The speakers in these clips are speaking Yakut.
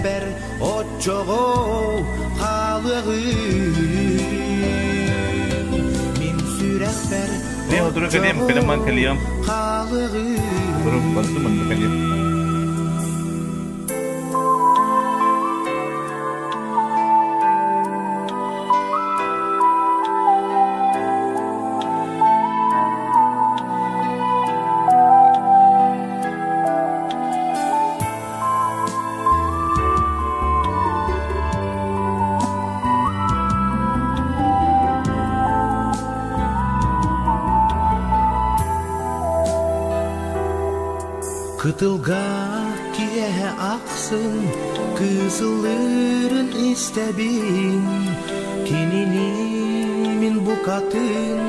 сүрэхпэр оччоҕо хаалыаҕын Мин сүрэхпэр Мен отыру кэлиэм, кэлэн ман кэлиэм. хаалыаҕын Отыру барытын манна кэлиэм. Кытылга киэһэ ахсын кыысылыырын истэбин Кинини мин букатын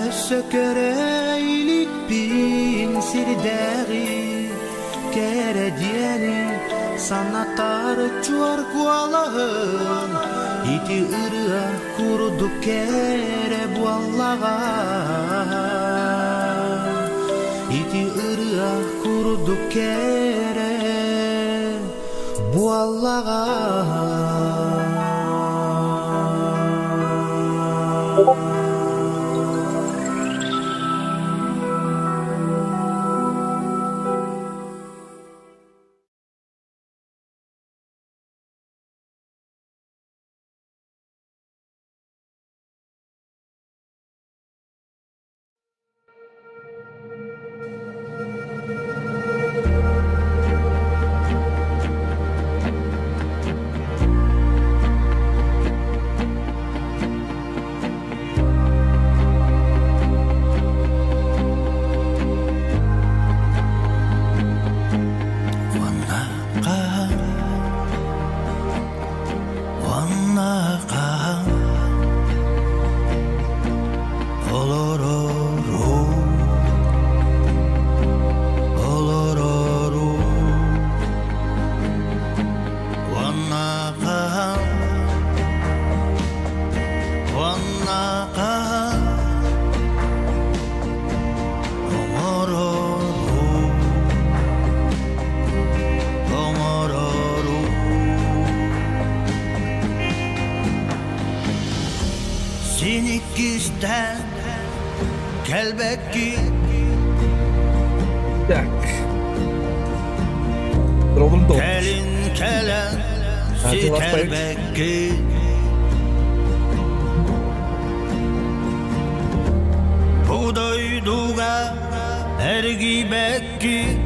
өссө көрө иликпин Сирдээҕи кэрэ диэни санатар чуор куолаһын Ити ырыа курдук кэрэ буоллаҕа Ити ырыа курдук кэрэ буоллаҕа Уонна хаһан, уонна хаһан олорору, олорору. Уонна хаһан, уонна хаһан оҥорору, оҥорору. Син иккистээн кэлбэккин Так. Ровно до. Кэлин кэлэн ситэрбэккин Бу дойдуга эргийбэккин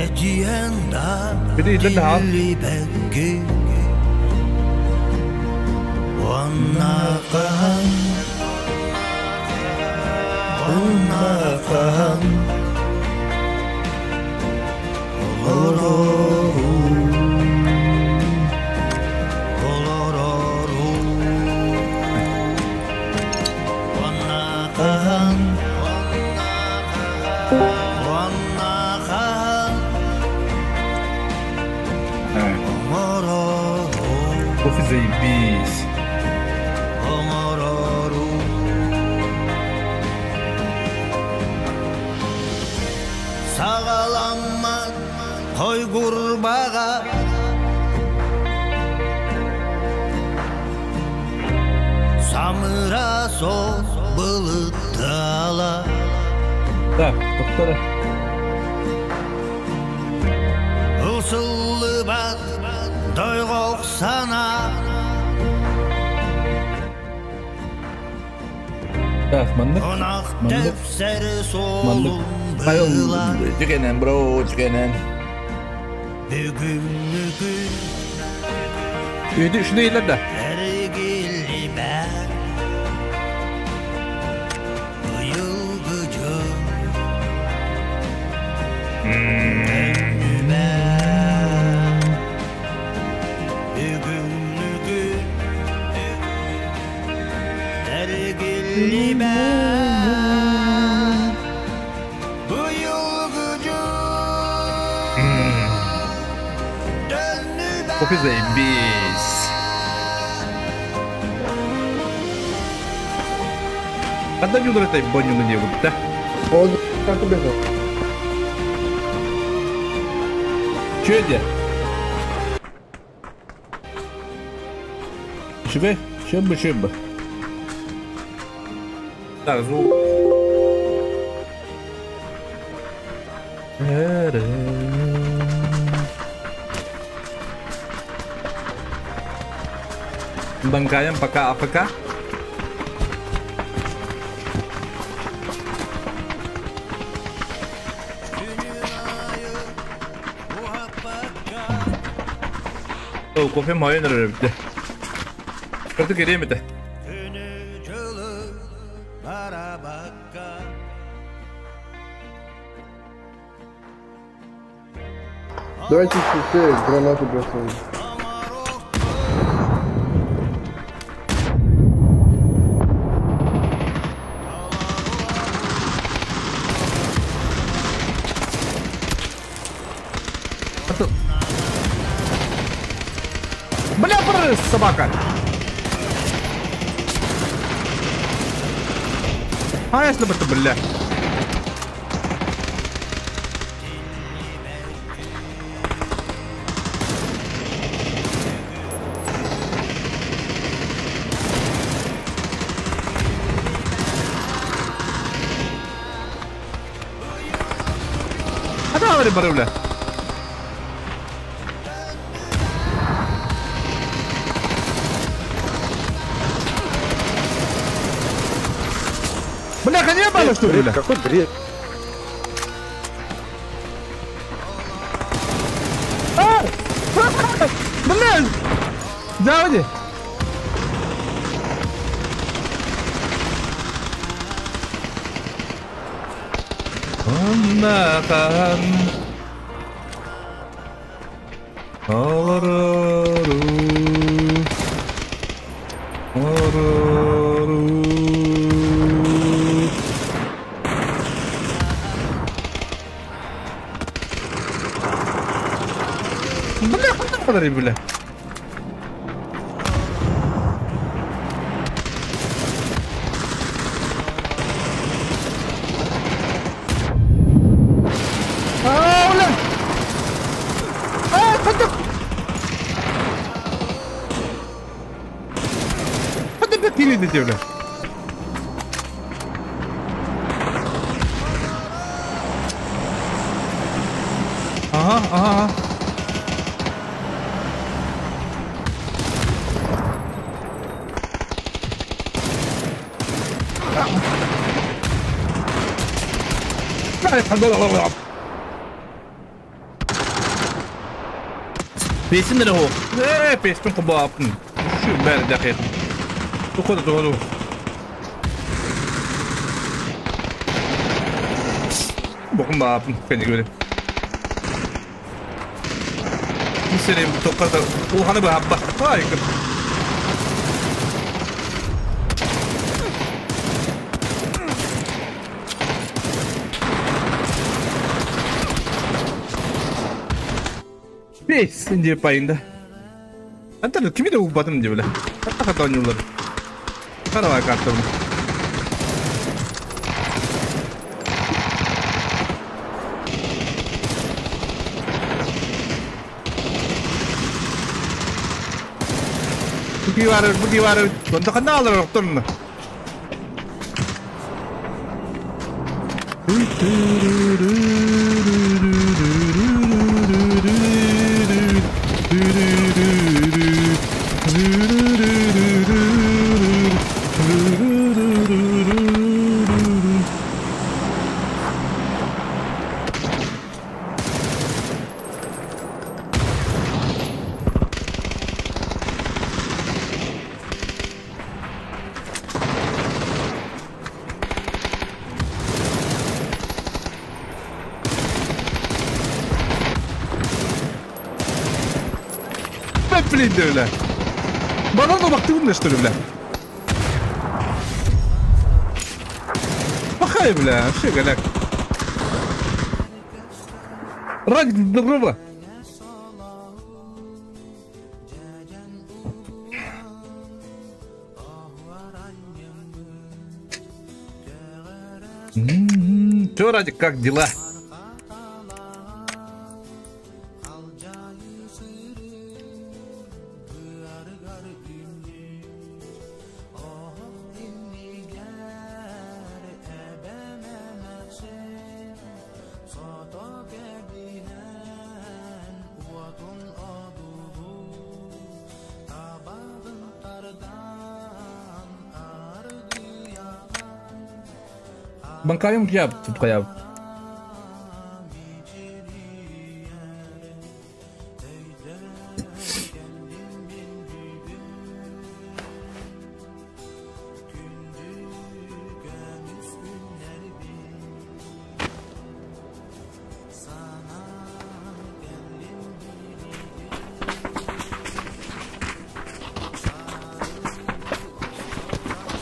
Этиэн да Били иллэн да тиллибэккин Уонна хаһан Уонна хаһан олорору олорору Уонна хаһан уонна хаһан оҥорору Кофе заебись. оҥорору Саҕаламмат хойгурбаҕа Самыра сос былыттала Так, доктора. Ылсыллыбат дойҕох санаа Так, маннык. Ынах Маннык. тэпсэр Маннык. суолун Хайыл быылар дьигэнэн, бро, дьигэнэн. Бүгүҥҥү күн Үйді үшіне ейлер да. эргиллибэт Быйылгы дьыл төннүбэт Бүгүҥҥү күн эргиллибэт Быйылгы дьыл Кофе төннүбэт заебись. Когда юнор это бонюну не вот, да? Ол как бежал? Үчүгэй дии. Үчүгэй, үчүгэй үчүгэй. Так, звук. Банкаем пока АФК. О, кофе майын эрэр эбит. Кырдык кириэм этэ. Давайте все гранату бросаем. Бля, бррр, собака! А если бы ты, бля? А давай, бля. Бляха, не было, что ли, бля? Какой бред? А! Бля! Давай! Оннахан Олорору Олорору Бля, куда подари, бля? А, бля! А, хотя... Хотя бы ты бля. Ага, ага. Песен дорогу. Песен кубапн. Şu бәрі дақиқ. Тухода туходу. Бокун бапн. Кәне көрем. Мисерем тоққата улханы бахабба. Ай, Бес инде пайында. Антон, кими де убатым деп біле. Хата ойнулар. Карабай карта бұны. Буки бар, буки бар. Онда қанда алыр оқтырны. Блин, бля. Банан бак ты умный, что ли, бля? Махай, бля, вообще голяк. Радик, доброго. Чё, Радик, как дела? Банкайым кияб тупкаяб.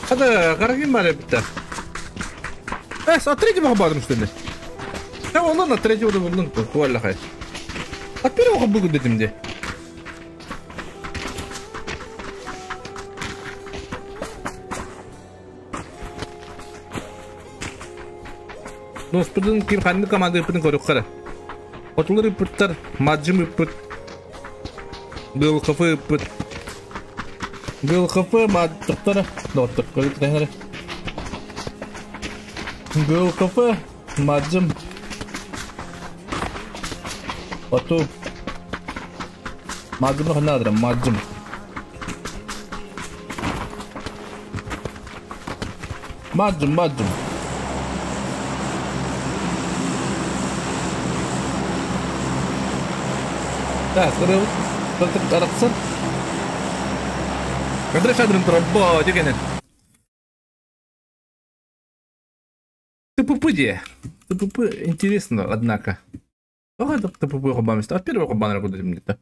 Хата, карагин бар эбиттэ. Эс, от третьего бардым что ли? Я вон от третьего булдум туаллахай. От первого бугу дедим де. Доспутун ким ханны команда ыппытын көрүөххэ. Хотулар ыппыттар, Маджим ыппыт, БЛХФ ыппыт. БЛХФ мадтыктара, доттор, көрүк БЛХФ, Маджим, Оту, Маджим ханадра, Маджим. Маджим, Маджим. Так, арақсыр. Кадыр шадрын тробо дегенен. ТПП де. ТПП интересно, однако. Ага, ТПП хобамист. А первый хобан куда где-то.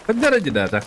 Ради да, так.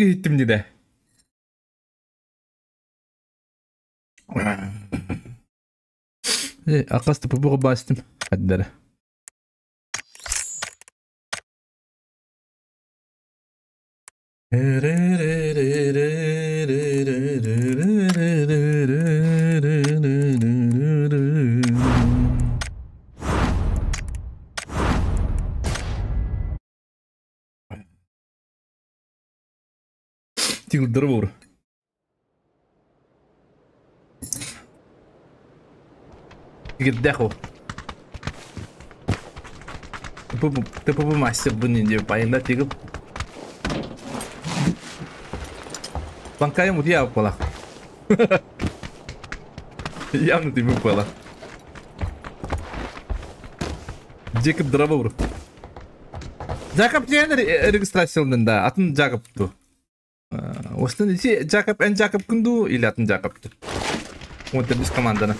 Gittim de. Akastı bu bastım. Hadi. Тигл. Гиддеху. ТПП мастер бу не пайында тигл. Банкайым утия пала. Явно ты выпала. Джекоб Дравур. Джакоб диэн регистрацияланын да, атын Джакоб ту. Остан ити Джакоб эн Джакоб күнду или атын Джакоб ту. Вот без команданы.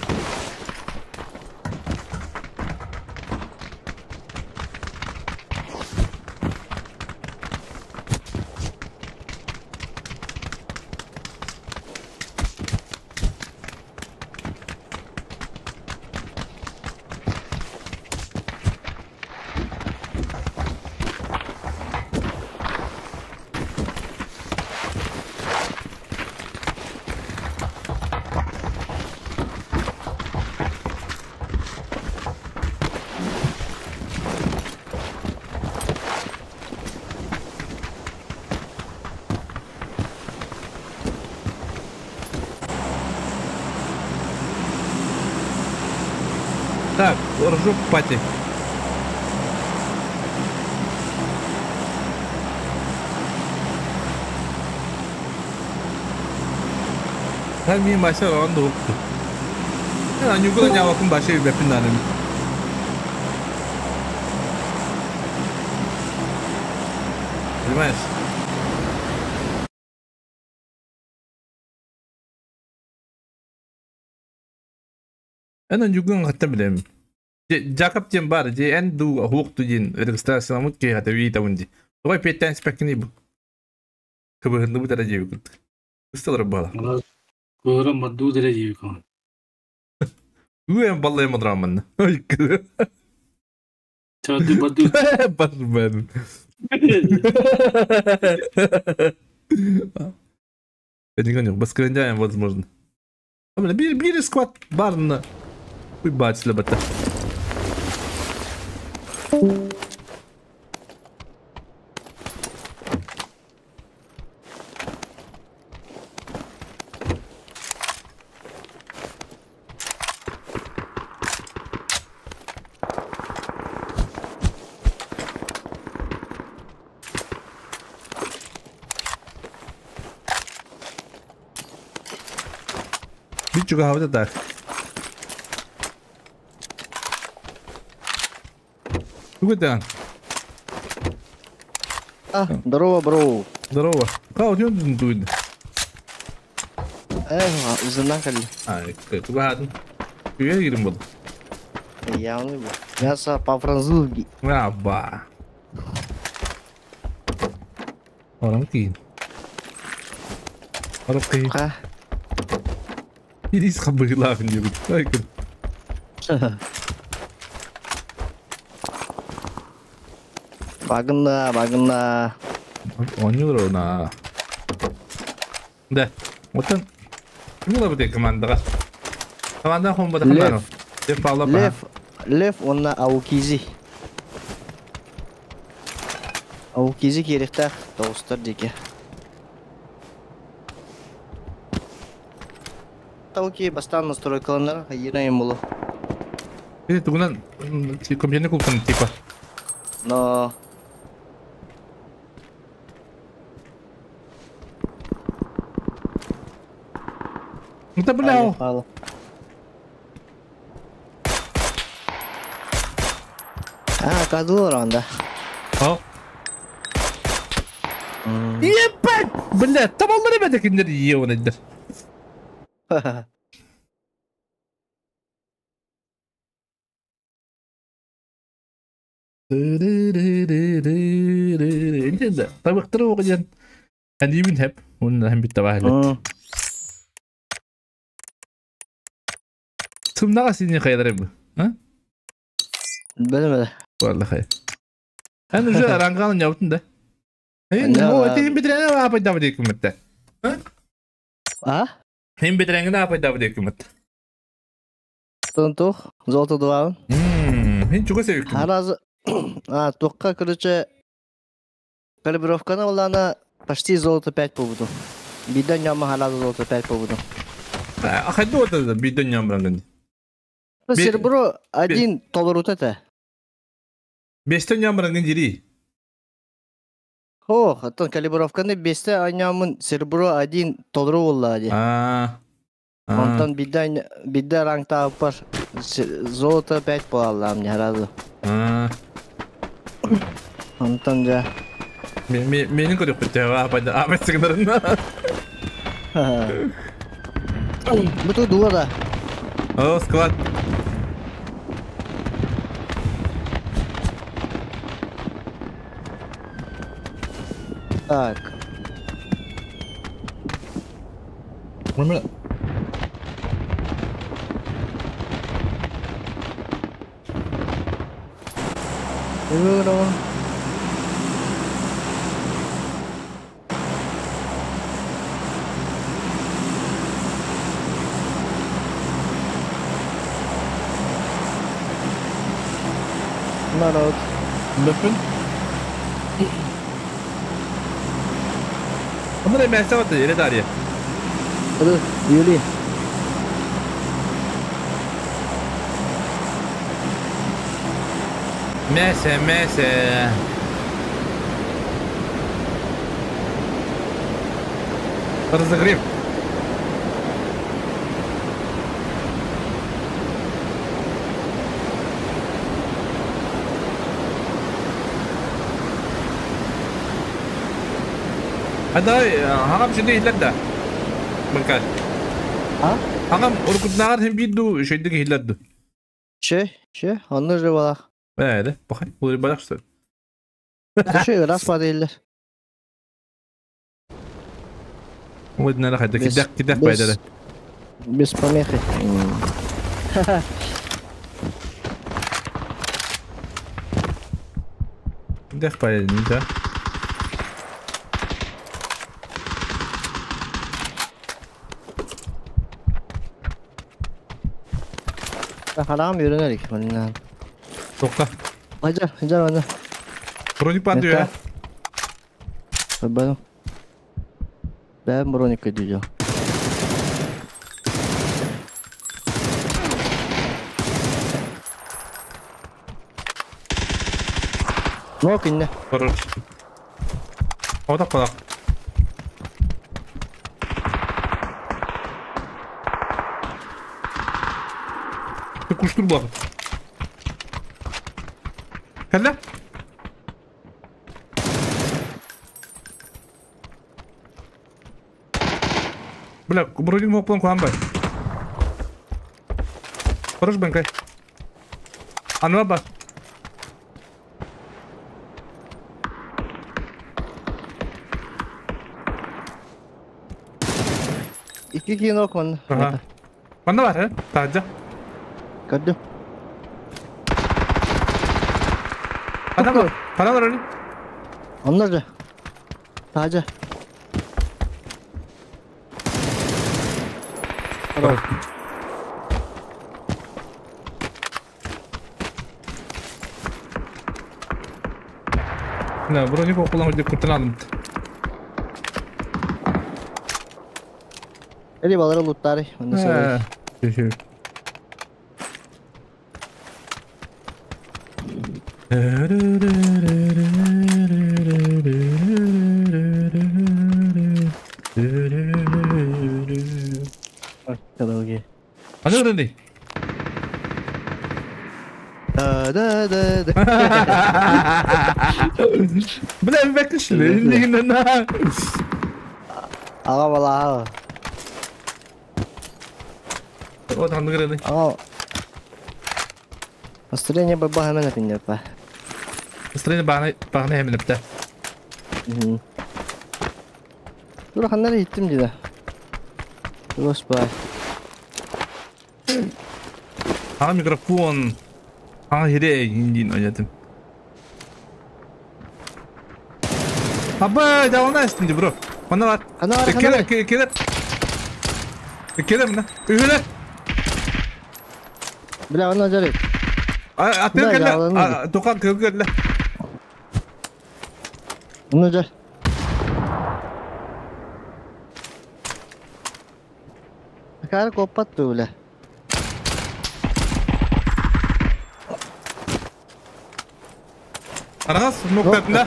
Так, рожок пати. Там ми мася ран дукту. Я нюгла нявакын башы бепин наным. Понимаешь? Эн нюгун хатта билем. Жакап диэн бар, же эн ду хукту диэн регистрацияламыт ки хата ви табын ди. Давай петтен спекни бу. Кыбыһынды бу дара жеби кут. Ысталар бала. Көрө мадду дере жеби кон. Уэн баллай мадраман. Ой. Чады баду. Бармен. Я не баскрендяем возможно. Бир бир скват барна. Уй бать лебата. Бичуга хавда так. Тугудан. А, здорово, бро. Здорово. Кау дюн дуйд. Эх, узнакали. А, тугадын. Үйе girим буду. Явный был. Мясо по-французски. А, ба. Орам кийин. Орам кийин. А? Ирис хабыгылаахын диэбит. Ай кын. Багына, багына. Оонньуулар на. Да. Оттон ким ылабыт командаға? Команда хомбата Лев. ханано. Лев Павлов. Лев, Лев онна Аукизи. Аукизи керектах тоғыстар деке. Тауки бастан настройкаланар, хайырайым болу. Или тугунан компьютерный клубтан типа. Но... Ну да бля. А, кадулар анда. А? Ебать! Бля, табаллар эбэдэ киндер еуын эддер. Инде табыктыр оҕуйан Ханибин хэп уонна һэм биттабаһылат. Сымнаҕа сини хайдары бу. А? Билмedi. Валла хай. Эн уже ранганы нябытын да. Эн о этин битрәне апай дабы декүмөттэ. А? Хин битрәңе апай дабы декүмөттэ. Тон тух, золото два. Хин чуга себеккин. Харазы А, тухка, короче, калибровканы улана почти золото 5 поводу. Биден няма харазы золото 5 поводу. А хайду ота биден нямранган. Серебро 1 доллар это. Бестен нямранган дири. О, аттан калибровканы бесте анямын серебро 1 доллар улла ди. А. Онтон биден биден рангта апар золото 5 полалла мне харазы. А. Онтон жа. Менин көрөк битте апай апай сыгынарын. Буту дуа да. О, склад. Так. Мына Народ. Бөппүн. Онда мәсә бат ере дария. Adı Yuli. Мясо, мясо. Разогрев. هذا هرب شديد لده مكان. А? Ағам уркутнаар хем бидду шөйдүк хиллерду. Че? Че? Онны же балах. Бәді, бақай, бұл балақ что ли? Че, раз падайлар. Ой, хайда кидек кидек байдары. Без помехи. Кидек байдары, да. Харам yürünerik bundan. Тоқта. Hacı, hacı bana. Броник бар diyor ya. Ben Ben броник ödeyeceğim. Ne okuyun ne? Хорош. Одақ қалақ. Куштур булар. Кәллә? Бля, броник мог план куан бай. Хорош бенкай. Анва ба. İki iki nok man. Ага. Манда бар, ә? Таджа. Gördüm. Адам бар. Адам бар, Onlar da. Taca. Хорош. Да, броник оқулан өте күртін алдым. Эли балары луттары. Онда söyle. Kadar Аны өренди? Да да да да. Бля, бәкішлі, негін на. Ага бала. Вот аны өренди. Ага. Настроение баба hemen etinde па. Настроение бағана бағана hemen епті. Dur ханнары иттим диде. Господи. Ага микрофон. Ага хире индин ойнатым. Аба, да она истинди, бро. Мана бар. Ана бар, Келер, келер. Келер мына. Үйгелер. Бля, она жарит. Атыр келе. Тоқан келе. Оны жар. Кар коппатты бля. Арагас ноктатында.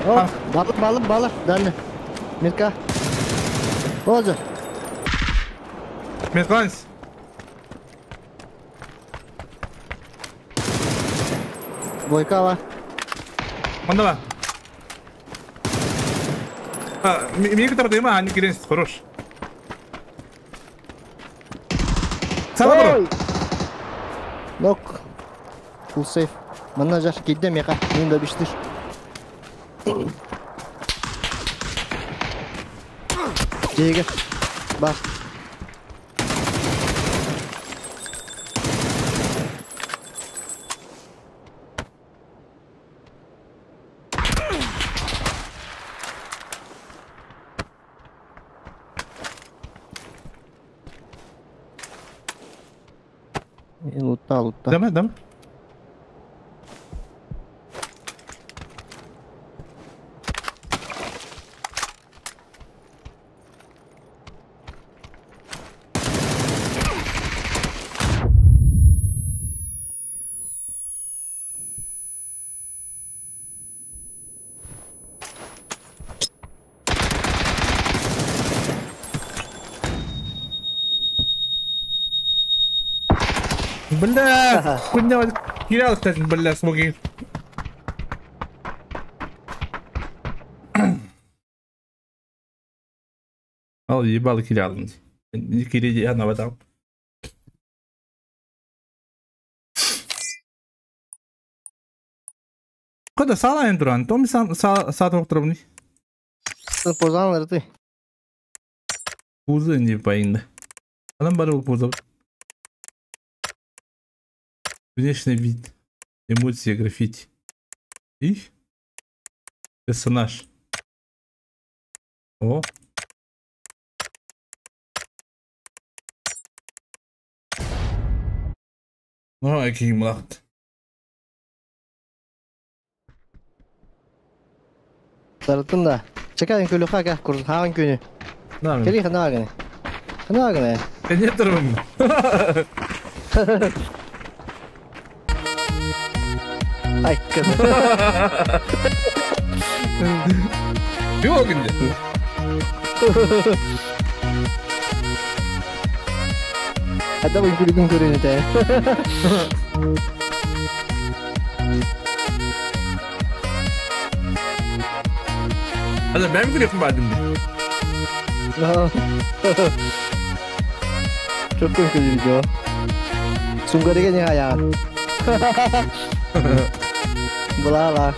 Балык, балык, балык. Дальше. Мирка. Боже. Метканс. Бойка бар. Манда бар. Мені кітап дейма, аны келенсіз, хорош. Сала бро. Нок. Full safe. Мана жар кидде меха. Мен да биштир. Жеге. Бар. Лутта, лутта. Дама, дама. Бля, хуйня, кирял, кстати, бля, смоги. Ал ебал кирял. Кири я навадал. Кода сала эндуран, том сан са тоқтырбыны. Позанлар ты. Пузы не поинда. Адам бар пузы. Внешний вид, эмоции, граффити. И персонаж. О. Ну, какие млахт. Сарытын да. Чекайын көлі қаға, курс хаған күні. Кели ханаганы. Ханаганы. Не тұрмын. Ай, кыз. Yok indi. Hatta bu күлігін көрені те. Hadi ben mi күлікін бардым де? Çok komik bir video. Sungariga не аяғын. Бұла-ла.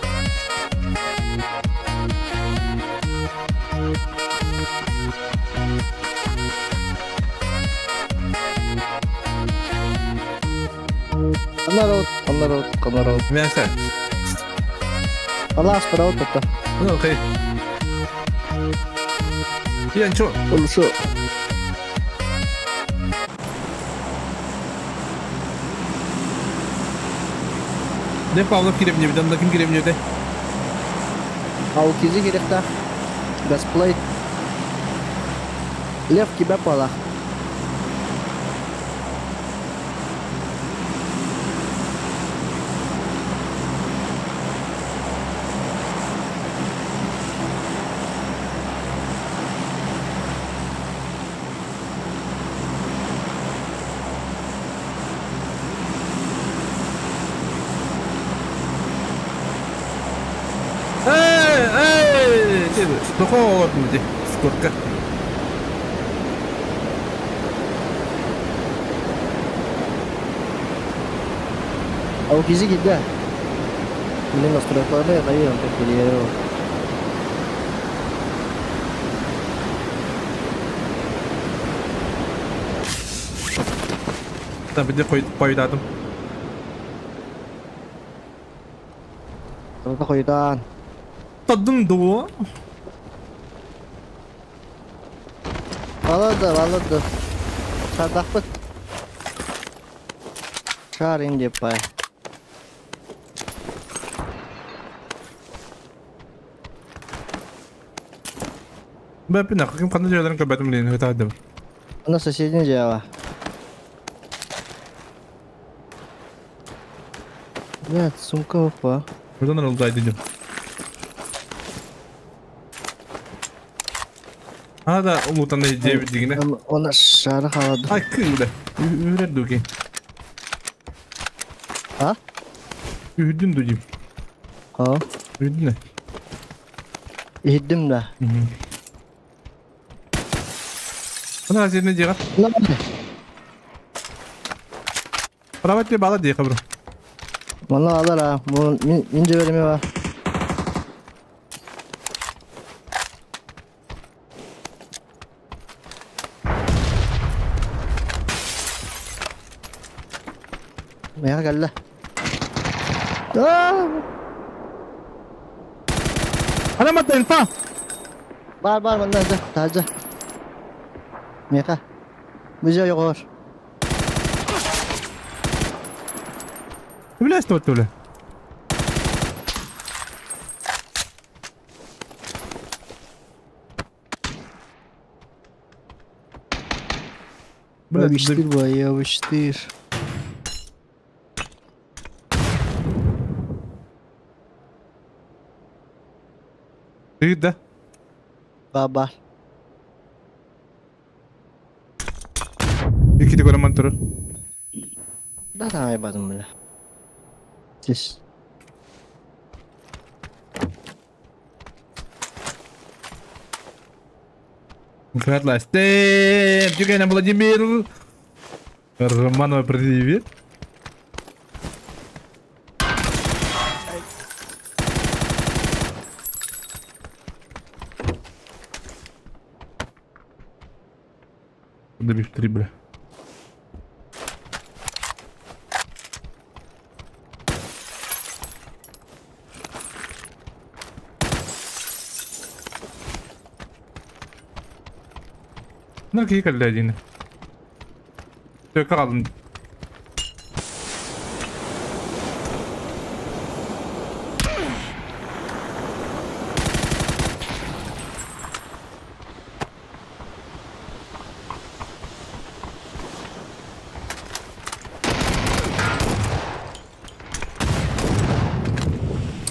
Народ, народ, народ. Мясо. Allah asfara oturttu. Окей. Я ничего. Oluşu. Ne Pavlov girebiliyor, bir kim girebiliyor de. Алкизи керек та. Гасплей. Лев тебя пала. Дохоо мүдэ. Скорка. Алкизи киде. Блин, настройкаларды кайдан тектериyor. Та биде койдадым. Та койдан. Тадын дуо. Балады, балады. Садақпыт. Шар деп бай. Бәпін ким қандай жерлерін көбәтім лейін өтадым. Ана соседний жаба. Нет, сумка опа. Buradan oldu dedim. А да, улутан девять дигине. Она шары халады. Ай, кыйды. Үрер дуги. А? Үдүн дугим. А? Үдүн. Үдүм да. Ана газетine дига. Прават бала ди хабр. Мана алар а. Мин жибереме ба. Мега келді. Ана мата инфа. Бар бар мында жа, тажа. Мега. Бу жа йогор. Билесің өтті біле. Бля, бай, обыштыр. Да? Баба. Икити көрөмөн турur. Да, там я бля. Здесь. Степ, Тюканя Владимир. Романова, привет. Добив 3, бля. Bunlar ki kaldı. Tök aldım.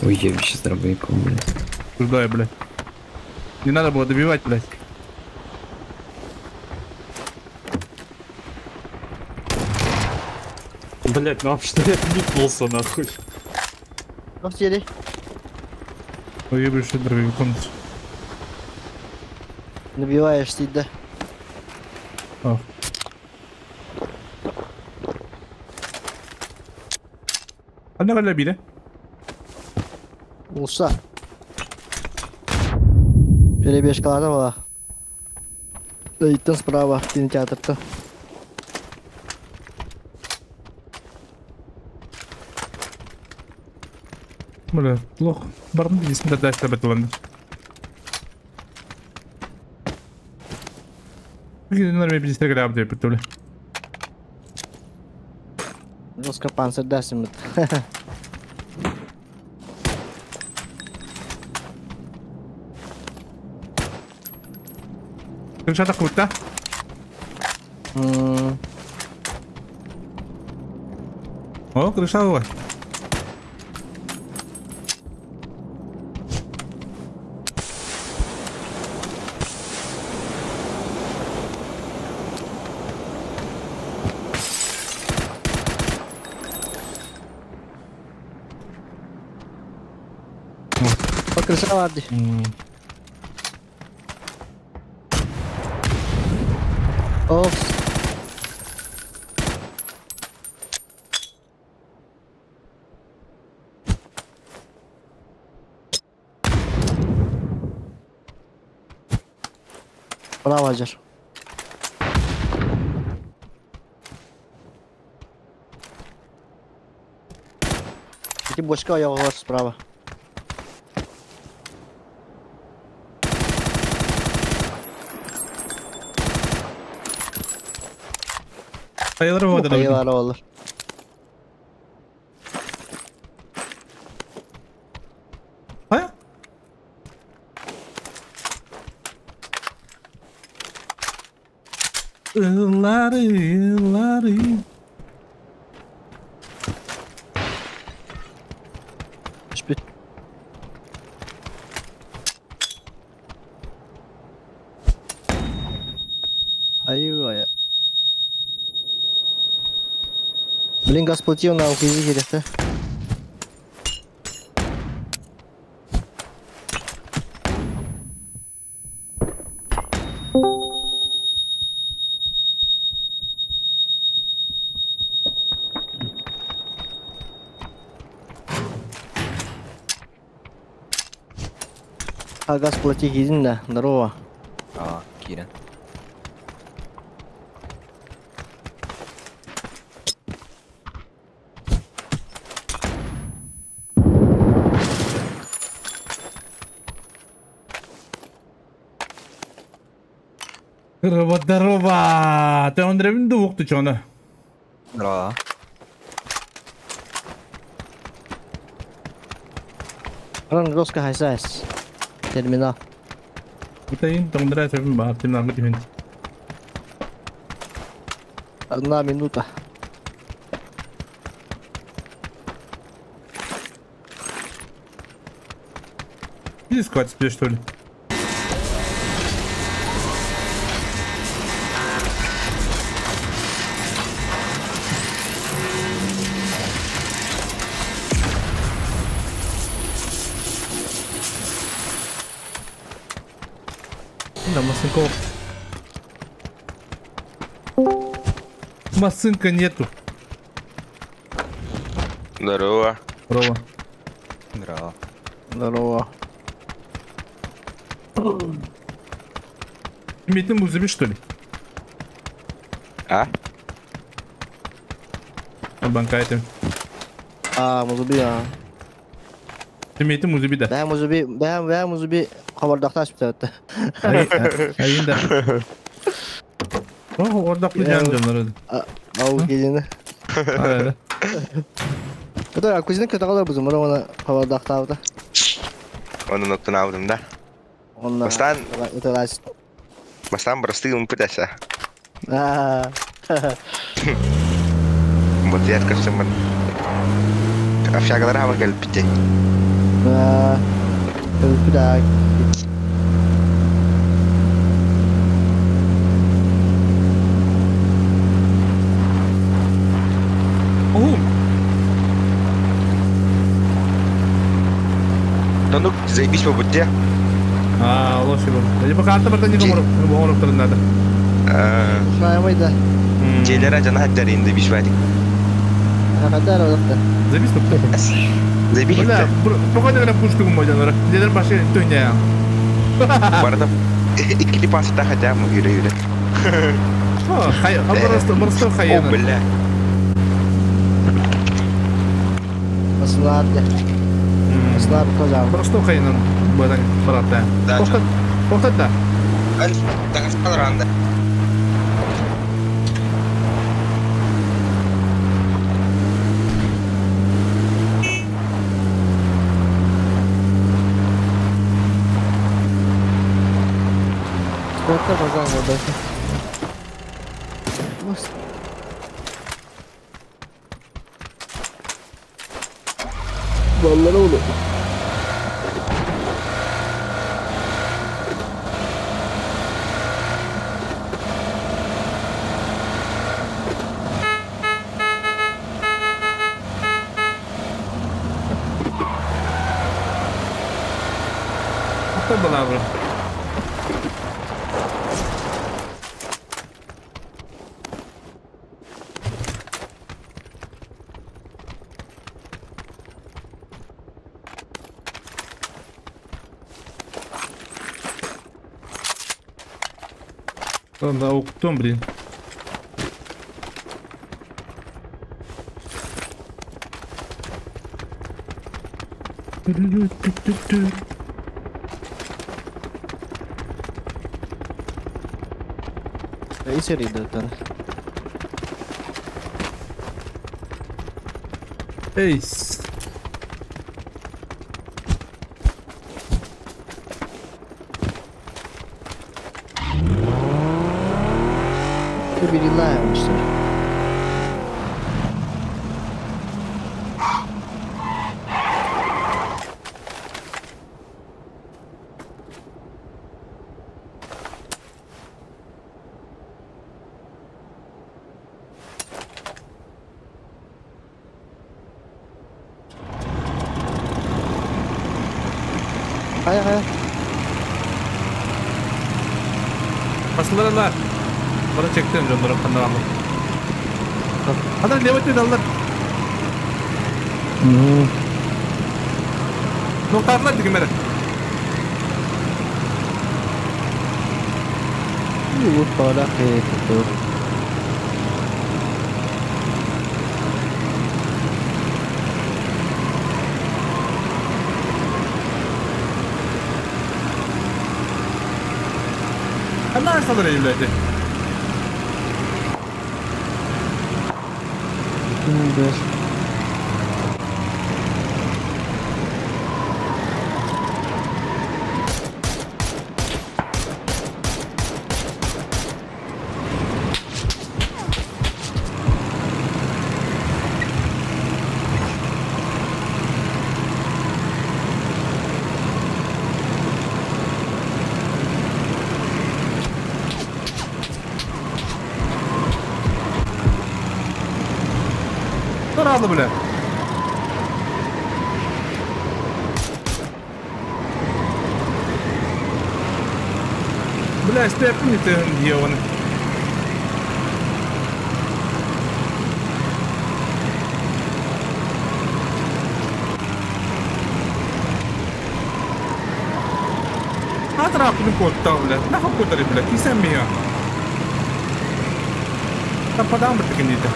Уебище с дробовиком, блядь. Куда я, блядь? Не надо было добивать, блядь. Блять, ну что я кликнулся нахуй. Охтели. Уебище дробовиком. Набиваешь да? О. Одна били. Улса. Перебежка была. Да и там справа, кинотеатр-то. Бля, плохо. Барн здесь не даст об этом. Наверное, 50 грамм тебе притули. Жестко панцирь даст им. Крыша так круто. О, крыша вот. Крыша vardı. Of. Bravo Hacer. İki boşka ayağı var справа. Hayırlar olsun. Hayırlar olur. Ha? Yılları, yılları. Ayy, Блин, газ платил на укрезителях, да? А газ плати, един, да. Здорово. А, Кирин. Здорово, здорово! Ты он древний двух, ты чё, на? Здорово. Ран жестко хайсайс. Терминал. Это им там нравится, терминал. Одна минута. Иди сквад тебе, что ли? Да, масынка. Масынка нету. Здорово. Здорово. Здорово. Здорово. Метим бузыби, что ли? А? Банкайте. А, музуби, а. Ты метим музыби, да? Да, музуби, да, да, музуби. Хабардакташ битәтте. Айын да. О, ордаклы жан Ау, келені. жан. Көтөр, кузина көтө калар бузум, мына хабардактабыта. Оны ноктун алдым да. Онна. Бастан. Өтөлас. Бастан просты пытаса. А. Вот я скажу, Общагалар хава келип бите. А. Келип Да ну, заебись по бутте. А, лошадь был. Я пока арта не говорю, говорю, надо. Шаймайда. Телера жана хаджар инде бишвадик. Хакадар олакта. Заебись тут. Заебись. Бля, пока не пушку можно, дедер баши туня. Барда. Икили паста хотя мы юре юре. О, хай, просто просто хай. О, бля. Аслар. Аслар козам. Просто хайнан бадан баратта. Тоқтат, тоқтат да. Ранда. Сколько базар вода? Vallahi oğlum. Hatta balabra. Да, уктом, блин. Эйс. Перелаемся. Хая, хая. Басылар. Бара чектен жондар каналы. Хадыр левый даллар. Ноктарлар дигемер. Ну, пора это. Она салыр evләде. Беш. Рано, бля. Бля, степни ты ебаный. Атрапны кот бля. Нахуй кутали, бля, кисем меня. Там подам бы ты кандида.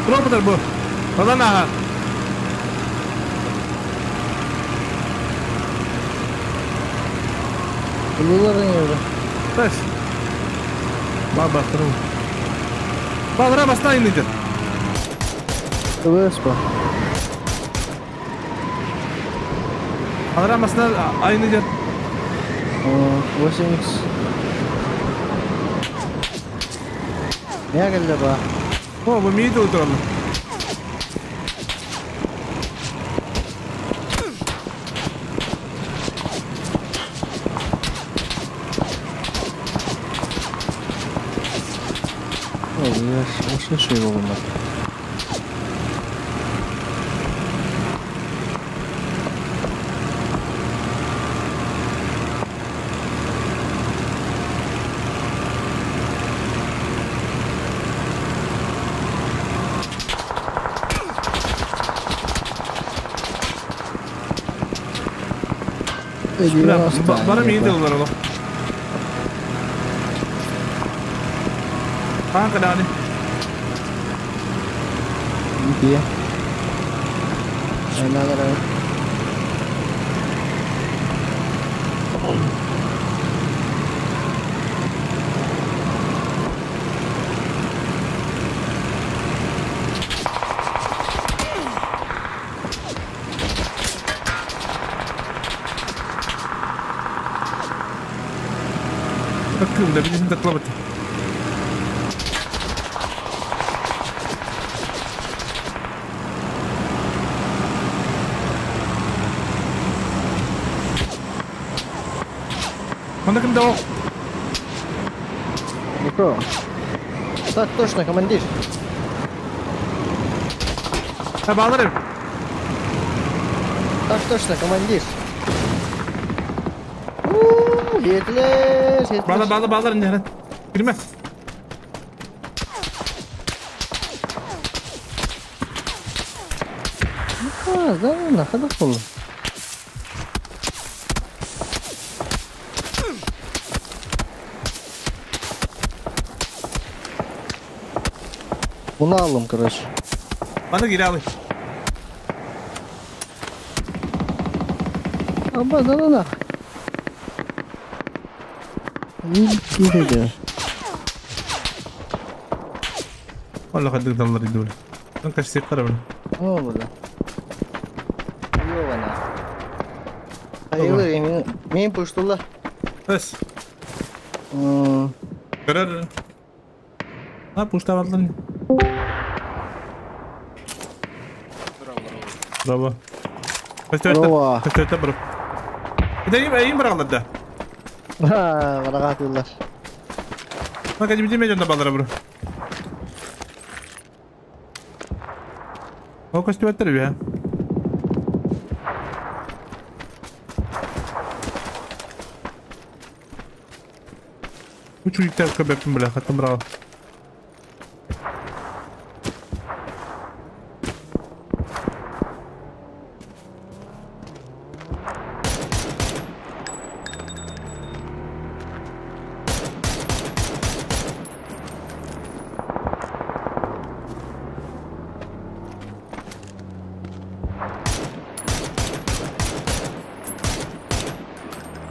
Роботер был. Ладно. Taş. Баба, второго. Баба, баста идет. Веспа. Алра масна айны идет. 8х. Я geldi. О, вы миды утром. Я слышу его вымок. Бля, бара миды улар. А, когда они? Где? Надо. Как да, видишь, так лобот. Он так дал. Нико. Так точно, командир. Балырым. Так точно, командир. Yeter, yeter. Bağla bağla bağla ne? Girme. А, да, нахуй oldu. Bunu aldım короче. Bana gir abi. Ama da da. Gir والله خدك ضل يدول. انت سيقرا ولا؟ Ne oldu? Yok ana. Hayırdır emin min puştullah. بس. قرر. ها پوشتا والله. Bravo. Bravo. Kötü bro. Bir de iyi bırakıldı da. Ha, bırakıyorlar. Bak hadi bir de balara bro. O kaç ya. Bu çocuklar köpektim bile. Hatta bravo.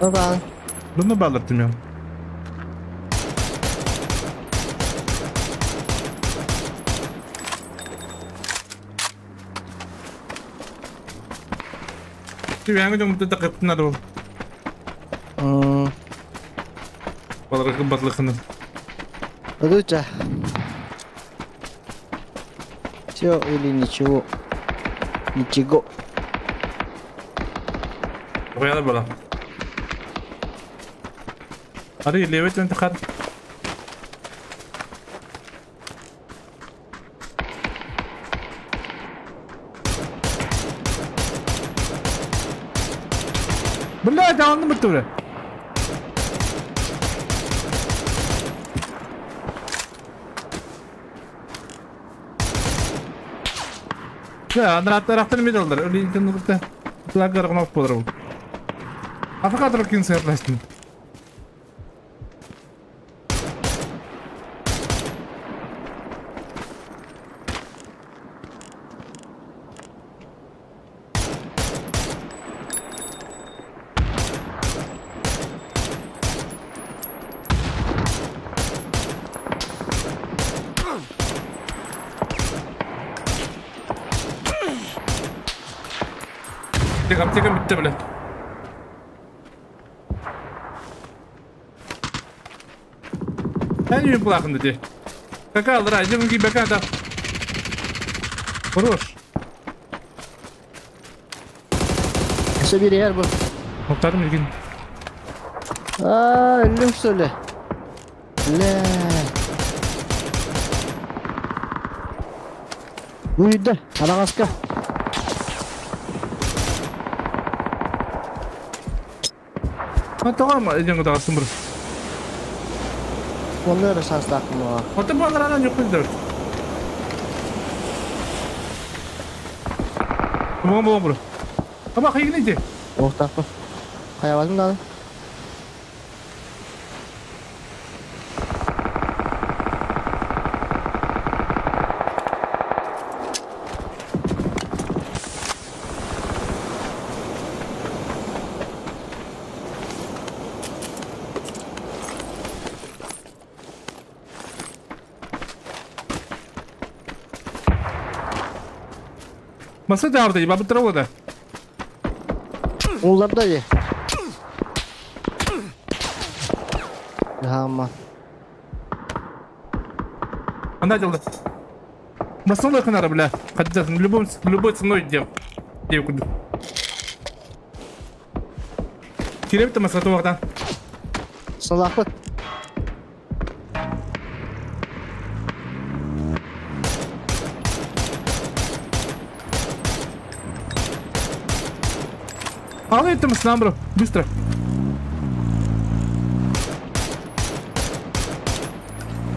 Baba. Bunu bağlattım ya. Bir hangi jom da kıptın ado. Balık batlıkını. Ödüce. Все или ничего. Ничего. Поняла была. Ари, левый тахар. Блядь, а он на бля. Да, андра middle der. Plaggar гнов подрав. Афакатор кинсер ластин. Аптека bitti bile. Ben yürüyüp bırakın dedi. Kaka alır aycım gibi beka da. Хорош. Все bir yer bu. Noktadım ilgin. Aa, öldüm söyle. Le. Buydu. Aragaska. Тоҕо дьоҥҥо таҕыстым быр. Онно эрэ шанстаахпын Оттон бу аларанан юккун дыр. Бугун бугун бур. Аба хайгын ити. Охтаахпын. Хайабатын даҕаны. Маса даарда, бабы да. Уларда же. Хама. Анда делда. Масалы ханара, бля. Хотя любой ценой дел. Девку. Кирепті масаты вардан. Салахпыт. Ал это мы быстро.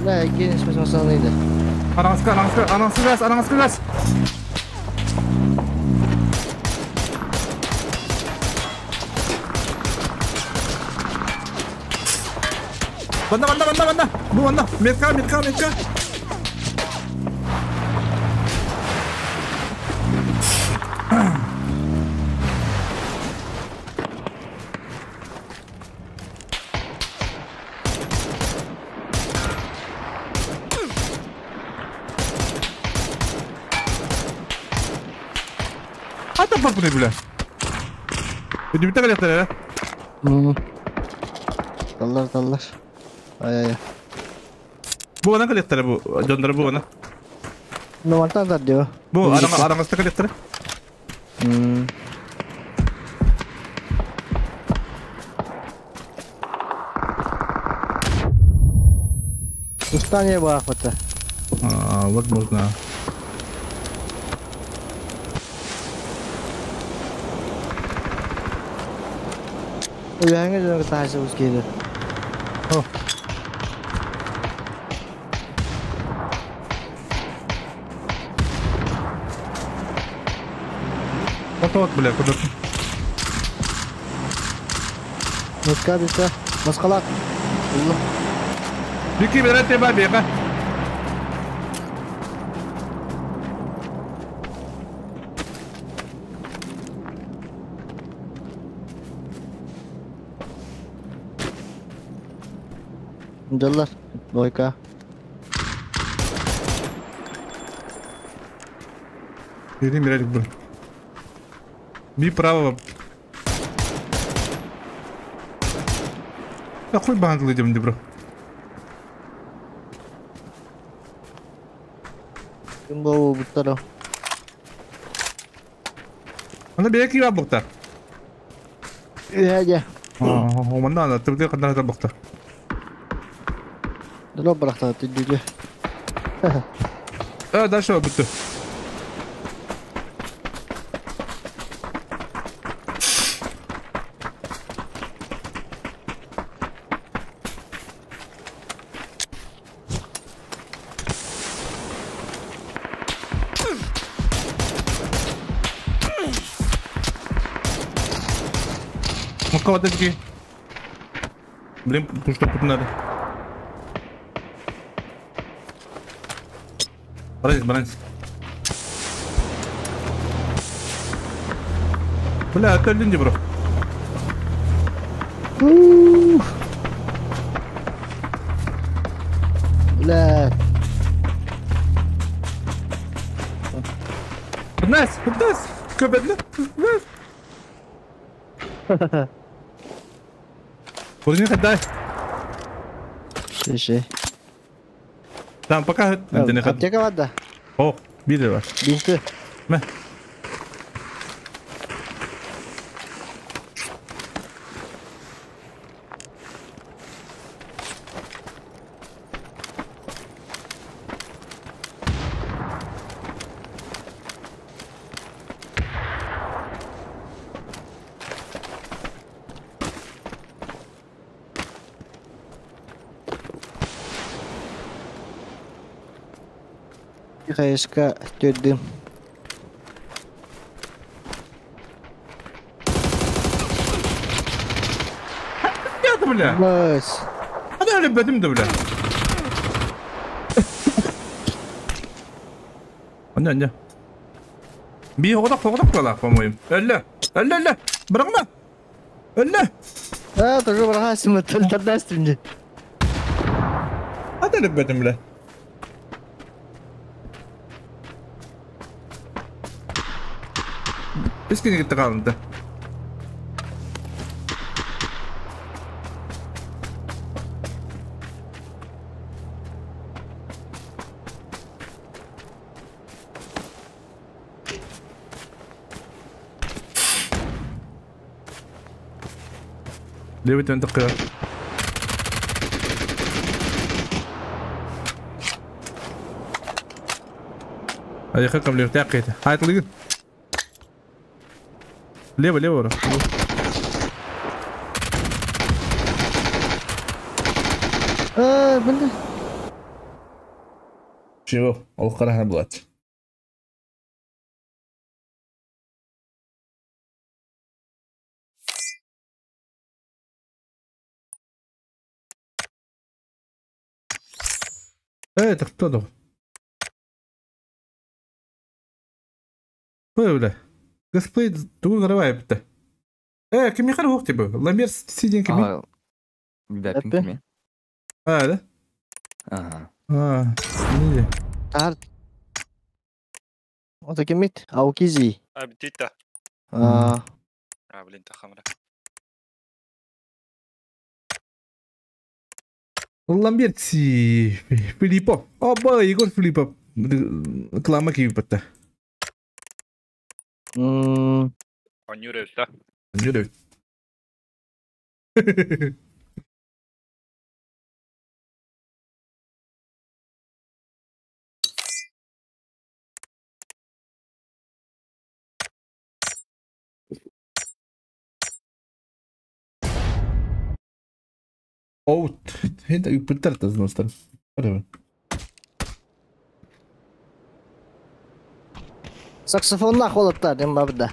Да, гений смысл. Аранска, аранска, аранска газ, аранска газ. Банда, банда, банда, банда. Бу банда. Метка, метка, метка. Ата папы бля. Өдүбүтэ калектар, э? Даллар, даллар. Ай, ай. Бу ана калектар бу, жондар бу ана. Ну, мантан да дио. Бу араңаста калектар. Устание баахпыта. А, возможно. Уяңы жонго таасы ускейди. О. Вот вот, бля, куда ты? Метка, метка. Маскалак. Бики, бля, ты бабе, Даллар. Двойка. Бери, Миралик, бр. Би правого. Да хуй бандл идем, бро. Ким бу буттара. Аны бэйэ киирэ буктар. Үһэ дьэ. Манна ана түбүтэ ханна буктар. Дро бырахта түдүлү. Э, дальше бүттү. Ну кого такие? Блин, что тут надо? Баланс, баланс. Бля, это линди, бро. Бля. Нас, нас, көбедлі. Нас. Бурни хаддай. Шеше. Там пока не хад. Аптека бар да. О, бир бар. Бинты. Мә. Хаешка түрдүм. Я бля. Бас. Hadi öyle bedim de бля. Anne anne. Bir оғдақ оғдақ бала, по-моему. Өллі. Өллі, өллі. Бұрыңма. Өллі. А, тоже барахасым, төлтәрдәстім. Hadi öyle bedim бля. Беске кетті қалынды. Левый төнтік. Hadi خلكم левый таққыйты. Haydi лигин. Лево, лево, ора. А, бля. Чего? Ол қарахана болады. Э, это кто там? Ой, бля. Госплей тугу карабай бітті. Э, ким мехар оқ типа? Ламер сиден кими? Ага. Билбэппин Эппи. кими? А, да? Ага. А, не. Тар. Ото кимит? Аукизи. А, битита. А, А, блин, тахамра. Ламберти Филиппов. Оба, Егор Филиппов. Клама киви бітті. Онюрев, да? Жүрек. Оут. Это үппүттэр тазностар. Саксофоннах болоттар, дем бабда.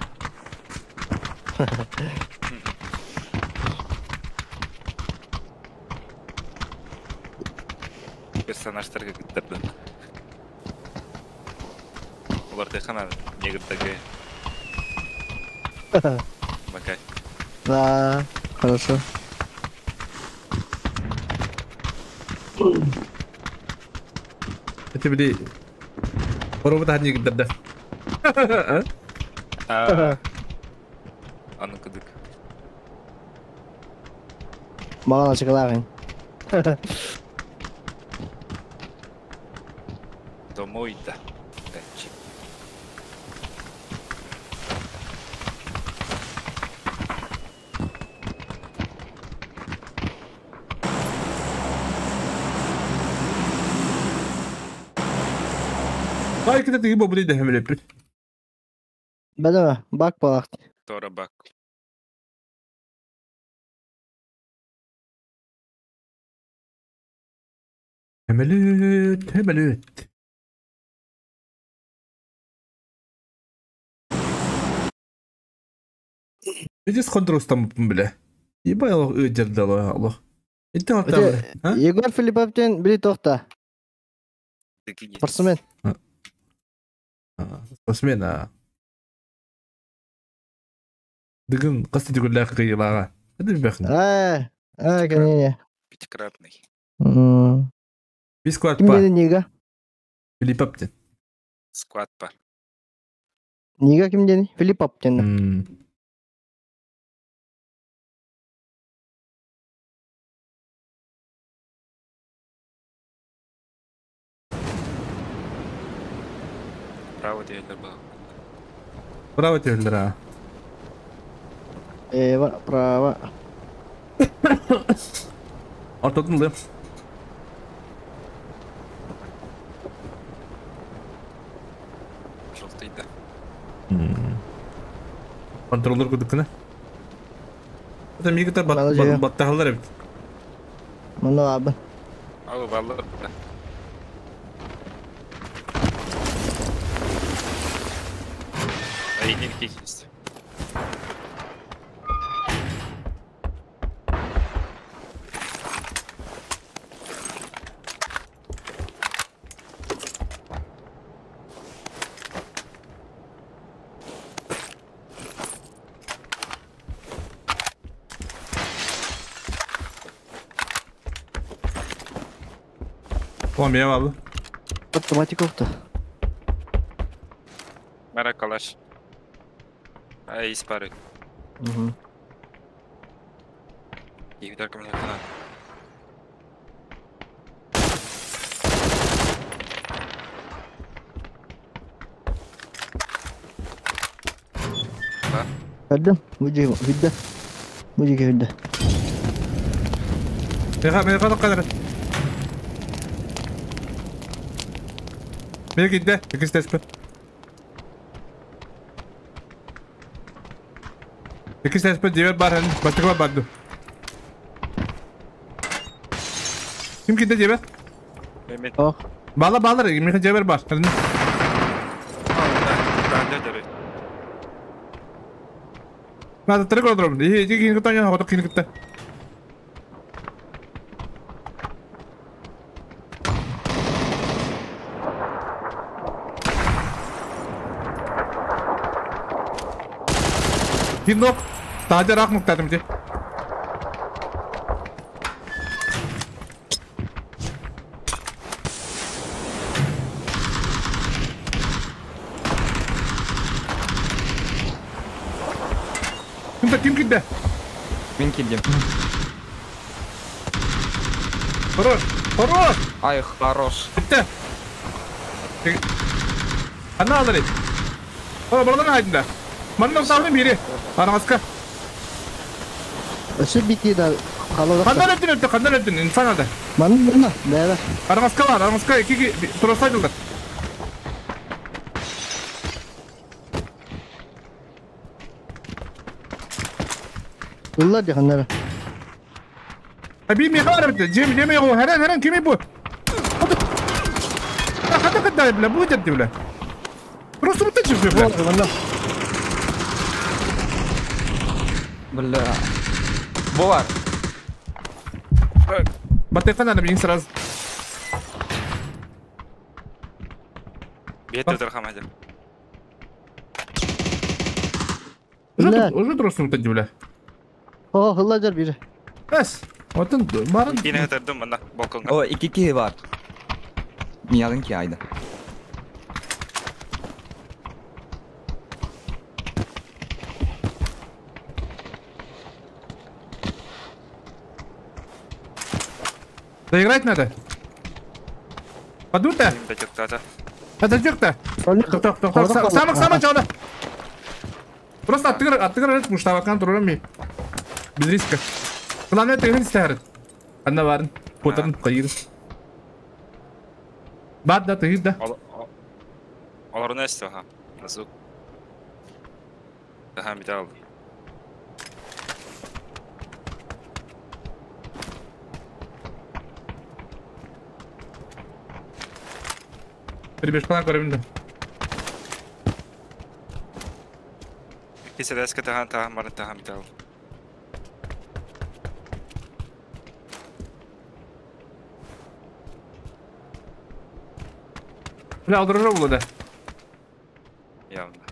Персонажтарга кыттырды. Олар тайхана негр такой. Макай. Да, хорошо. Это били Робот негр да. А, Аны кыдык. Маған чыгылагын. Домой да. Ay кede тыгы бобу дейdi хемелеппит. Бәдеме, бак балак. Тора бак. Хемелет, хемелет. Видишь, контрустам бile. Ебай Аллах ыджырды Аллах. Итте ортам. Егор Филипповтен били тохта. Спортсмен. Спортсмен, а. Дыгын касты түгүлләк кыйлага. Это бихна. А, а, конечно. Пятикратный. Бис кварт Ким па. деді Нига? Филипповтен. Сквад па. Нига ким деді? Филипповтен. Право диэлер был. Право диэлер, а. Эва, право. Ортодун лы. Желтый, да. Контроллер кудукына. Это мигта баттахалар бит. Мына абы. Алло, баллар, да. Ай, не есть. Tamam ya abi. Otomatik oldu. Merakalar. Ay ispari. İyi bir dakika yakına. Gördüm. Bucu hüdde. Bucu hüdde. Ne kadar kadar. Bir gitti. İkisi tespit. İkisi tespit diğer bar hani. Başka var bardı. Kim gitti diğer? Mehmet. Oh. Bağla bağla. Mehmet diğer bar. Hadi. Ben de de. Ben de trek olurum. İyi iyi kini kutan ya. Hotok kini kutan. Кинок. Taze rak nokta mı? Kimde kim kimde? Мен килдим. Хорош! Хорош! Ай, хорош. Bitti. Anne alır. Aa, buradan aydın. Manna sağlam biri. Aramaska. Ösü bitti da kalalım. Kandan öptün öptü, kandan öptün. İnsan aldı. Manna manna. Beraber. Aramaska var, aramaska iki iki turasaydılar. Yıllar yakınları. Abi mi harap cem cem yo heren heren kimi bu? Hadi hadi bile bu ciddi bile. Просто вот эти же, бля. Бля. Булар. Батыйка надо блин сразу. Бет өтөр хамадым. Уже просто вот эти, бля. О, hıllar biri. Bes. Отын барын. Yine өтөрдүм мына балконга. О, iki киһи бар. Миялын ки айды. Доиграть надо. Подур-то? Это ждёт-то. Тоқ, тоқ, тоқ. Самых, самых чалда. Просто оттыгыр, оттыгыр, потому что авакан турами. Без риска. Главное, ты не стярит. Одна варн. Потом каир. Бат да, ты да. Олорун эстэ, ага. Звук. Ага, металл. Прибежкалан көрөбүн да. Икки сэлээскэ таһан таһан баран таһан металл. Бля, олорор буолла да. Явно.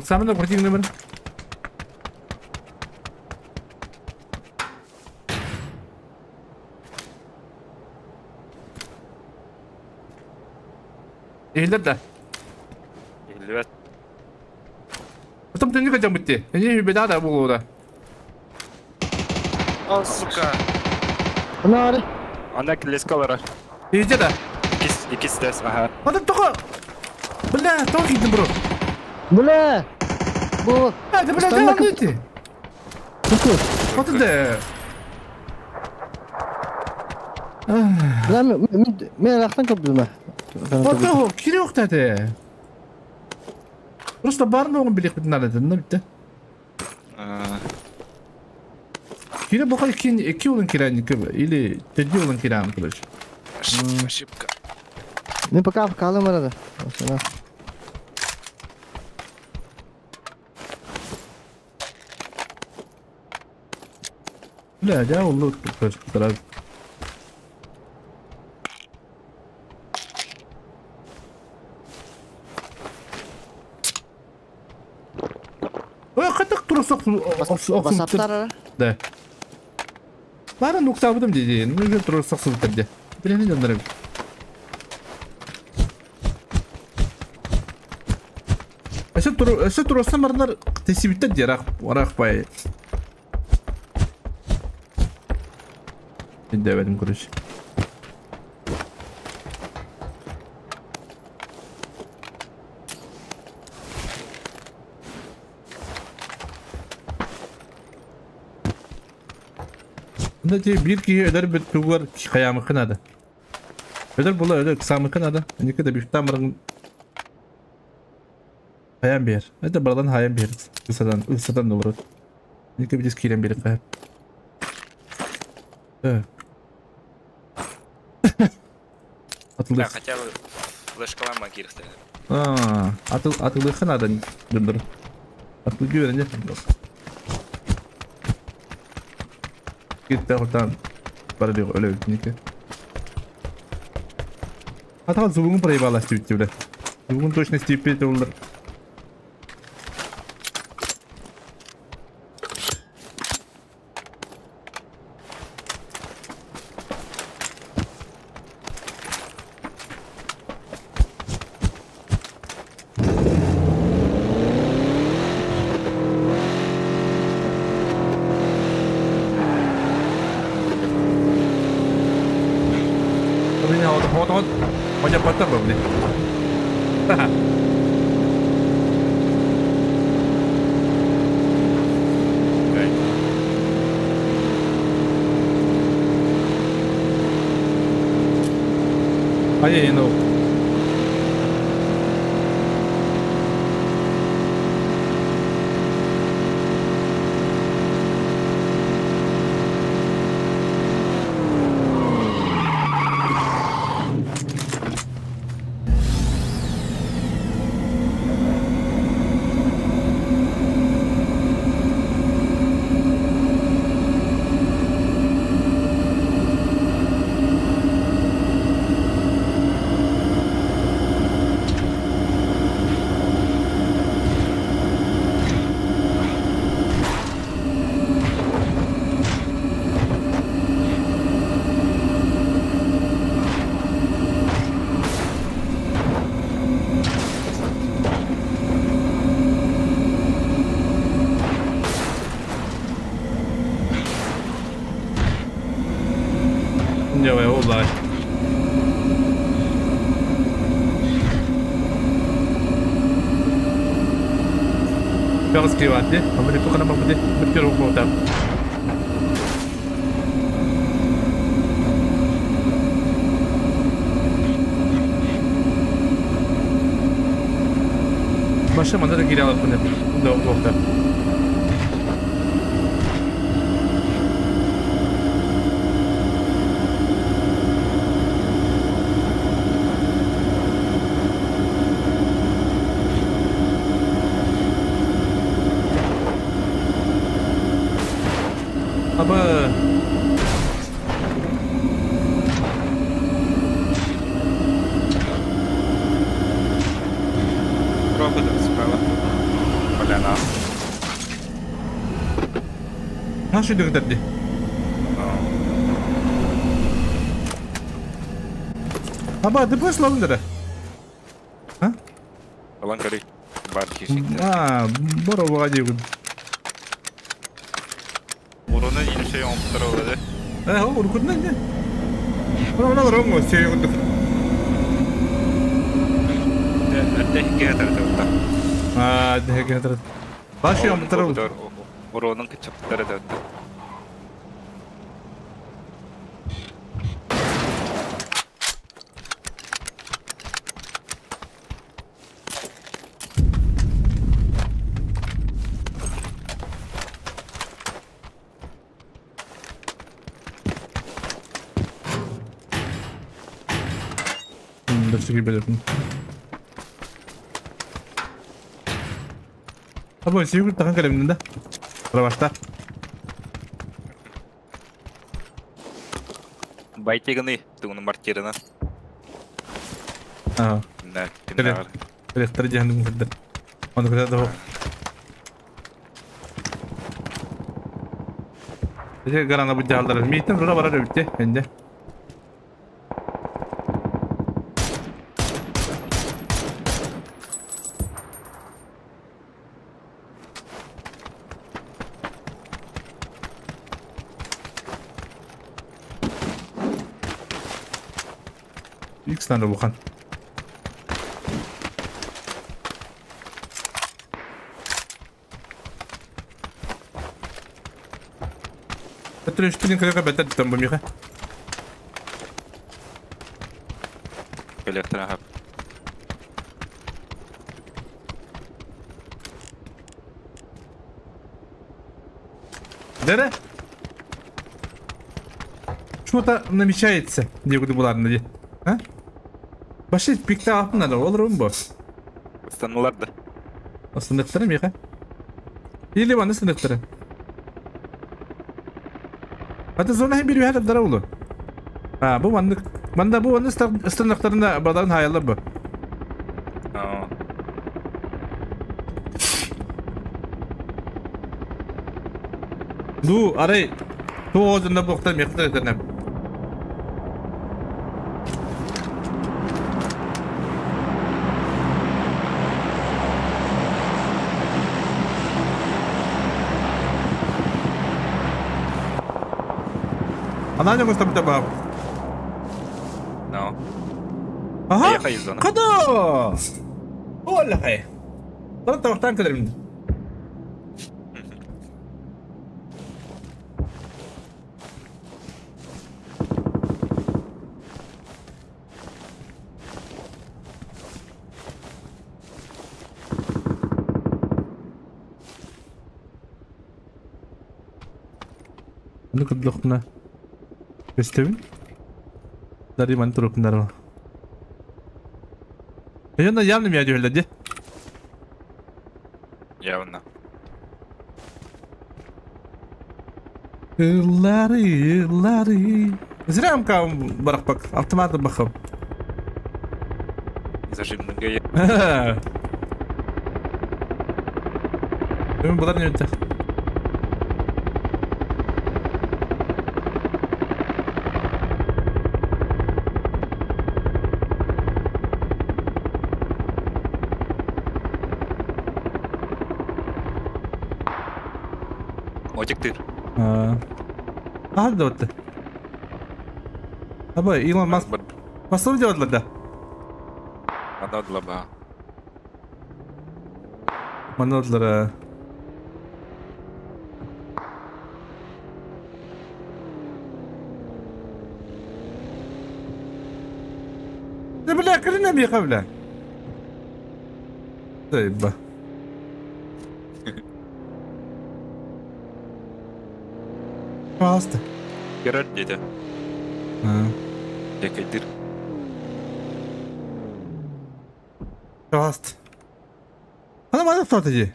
Самый да противный бар. Иһиллэр да. Иһиллибэт. Потом ты не хотел быть. Не беда да буолуо да. О, сука! Нары. Ана килеска олорор. Иһдэ да. Икки стэс, ага. Потом только... Бля, тоҕо киирдим бро. Бля! Бу. А, да бля, да, аны Вот это. Бля, мен рахтан көпдүм. Вот того, кире оқтады. Просто барын оғын билек бітін надо, ну бітті. Кире бұқа екі олын киран, или теди олын киран, короче. Ошибка, ошибка. Мен пока калым арада. Бля, я улу, короче, сразу. Ой, қайтақ тұрсақ. Басаптар. Да. Бары нуктабыдым дейді. Ну, тұрсақ сылтыр де. Білені жандырым. Әсі тұрса марнар тесибиттен де рақ бай. Деведим, короче. Мында бир киһи өдөр бит тугар хаямыкын ада. Өдөр була өдөр кысамыкын ада. Нике да бифтан барың хаям бер. Это бардан хаям бер. Кысадан, ысадан наоборот. Нике бис кирен бер кая. Да, хотя бы флешкалар магирхте. А, атыл атылыхын ада дындыр. Атыл güvenli. Gitti oradan bana diyor öyle bir Hatta звугун проебалась бля. Бля. Звугун точности 5 доллар. Ай, ну. Скрывать, а мы только на будет первый там. Баша манна да киирэ алаппын да. Аба. Проходом справа. Поляна. Нашу дөгдөрдү. Аба, ты будешь ловлера? А? Алан көрүй. Бар кешекте. А, боро дейгүн. Уруну илше оңтыр олады. Э, о, уркутна не. Мына ронго сүйгүндүк. Дәхке тартылды. А, дәхке тартылды. Башы оңтыр. Уруның кычыптыры да. Абы сүйгүн тахан кэлэмнин да. Рабашта. Байтегыны тугуну мартирына. Аа. Да, Кэлэ. Электр жаһанын кырдыр. Оны кыта да. Эже гарана бу жаалдар. Мийтен рура барар өбүтте энде. Икс бухан. Өтүрүштүн кырга бетер там бу миха. Электро. Дере? Что-то намечается, где буду буларны. А? Башы пикте апнары, olur mu bu? Станыларды. Сыныктыры миха. Или ваны сыныктыры. Аты зона hem bir bir дара улу. А, бу ванны манда бу ванны станыктарына бадан хаялы бу. Ду, арай. Ту озунда боктан мехтер этенем. Она не может там No. Aha. Када! Оллахай. Тара тавактан кадермин. Ну кыдлыхна. Көстөбүн. Дари ман турупундар. Яна явно меня дюлледи. Явно. Лари, лари. Зря МК баракпак, автоматы бахам. Зажимный гай. Мен булар не өтті. Отектыр. А, да вот. Аба, Илон Маск. Маск делает да? Манодлаба. Манодлара. Да бля, колена бля. Дай ба. Пожалуйста. Көрөр диэтэ. Декайдыр. Пожалуйста. Ана мана тота дии.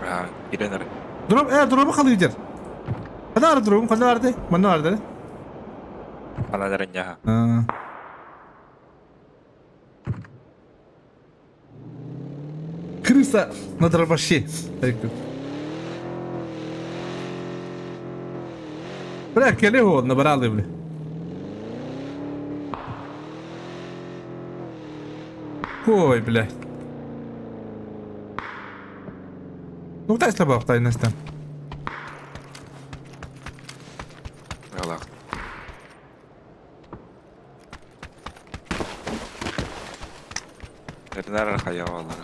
Аа, кирен эрэ. Дроп, дробу халыйдыр. Хана ар дробум, хана арды? Манна арды. Ана эрэ ньаха. Крыса на дробаше. Бля, келе его набрали, бля. Ой, блядь. Ну, дай слабо, тайностан. Алах. Эрнар хаявалар.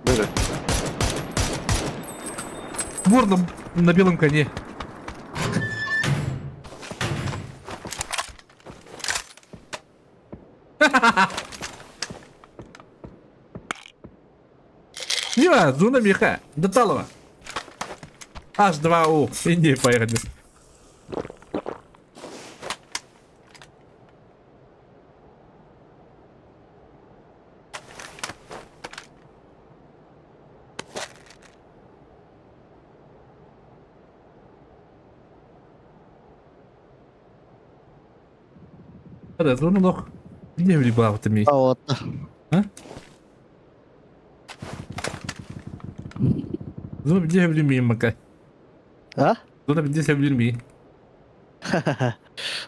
Было. Вор на белом коне. Дима, зона меха. Доталова. H2O. Индия поехали. Да, зона лох. Не влебал ты ми. А вот. А? Зона где влюби мака. А? Зона где влюби.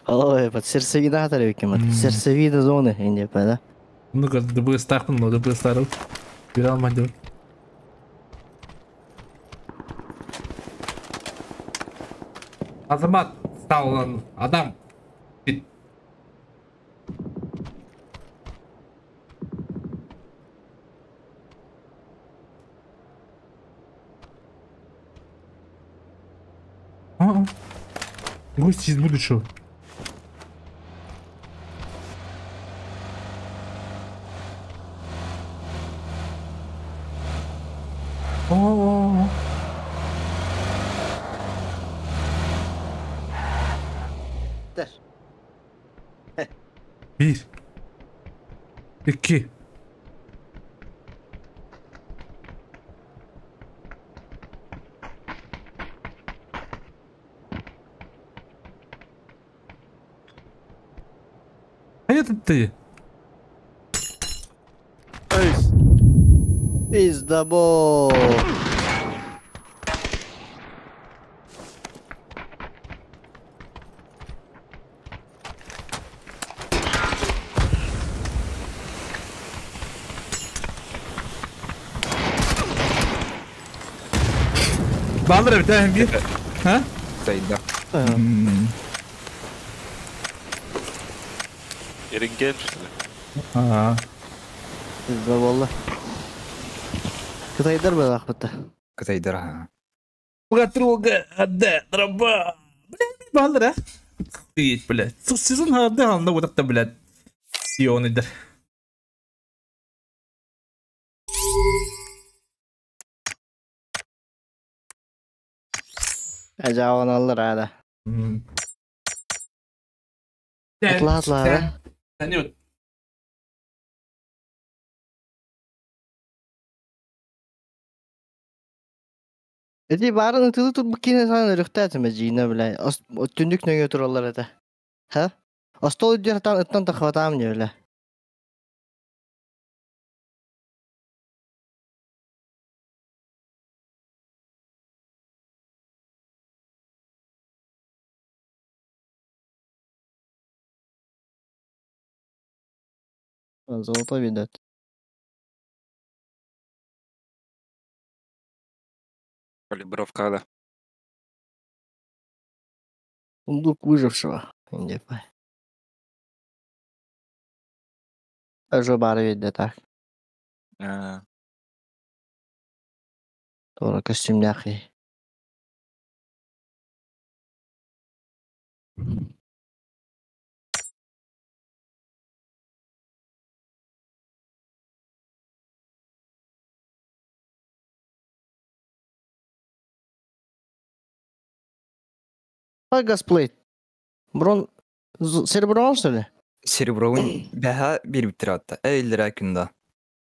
Ой, под сердцевина тарелки, Сердцевина зоны, не да? Ну-ка, дыбы стахнул, но дыбы старый. Бирал мандил. Азамат стал он Адам. А, гости из будущего. О-о-о. Bir. İki. А это ты? Пиздабол. Балдыр бит bir. Ha? Сайда. Эринген что ли? А. Пиздаболла. Кытайдар было ахпыта. Кытайдар, ага. Трога, да, дроба. Блядь, балдыр, а? Охуеть, блядь. Сезон да, ну вот это, блядь. Сионы, да. Ажаван алыр ада. Атла атла, да? Салют. Эти барын ытылы тут букине сан рөхтәтеме жина бля. Түндүк нөңө тураллар это. Ха? Остол үдер тан ыттан тахватам не бля. Золото видать. Калибровка, да. Сундук выжившего. Не Тоже бар видно так. А, Тора костюмняхи. Ай газплейт. Брон серебро что ли? Серебровын бәһә бир биттер атта. Эйлер күндә.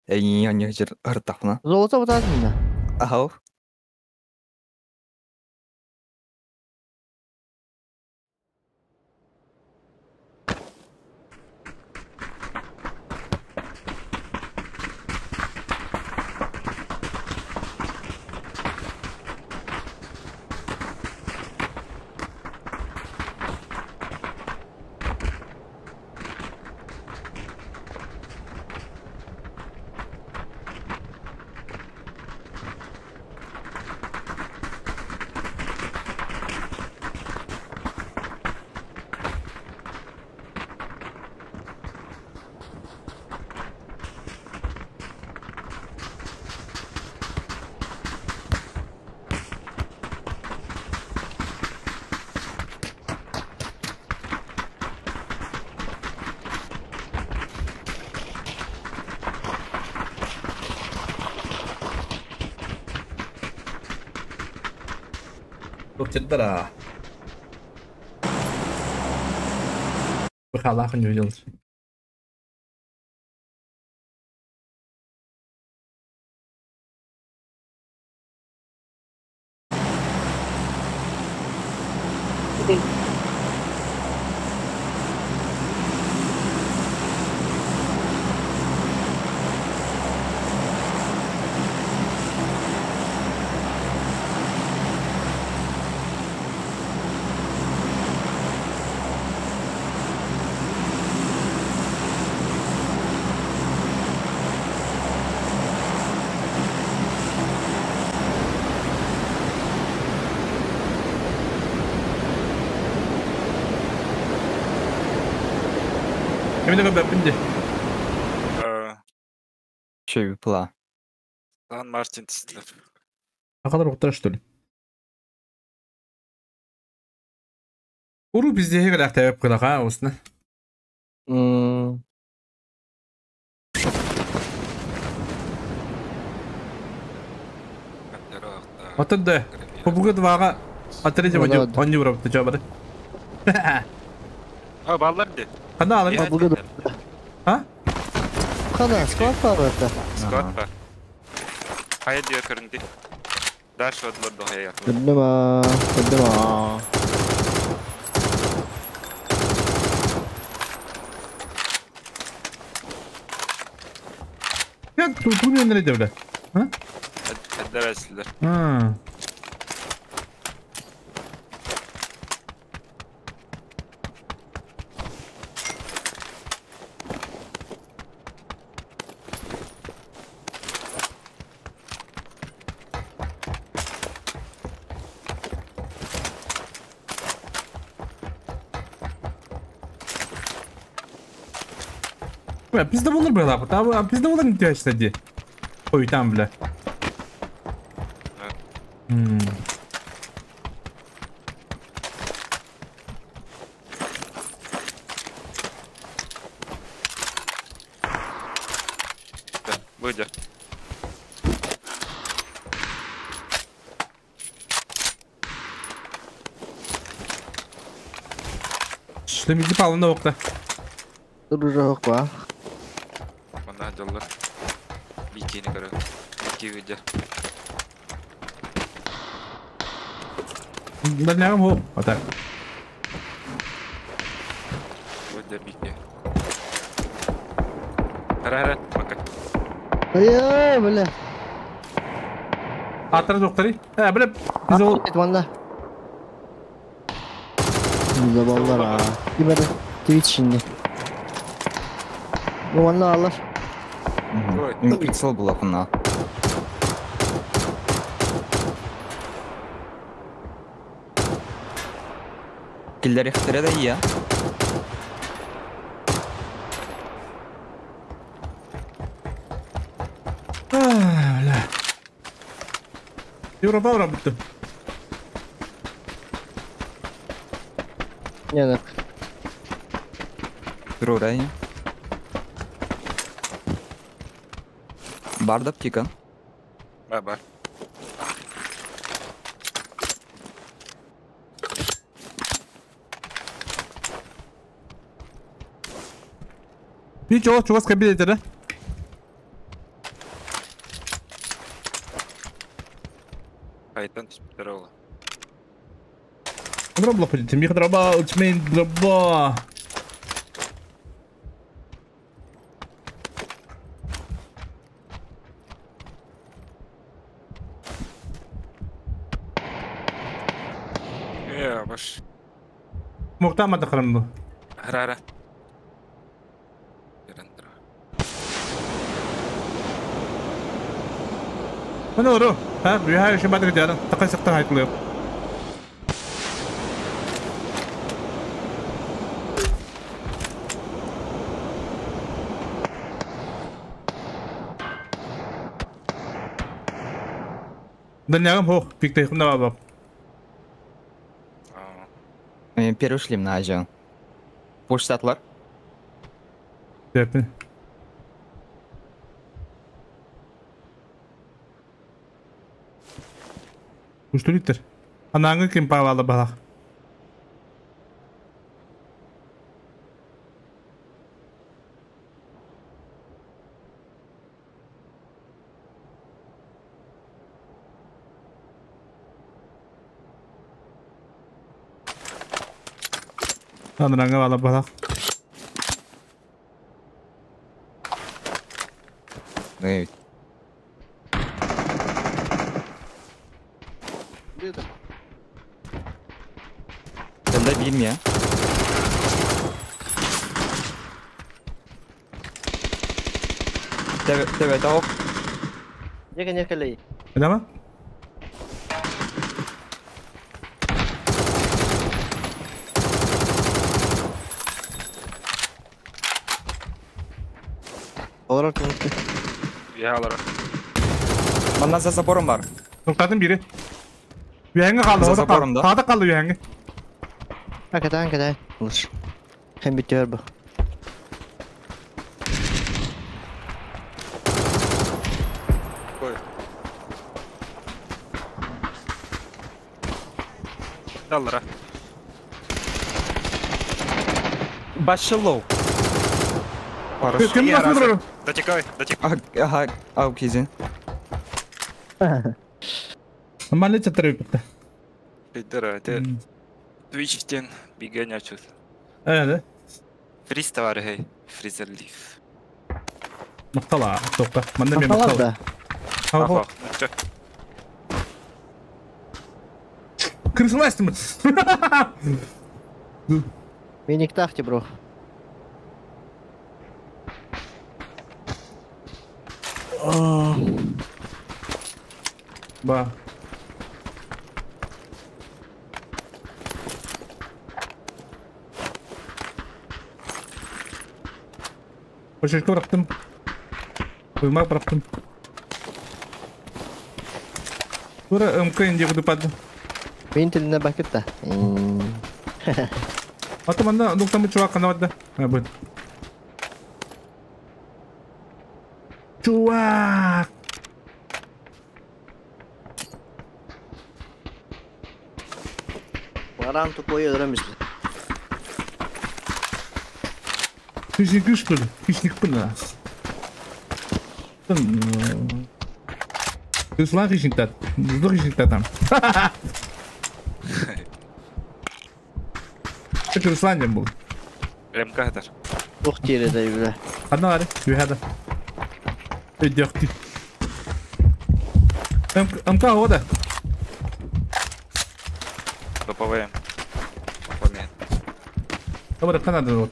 Эйин яны жыр ыртахна. Золото вот да. Ахау. Тохтеттара. Бахалах не видел. Кемне көбәп инде? Шөй пла. Сан Мартин тистлер. Акалар уктыра что ли? Уру бизде хегел актабып кылака осны. Отында Побуга двага атрежа онни урап жабары. А баллар ди. Кана алар? Побуга. А? Кана, склад бар это. Склад бар. Хайа диyor көрүндү. Дальше одлор дохая. Көддөма, көддөма. Я тут не nerede öyle? Ha? Эддересилер. Ha. Бля, пизда болар бля, а пизда болар не тяжко ди. Ой, там, бля. Выйди. Шлемизди палында окта. Дружок, ба. Жоллар. Бикини көрө. Бики видео. Дальнягам хоп. Вот так. Видео бики. Хара-хара, пока. Ой, бля. Атра жоқтары. Ә, бля, біз ол... Ванда. Забалlar ha. Кибер Twitch şimdi. Ванда алар. Им прицел был окна. Киллер ихтире да ия. Бля. Европа бітті. Не, Турурай. Бардап тика. Бар, бар. Bir çoğu çuvas kabul eder. Айтан түспүттэр ол. Дробла ходит. Мих дроба, учмейн дроба. Ээ, баш. Муктама тахарым бу. Хара-хара. Керен тура. Маны ору. Ha, bir şey badık diyorum. Takay sıktı hayıklıyor. Дальнягым хох, пиктейхым да баб. Первый шлем на ажан. Poştatlar. Депи. Уштулиттер. Анаңы ким павалы балах. Анаңы бала балах. Evet. Ben de bilmiyorum. Evet, evet, hop. Yakın yakın. Öyle mi? Olarak unuttu. Ya alara. Benden за забором var. Noktadan biri. Üyenge kaldı, За orada забором kaldı. da. Sağda kaldı üyenge. Hakikaten hakikaten. Olur. Hem bitiyor bu. Koy. Allara. Başı low. Хорошо. Kim nasıl duruyor? Дотекай, дотекай. Ага, окей. Нормально çatırıyor bitti. Пидора, ты Twitch'тен бегеня чут. Evet. Фриз товары, хей. Фризер лиф. Ноктала, тоқта. Манда мен Kafalar ноктала. da. Ха, Чё? Крысыластым. Minik tahti bro. Ба. Почеркті bıraktım. Uyumak bıraktım. Bura МК инде кудупады. Мен тіліне бакыт та. Ата манда нуктамы чувак канавады. Ha bu. Чувак! Баран тупой öğrenmişler. Хищник что ли? Хищник пына. Ты слан хищник тат. Зло хищник там. Это Руслан не был. МК это. Ух тире да бля. Одна лари, юхада. Идёхти. МК года. ППВМ. Помет. Добре, Канада вот.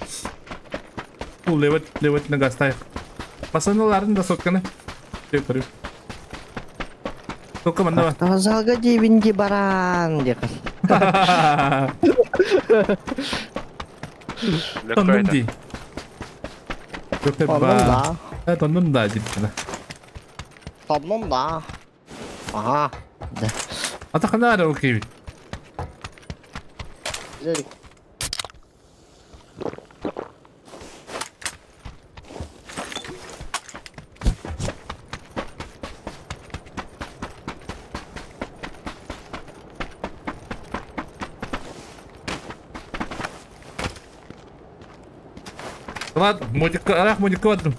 Левет, левет на гастаях. Пасаналарын да сотканы. Текарю. Только манда. Тазалга дебинди баран декан. Тоннунди. Тоннунда. Тоннунда диптина. Тоннунда. Ага. Да. Ата канара окей. Güzel. Влад, модика, арах модика вадрым.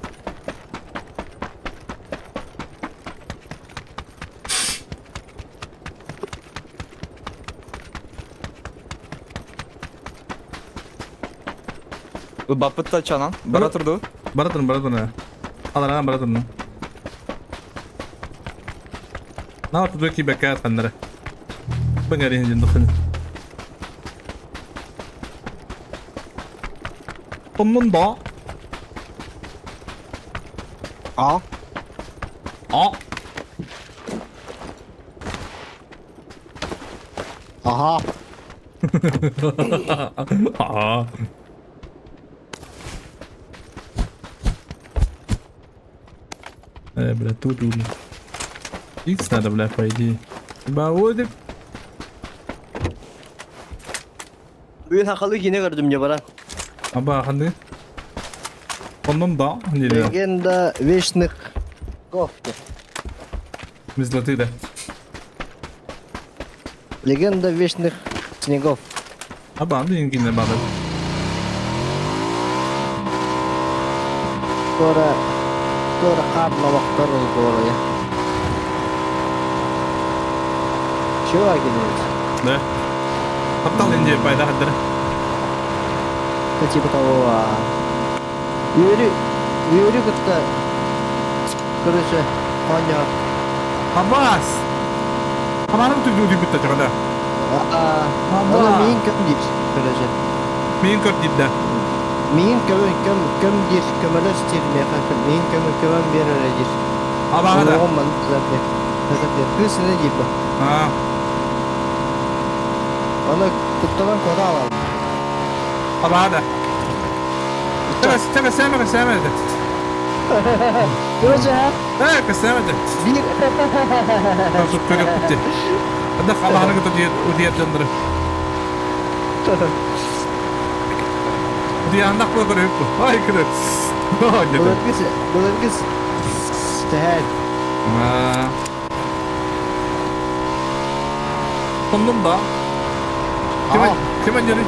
Баппытта чанан. Бара турду. Бара турун, бара турун. Аларан бара турун. На туда кибекат ханнара. Баңарин жин духын. Тоннун да. А? А. Ага. А. Бля, тут удно. Икс надо, бля, по идее. Баодик. Бүгін хақалы кине көрдім не бара. Аба, ханды. Оннан да, не да. Легенда вечных кофте. Мизлаты да. Легенда вечных снегов. Аба, анды кине бады. Тора тора қабла вақтар разговора я. Чего агилевич? Да. Таптал инде пайда хаддыр. Это типа того. Юрий, Юрий как-то, короче, понял. Абас! Аманым түгді үдіп бітті чағада. Ана мейін кім дейір, короче. Мейін көп дейір да. Мейін көм көм көм дейір, көмөлөс дейір меха, мейін көм көмөн берер дейір. Абаға да. Оғым ман запер. Запер. Кысыны дейір ба. Аны кутталан кода алам. Абаға да. Тәбе, сәмә, сәмә. Короче, ha? Э, сәмә. Bir. Nasıl көріп бітті. Ада қалағаны күтіп удият жандыры. Удияндақ бұл көріп. Ай, көріп. Ой, деді. Былыргыс, былыргыс. Сәл. Тондым да. Кем әнері?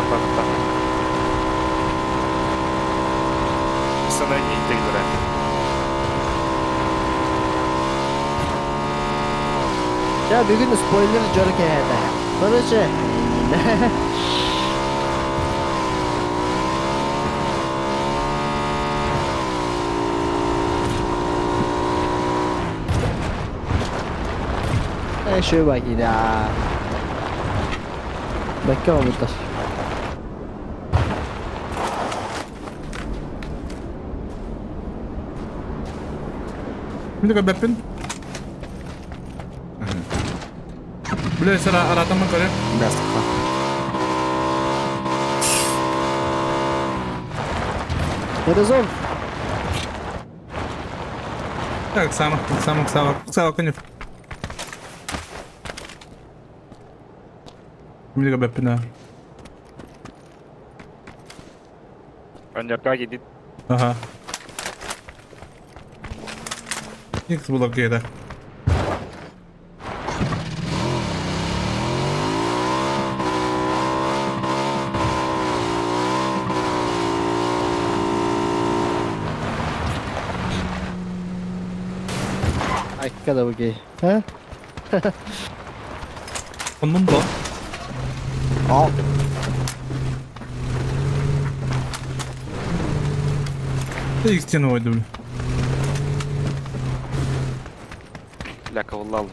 Sana интегрер. Ya bugün spoiler жоры кәді. Короче. Э, шөй бакида. Бәкке olmuşlar. Şimdi көбәппін. Біле, сара аратамын көрі. Бәстіққа. Горизонт. Так, сама, сама, сама, сама, конев. Şimdi көбәппін, а. Аньярка едит. Ага. Икс блокида. Айкка да окей. Ha? Оннун да. Ал. Икс тені ойды, бля. Бля, кавыллал.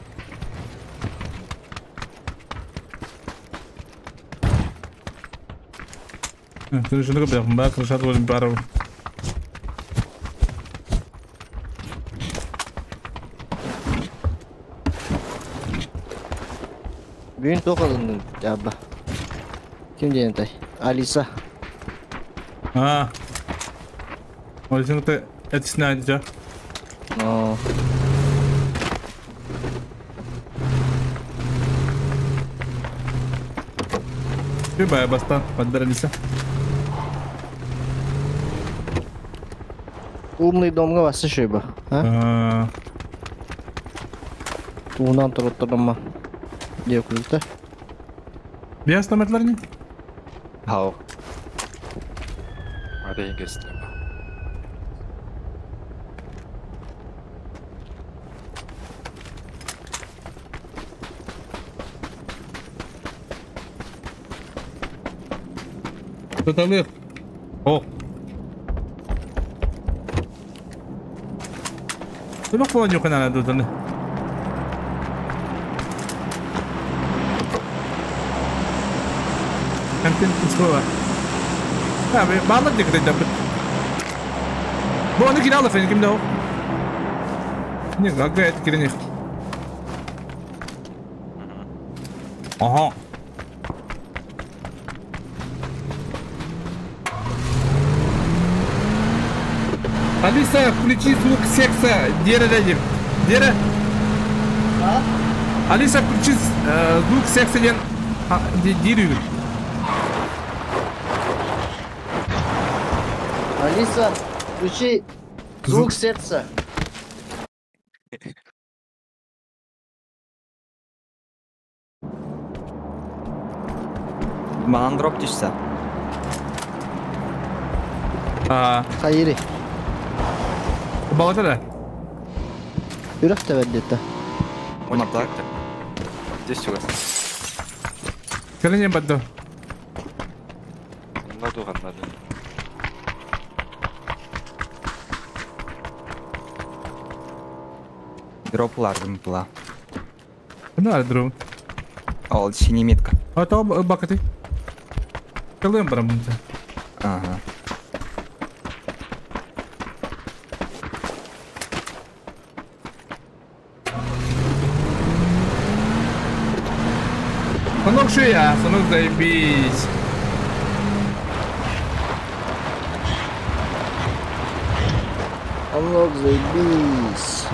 Крышаны көп яқын ба, крышат өзім бары. Бүгін тоқ алындың, жабба. Ким дейін Алиса. А. Алисаны әтісіне айтты. О. Любая баста, подбер Алиса. Умный домға басы шөй ба. А? Туынан тұрып тұрма. Деп күлді. Бияс номерлар не? Хау. Ада енгесін. Туталык. О. Тумак болан yok ana дутаны. Контент слова. А, мало где когда Бу аны киралы фен кимде о? Не, гага это кирене. Ага. Алиса, включи звук секса. Дера дядим. Дера. А? Алиса, включи звук секса ден. Дерю. Алиса, включи звук сердца. Манан дроп түшсә. Хайри. Балата да. Үрөх тәбәддетті. Мына так. Здесь у вас. Кәлене бадды. Надо, надо. Дроп лардым была. Ну, дроп. Ол синий метка. А то бакаты. Калым барамынта. Ага. Санок что я, санок заебись. Санок заебись.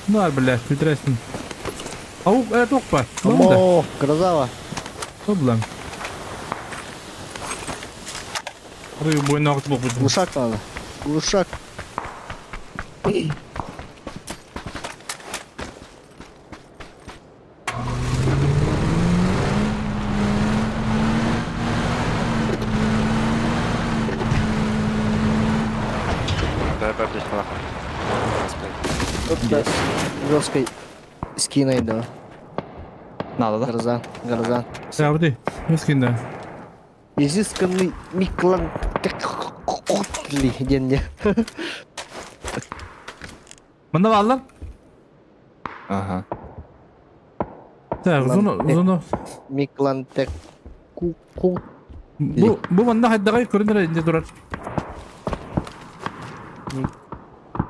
Ну, блядь, интересно. Ау, это опа. О, грозава. Проблем. Глушак надо. Глушак. Да, Жесткой скиной, да. Надо, да? Гроза, гроза. Да, вот и скин, да. Изысканный Миклан день. Мында баллар? Ага. Так, зону, зону. Миклан тек ку ку. Бу бу мында хайдагай көрүнөр инде турар.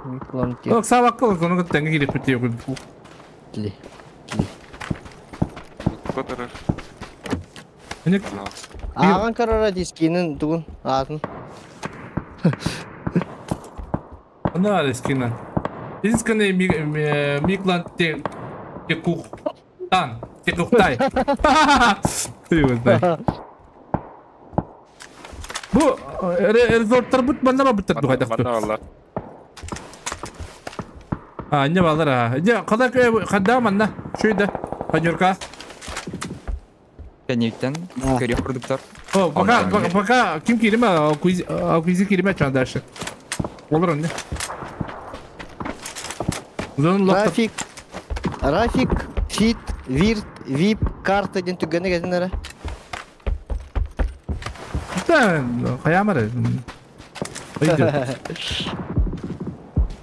Миклан тек. Ок, сабак кыл, зону теңге кирип битти. Ли. Которых. Аған карара дискинин тугун атын. Ана скина. Изысканный Миклан те кух тан, те кухтай. Ты его знаешь. Бу резорттар бут манна бут дугайдак. Манна А, не балар а. Не, када када манна. Шуйда. Панюрка. Кенниттен көрүөх продуктар. О, пока пока ким кириме, куизи кириме чан дальше. Olur anne. Рафик, Рафик, Фит, Вирт, Вип, карта ден түгәне гәзеннәре. Да, каямары.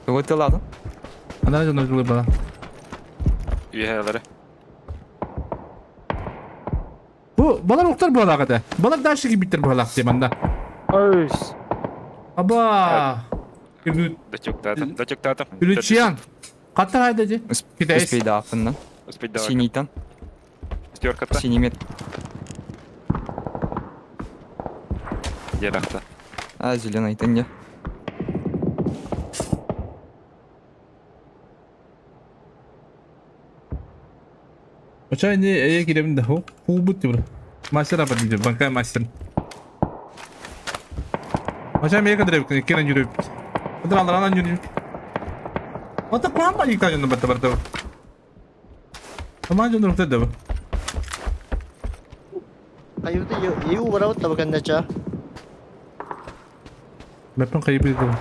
Тугы тыладың? Ана жона жылы бала. Үйәләре. Бу балар уктар була када. Балар дальше кибиттер була дем анда. Ойс. Аба. Дачуктатым, дачуктатым. Үлүчиян. Каттар айда же. Успейда афыннан. Успейда. Синийтан. Стерката. Синий мет. Яракта. А, зеленый не. Оча не эе кирем да ху. Ху бут тибр. Мастер апа диде, банка мастер. Оча меге кадыр керен жүрүп. Кадыр алар анан жүрүп. Ата куан ба никта жөнү батта барда. Таман дьон урукта да бу. Хайыты ю барабыт таба кэннэча. Бэппин хайыбыт да.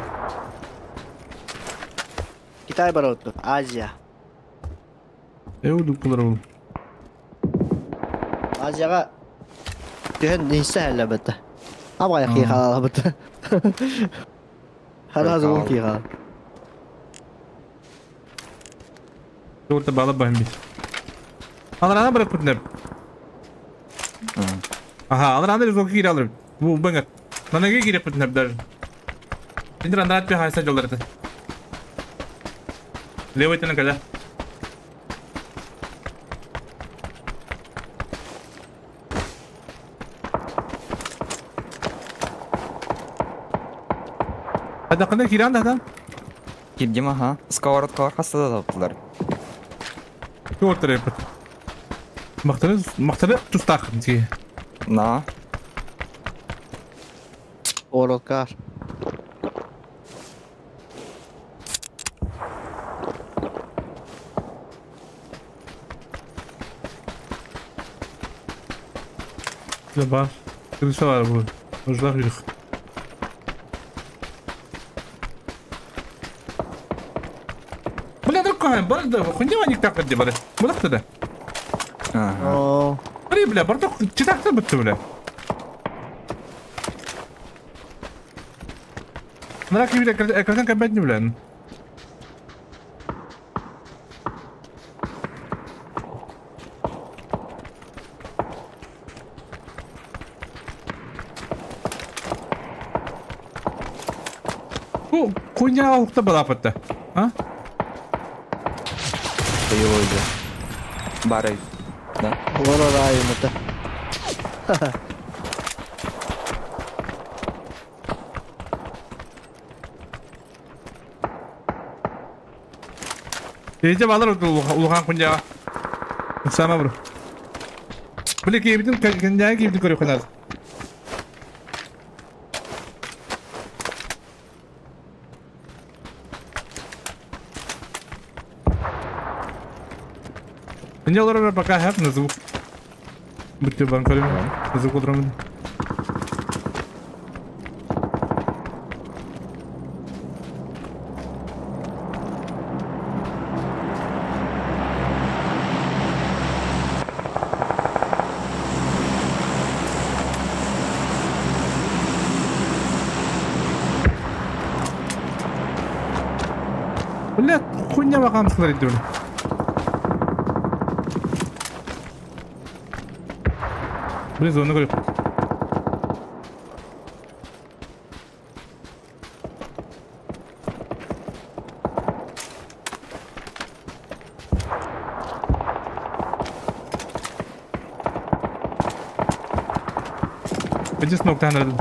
Китай барабыт Азия. Эу дуккулар ол. Азияга түһэн ниссе хэлэбэт. Абай хи халабыт. Хара зуун ки хал. Туурта бала баһым бит. Аларана барып путнеп. Аха, аларана резок кире алыр. Бу баңа. Манаге кире путнеп даже. Индир андрат пе хайса жолдарды. Левый тенен кала. Hadi кандай киран да? Кирдим аха. Сковородкалар хаста да таптылар. Туурта репет. Мактаны мактаны тустак ди. На. Ороткар. Бар. Крыса бар бу. Ужлах юрых. Бля, друг бар да, хуйня не так где бар. Булак да. Ага. Бля, бля, бардак читакты бітті, бля. Нара кибе экран кабет не бля. Бу хуйня укта балапатта. А? Боевой Бары. Да. Олор айымыта. Ece балар улухан хуйня. Сама бро. Бля, кибитин кенжа кибитин көрүп канар. Не олар пока хәп на звук. Будьте бан көрүм. Звук отырамын. Бля, хуйня бакамсылар иди, бля. Блин, зону көрүп. Иди смог таңырдым.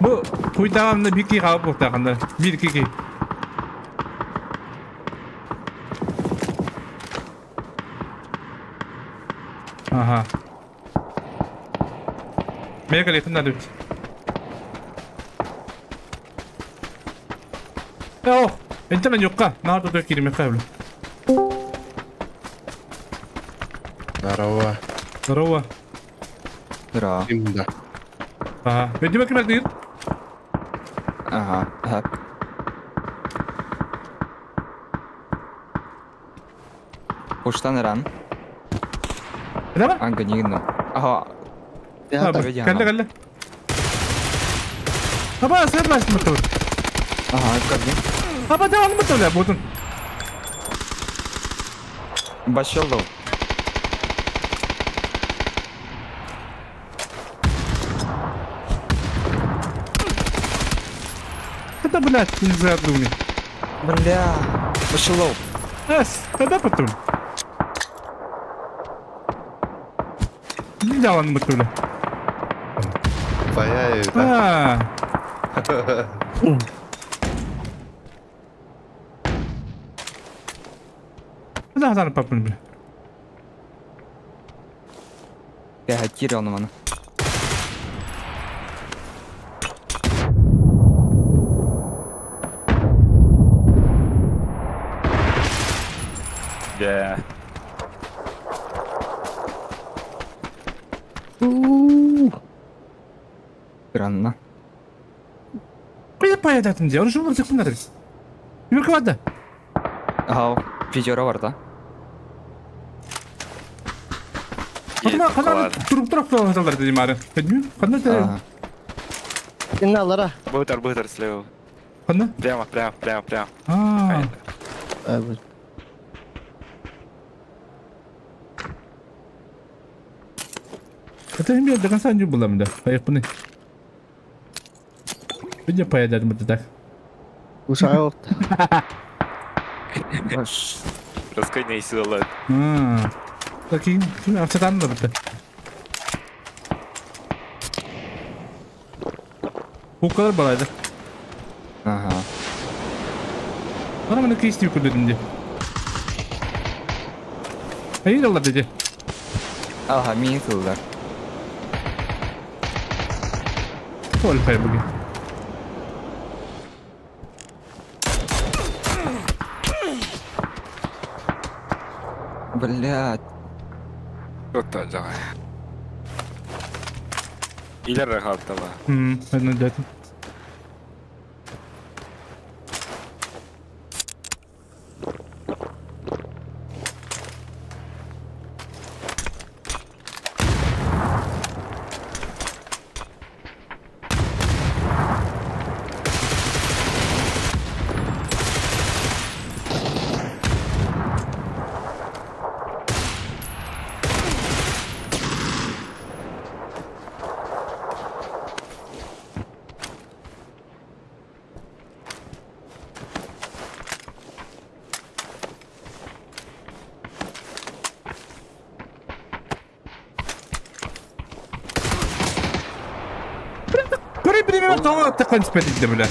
Бу куйдагамны бики кабып буктаганда. Бир кики. Ага. Мега летин надо. О, энтен юкка. Надо тут кириме кабыл. Здорово. Здорово. Здорово. Да. Ага. Видимо, кимер дейт? Ага. Ага. Уштан ран. Давай. Анга нигну. Ага. Калла калла. Аба, сэр лас мотор. Ага, кабин. Аба, давай мотор, бля, ботун. Башел. Это, блядь, не задумай. Бля, башел. Эс, когда потом? Не дал он мотор. Твоя да? Да, да, папа, бля. Я кирил на мана. Бля. Странно. Кая паядатым дии. Оны шулар сыксындар. Юрка барды. Ага, видео бар да. Кана кана туруп туруп туруп дедим ары. Билмейм. Кандай Ага. Киналара. Бытар, бытар слева. Кана? Прямо, прямо, прямо, прямо. А. Evet. Это не до конца не было да. Поехали. Где поедать мы так? Ушай oldu. Раскай сила. А. Такие, автотан да бит. Хукалар балайды. Ага. Ана мені кейс деп көрдім де. Әйел алар деді. Ага, мини тылдар. Ол қай бүгін. Блядь. Вот так, давай. Илер рахаттала. Одно дятым. Тоға тыққан түспеді бля.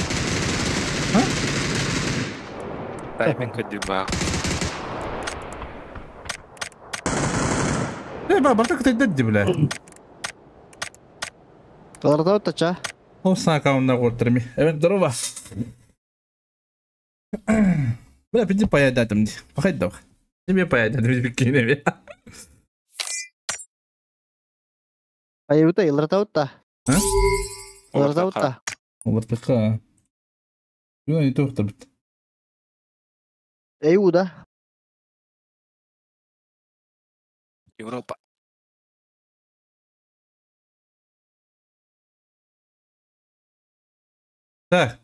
Тайминг көдді. Э, ба, барта кытайда бля. Оларда оттача. Ол сакаунна көрдірме. Evet, здорово. Бля, пиди поедатым. Пахайдақ. Тебе поедатым биккене. Айута иларда отта. А? Оларда отта. Олар Юу не тоқтар бит. Эйуда. Европа. Так.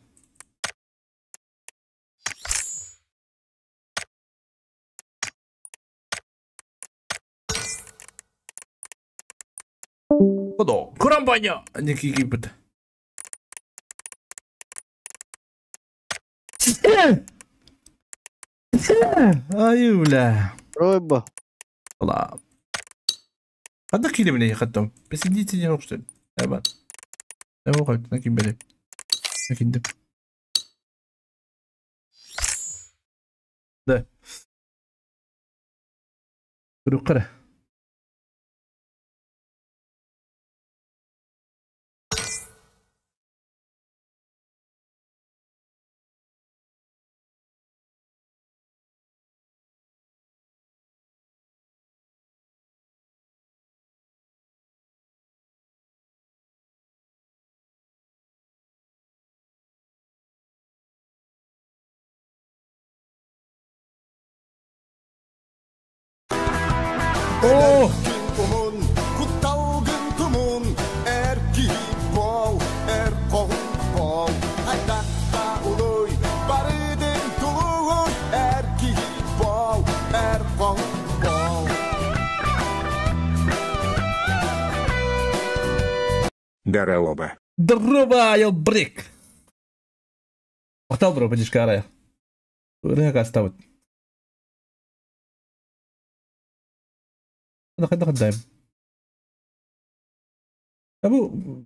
Kodо, Курамбаня! Некий бит. Ай, бля. Ройба. Allah. Хадда киле хаттым. Бес идите не оқшты. Эбат. Эбо қойды, накин бере. Накиндим. Да. Көріп О! Здорово. Здорово, Елбрик! Мақтал бро, подишка арая. Рынок оставит. Хада хада Абу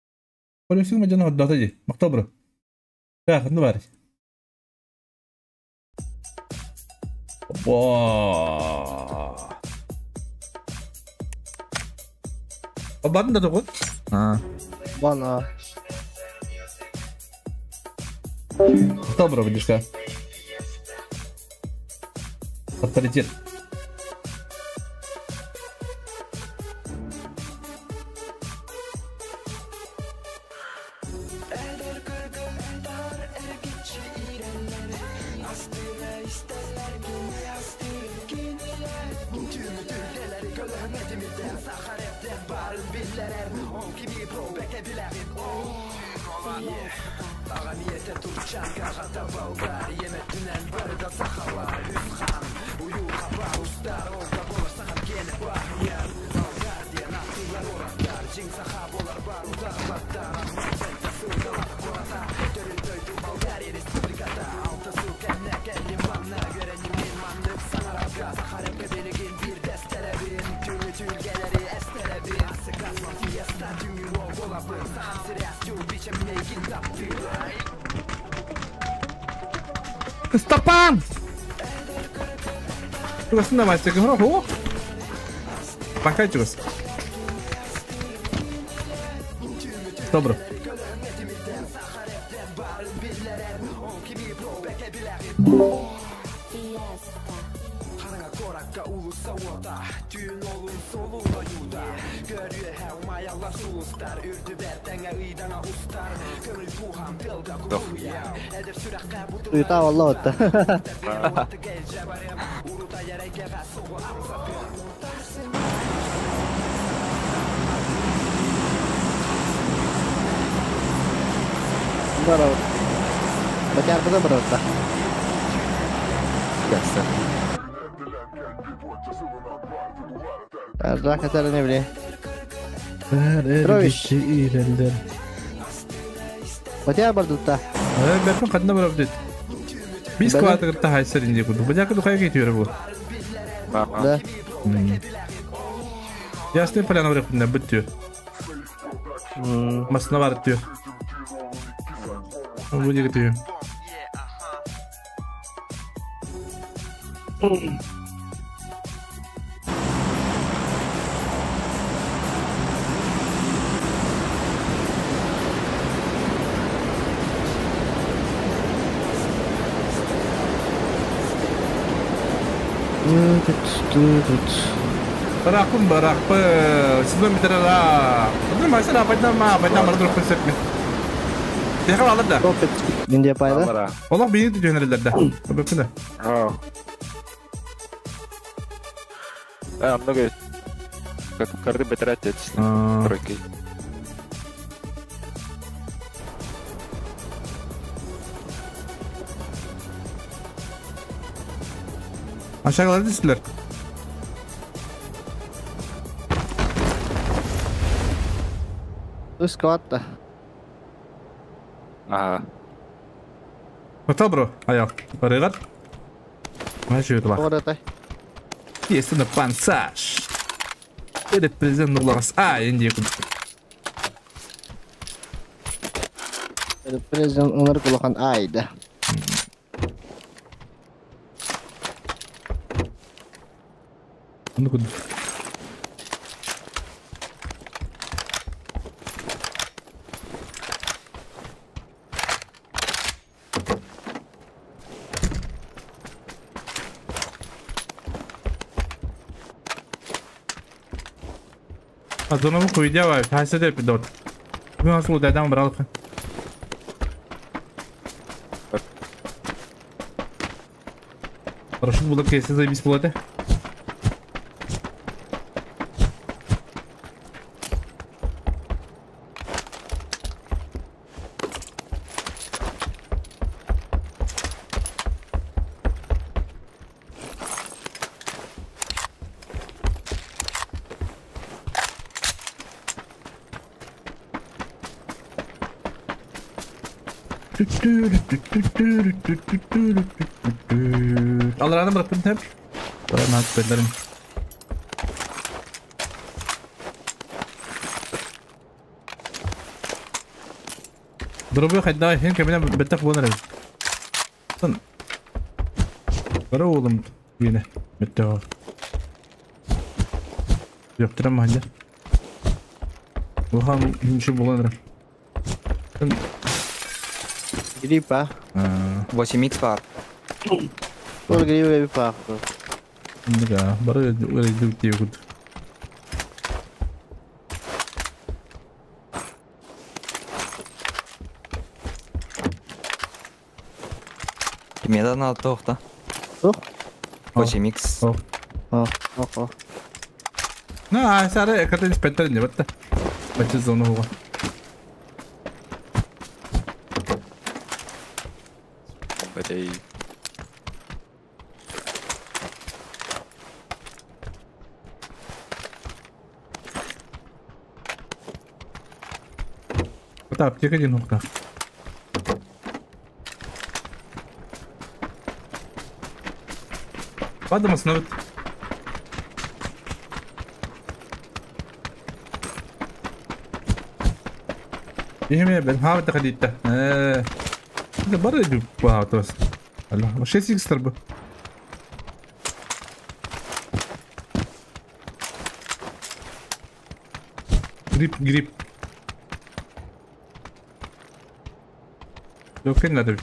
полисиг мажана hodдата жи. Мақтал бро. Та хадны бар. Опа. Батын да тоқыт? А. Бана. Мақтал бро, подишка. Авторитет. Стопан! Чугасында мастер хо. Пока чугас. Добро. Уйта валла отта. Здорово. Батярка добро-то. Ясно. Жак это не бля. Петрович. Батяр бардутта. Бәрпін қадына барап деді. Бис квадратта хайсар инде куду. Бажака духай кетіп бу. Да. Ясный поляна барып күнде бүттү. Масына барып түйө. Бу диге түйө. Баракын баракпы. Сизон битерара. Bunu masana апайдан ма апайдан бара туруп көрсөтмө. Техал алыр да. Менде пайда. Олар бейни жөнөрөлөр да. Көпүнө. А, много карды бетерет тройки. Aşağılarda üstüler. Скватта. Ага. Готов, бро? Аял. Барыгат. Маши это Ората. Есть на пансаж. Этот президент нурларас. А, инди. Этот президент унар кулахан айда. Ну куда? Зонову хуйдява, хасиде пидот. Ну, дадам бралка. Парашют булып кесе заебись булады. Алараны bıraktım hep. Bana bellerim. ضربوا خدناه هين كمان بتاخ بونرز. استنى. برولم بينا متى يقترم هذا. وهم نمشي بونرز. Гриппа. 8 х пар. Ол грипп пар. Да, бары өйдүк. Кимедан алты тоқта. Тоқ? 8 х. О. О, о, о. Ну, а сары катын инспектор не бітті. Бачча зона хуга. Бэтей. Это аптека один ухта. Ладно, остановит. إيه بل ها تخليته هذا برا يجيب بس الله مش 6 تربه قريب قريب لو كان هذا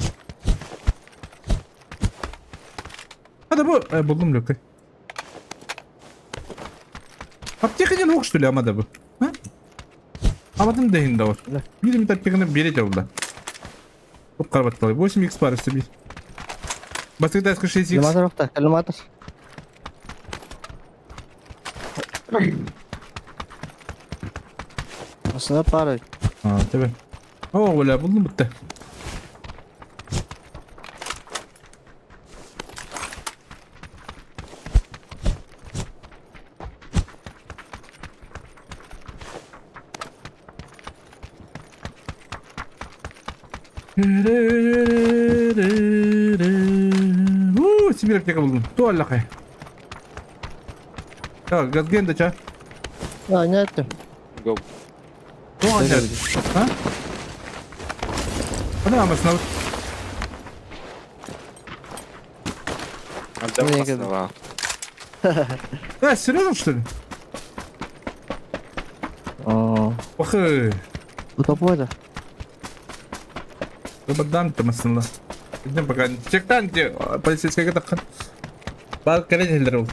هذا بو buldum Loki. Аптека не что ли, амада бу? А? Амадын дehин да бар. Bir mi аптеканы берет oldu. Топ карбатталы. 8x бар үсті Басты таска 6x. Коллиматор охта, коллиматор. Aslında para. А, тебе. О, бля, buldum bitti. Сибирь аптека buldum. Туаллахай. Так, газген да ча. А, не это. Go. А? Куда мы снова? Да, серьезно, что ли? О. Ох. Утопой-то. Бадан там основно. Идем пока. Чектанте, полицейская катахан. Бар колени.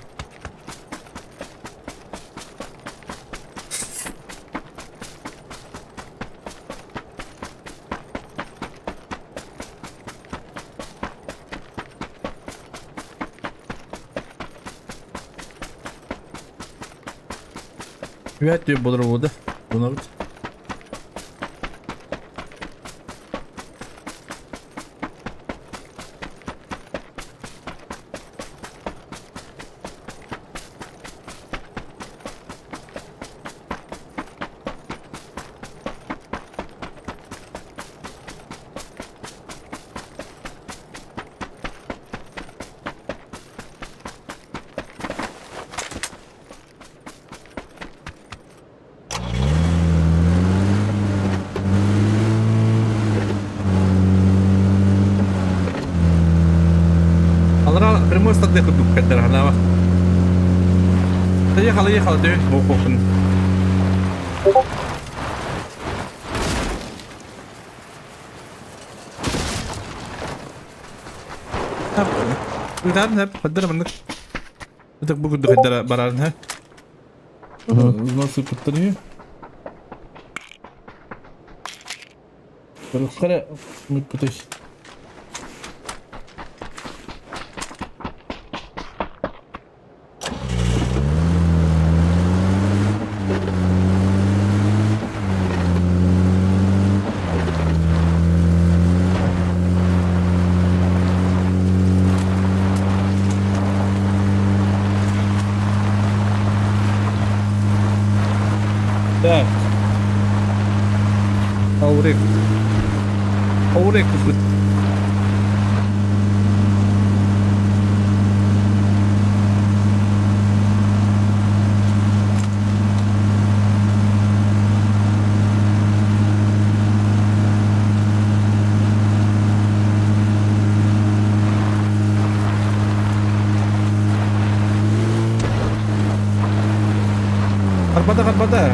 Вряд ли бодрого, да? Прямой стадия кудук каддар Ехала, ехала, ты бокохын. تعال خدرها منك. بدك بقول خدرها برانها. نص البطارية. بالخرا متبتش. Так. Аурек. Аурек. Карбада, карбада.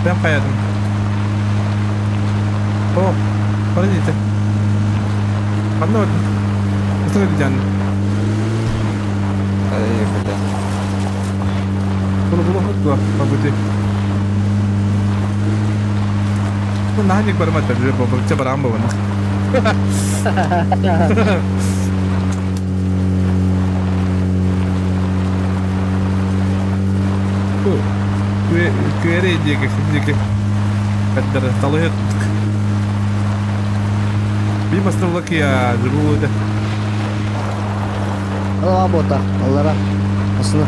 Прям поедем. О, подождите. Одно. Остановите, Анна. Эй, бля. Было, по пути. Ну, нахрен бармат, же, баб, че барам баб. Күөрэй диэки, диэки. Каттары талыһыт. Би бастылык я живу это. Ала бота, аллара. Асына.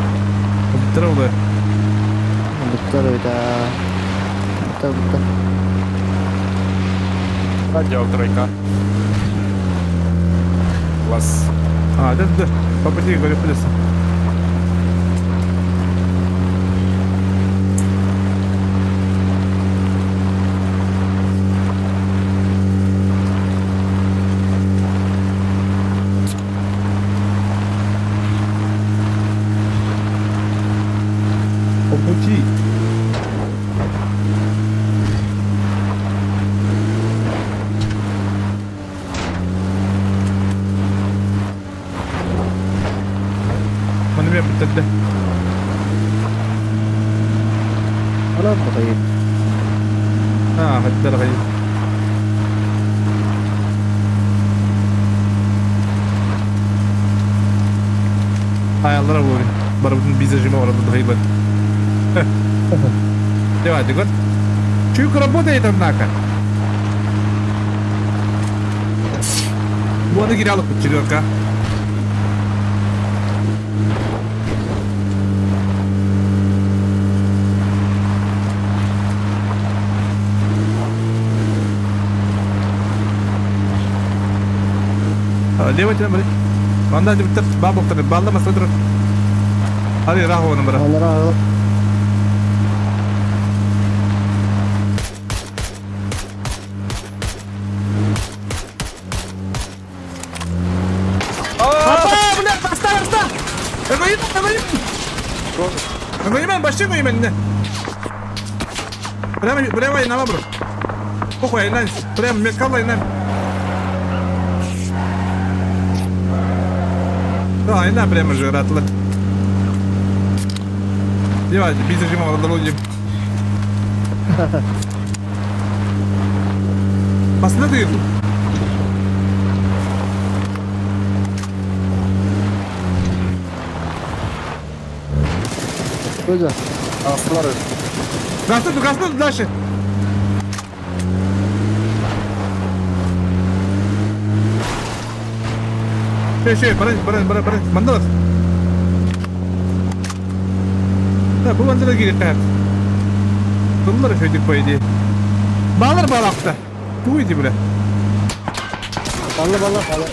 Буттар олы. Буттар өйдә. Буттар, буттар. Радио тройка. Класс. А, да, да. По пути говорю, плюс. По пути. Маны мен бүттерде. Ана бутайы. А, хаттар гай. Ayarlara bu. Barabutun bize jima var bu gaybat. Давай, ты год. Чуйка работает, однако. Вот и гирялок четверка. Лево тебя, блядь. Анда диптер бабоктар балла масадыр. Ари рахо номер. Анара. Апа, бля, баста, баста. Эгоим, эгоим. Эгоим, баши эгоим. Прямо, прямо и на бро. Похуй, на, прямо меткала и на. Да, и на прямо же ратлы. Давай, биз режима дороги. Посмотри. Куда? Гасну, гасну дальше. Şey şey, bana bana bana bana mandal. Да, bu mandala girip Bunları şöyle koydu. Bağlar bağlakta. Bu idi bile. Балла, балла, балла.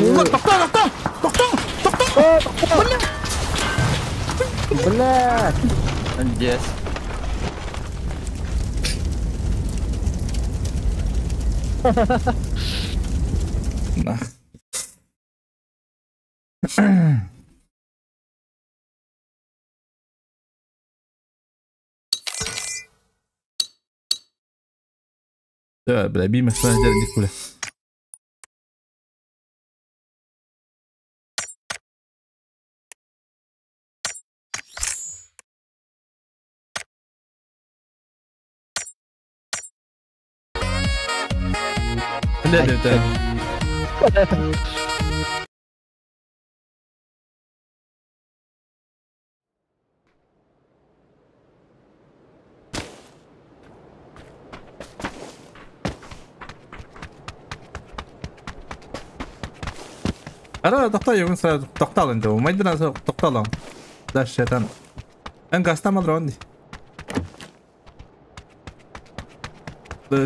Ulan tokta tokta. Tokta tokta. Бля. Yes. Nah. Да, бля, би масла дер куля. Да, да, да. Ара тохтой югун са тохталын да. Майдана са тохталын. Да шайтан. Эн гастам алрон.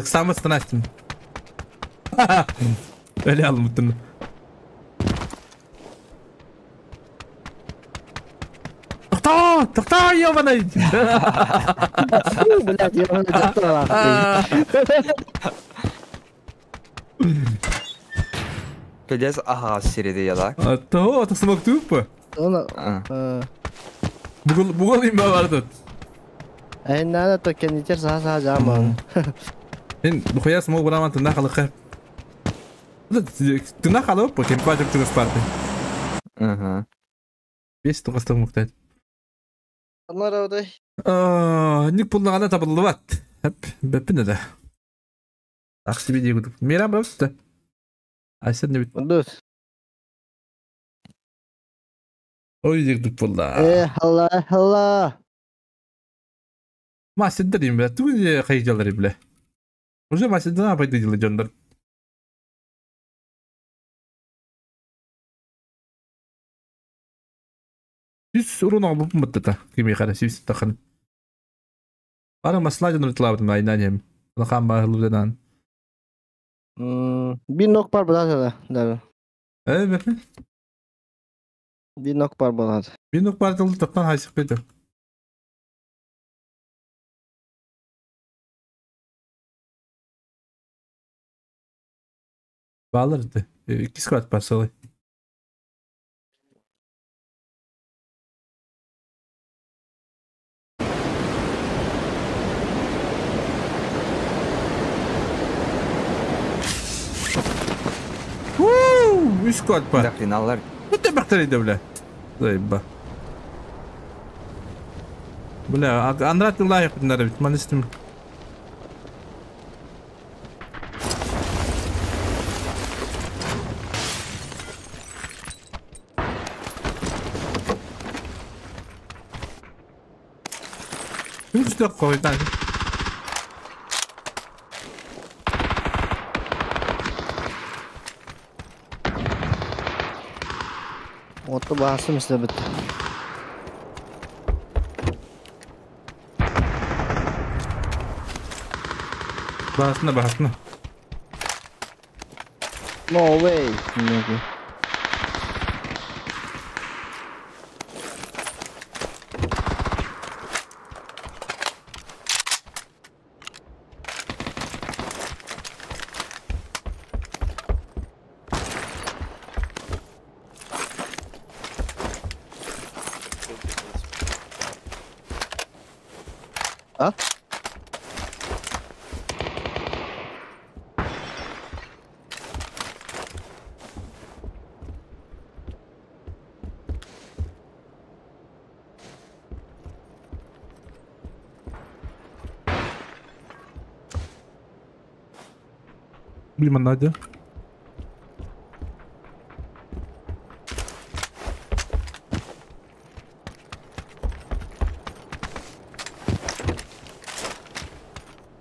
Самы станастым. Öyle almıştım. Тохтоо, тохтоо ёбаный. Блядь, я уже достала. Пидес ага сириди яда. То, это смог тупо. Он Бугул бугул им барды. Эй, надо то кенитер са са жаман. Мен духуя смог браман тына халыкы. Тына халып, по кем пажып чыгыс барды. Ага. Бес тугастык муктат. Анара одай. Ник пулнагана табылды бат. Хеп, беппин да. Аксы би дегүдүк. Мира бапты. Айсен не бит. Дус. Ой, дик буолла. Э, халла, халла. Мастер бля. Тугу хайдалар бля. Уже мастер пайдылы дьоннор. Үс урун оҕобуппун быттата. Кими хара сүүс тахан. Бары масла дьоннор тылаабытым айнан ем. Лахан баһылыдан. Bir nok бар булат да. Э, бе. Bir nok бар булат. Bir nok бар тыл таптан хайсык беди. Балырды. Икки склад бар солай. Үс склад бар. Да хреналар. Это бактерия, бля. Заеба. Бля, андрат лайк надо ведь, манистим. Үс қойдан. Отты басым işte bitti. Басына, басына. No way. Nigga. А? Блин, Надя.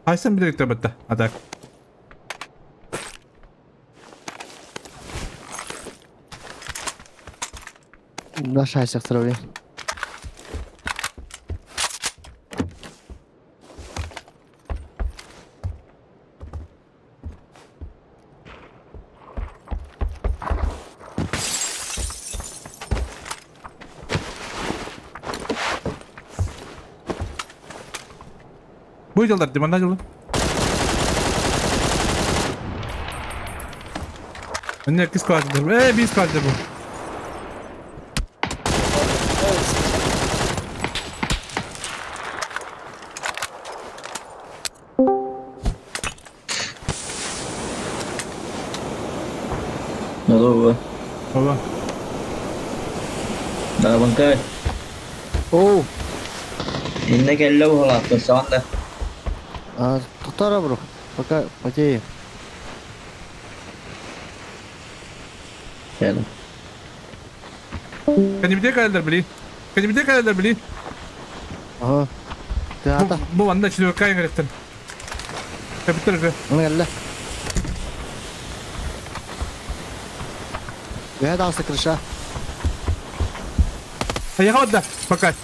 Айсан биректе бітті. Атак. Наш айсак травли. Бу жылдар диманда жылы. Не кис квартир. Э, бис квартир бу. Алло, Ова. Да, банкай. Оу. Инна келле була, тосанда. А, тутара бро. Пока потею. Чәле. Кәнибде кәлдер били. Кәнибде кәлдер били. Ага. Теата. Бу анда чүлө кайын керектен. Капитал же. Мына Я дался крыша. А я да, пока.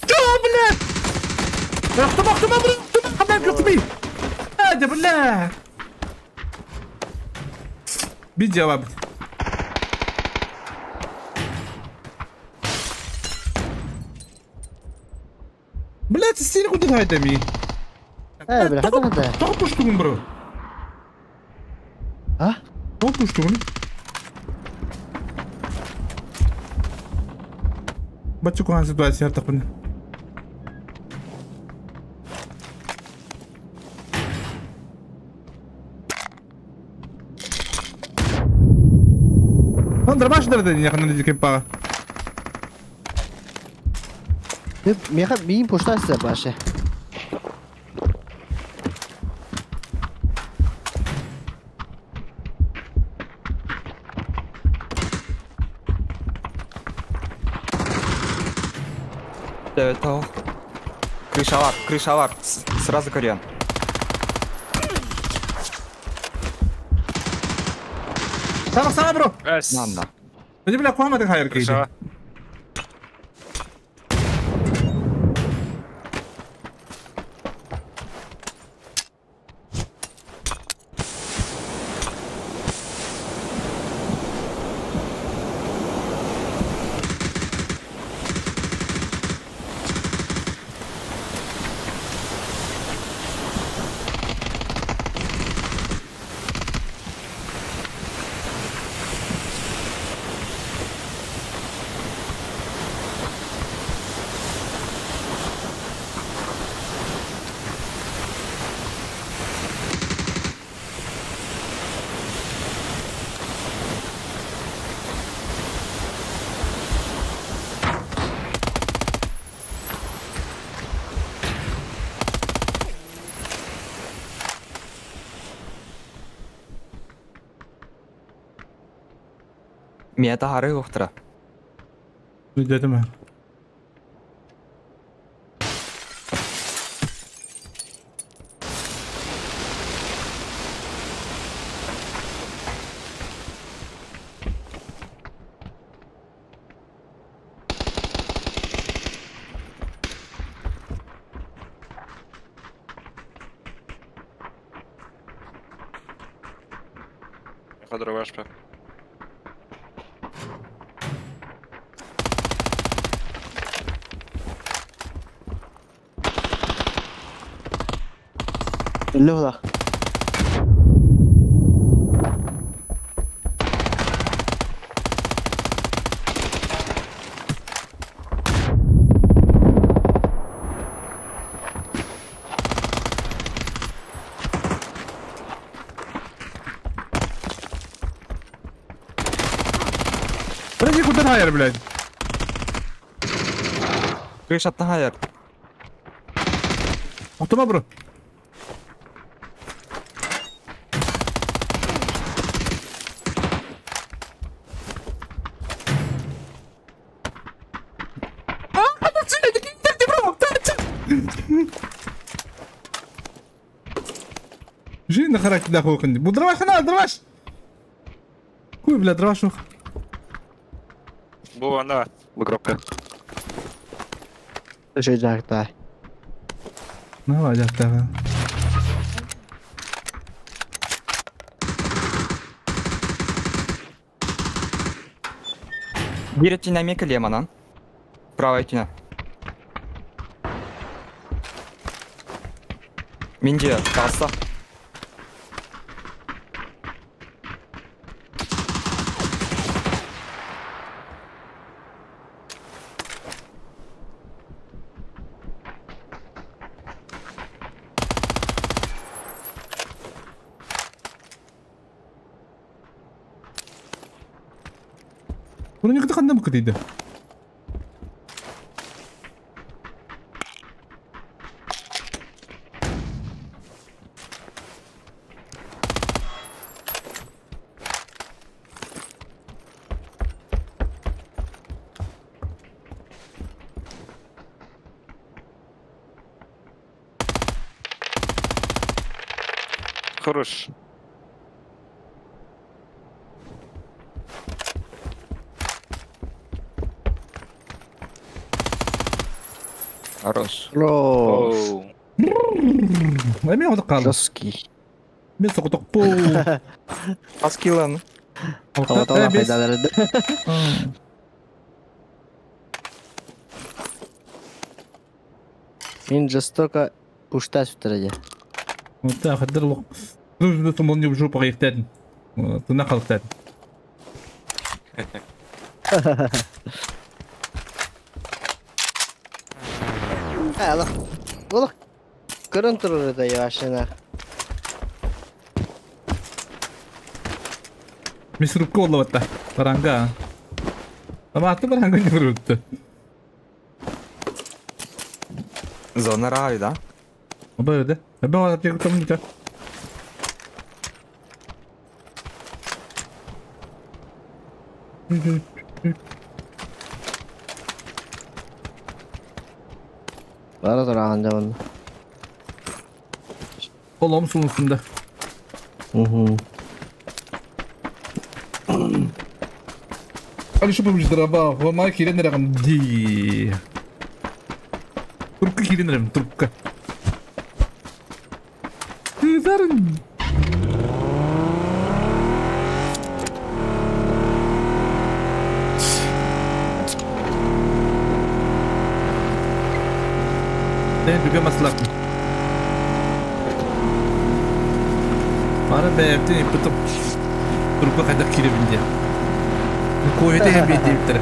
Чё, бля? Ахтым, ахтым, ахтым, ахтым, هذا بالله. بيجاوب. بلا تستيني كنت هاي دمي. ايه بلا حتى حتى. تغ بوشتون برو. ها؟ تغ بوشتون. باتشكو هان سитуация تقبل. Андр баш дерде не хана дикем па. Меха бин поштасы башы. Это крыша var, крыша var. Сразу кореян. Сама, сама, бро. На, на. Иди, бля, куда ты хайр Крыша. Меня тахары ухтра. Дедим. Кадровашка. Лёва. Подожди, куда хайр, блядь? Крыша хайр. Автома, бро. جينا خرجت ده اخوك عندي بضربش انا اضربش كوي بلا ضربش بو انا بقربك ايش جاك تاعي ما هو جاك تاعي Бирочина мекалеманан. Правая тина. Минде, касса. Броника ханна букытыйды. Хорош. Хорош. Хорош. Эми отуп калдым. Жесткий. Мен сокотокпу. Аскилан. Кабатала пайдаларды. Мен жестоко пушта сүтіреде. Та хаддерлок. Нужно молнию в жопу гайфтадын. Тына калыптадын. Аллах. Олох. Көрөн турар да яшына. Мисрупка болду батта. Баранга. Ама аты баранга не көрүптү. Зона рай, да? Обойды. Эбе аты күтөм. Бара тураҕын дьэ онно. Ол омсун устунда. Угу. Али шупа дрова, ма кирен рагам ди. Трубка кирен рам, трубка. Тызарын. Ne düge maslak. Мара бэйэптин иппытым. Трубка хайдах кииребин диэн. Кофе иһэн диэбиттэрэ.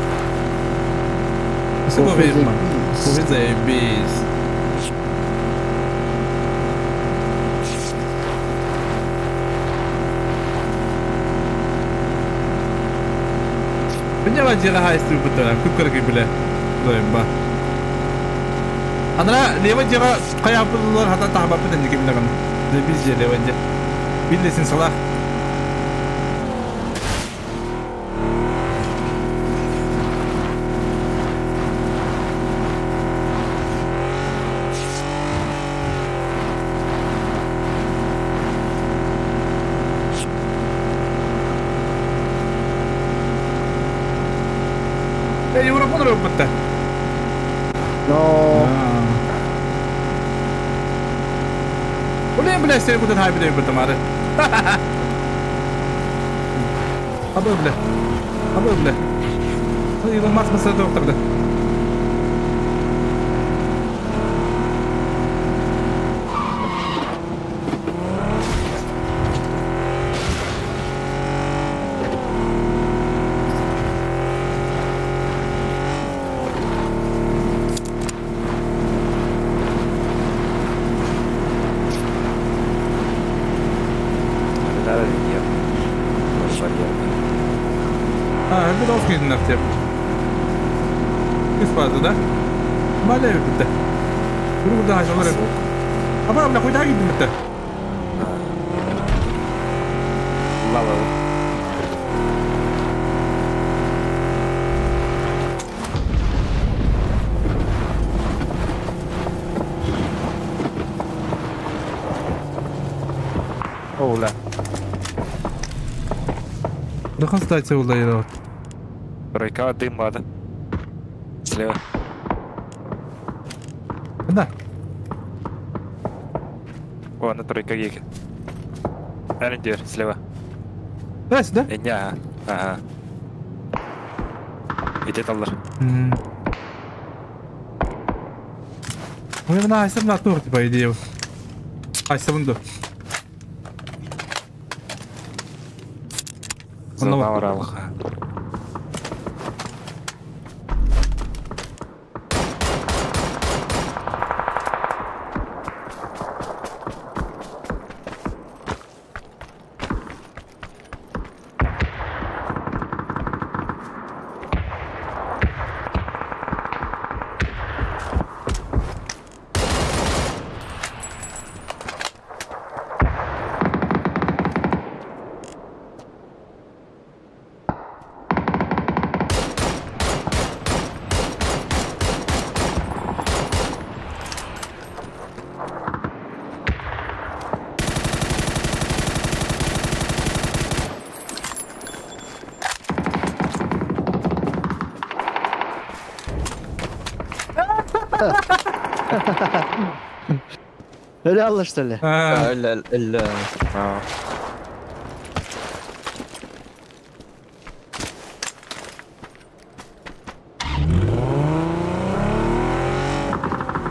Кофе Кофе иһиммин. Кофе заебись. Биньяга дьиэҕэ хаайыстыыбыттара, күп-кыракый бile. Дойба. Анара лево дьиэҕэ хайааппытылар хата таһабаппыт инники билэҕин. Заебись дьиэ лево дьиэ. Биллесин салах. Э, Европа робботта. No. Олен бля, сен кутан хайбы деп бытым ары. Абы бля. Абы бля. Илон Маск мысыр доктор да. Да, нет. Барьер. А, это должен на всем. Из фазы, да? Маля битте. Бургуда хашалар. Аба бля, куйда гидим битте. Лава. Ола. Дахан стать ола ира. Тройка дым бады. Слева. Да. О, на тройка геки. Эрендер, слева. Да, сюда? Эня. Ага. Иди таллар. Ой, на айсам на торте, по идее. Айсам да. Зона Уралха. Öyle Allah что ли? Öyle öyle.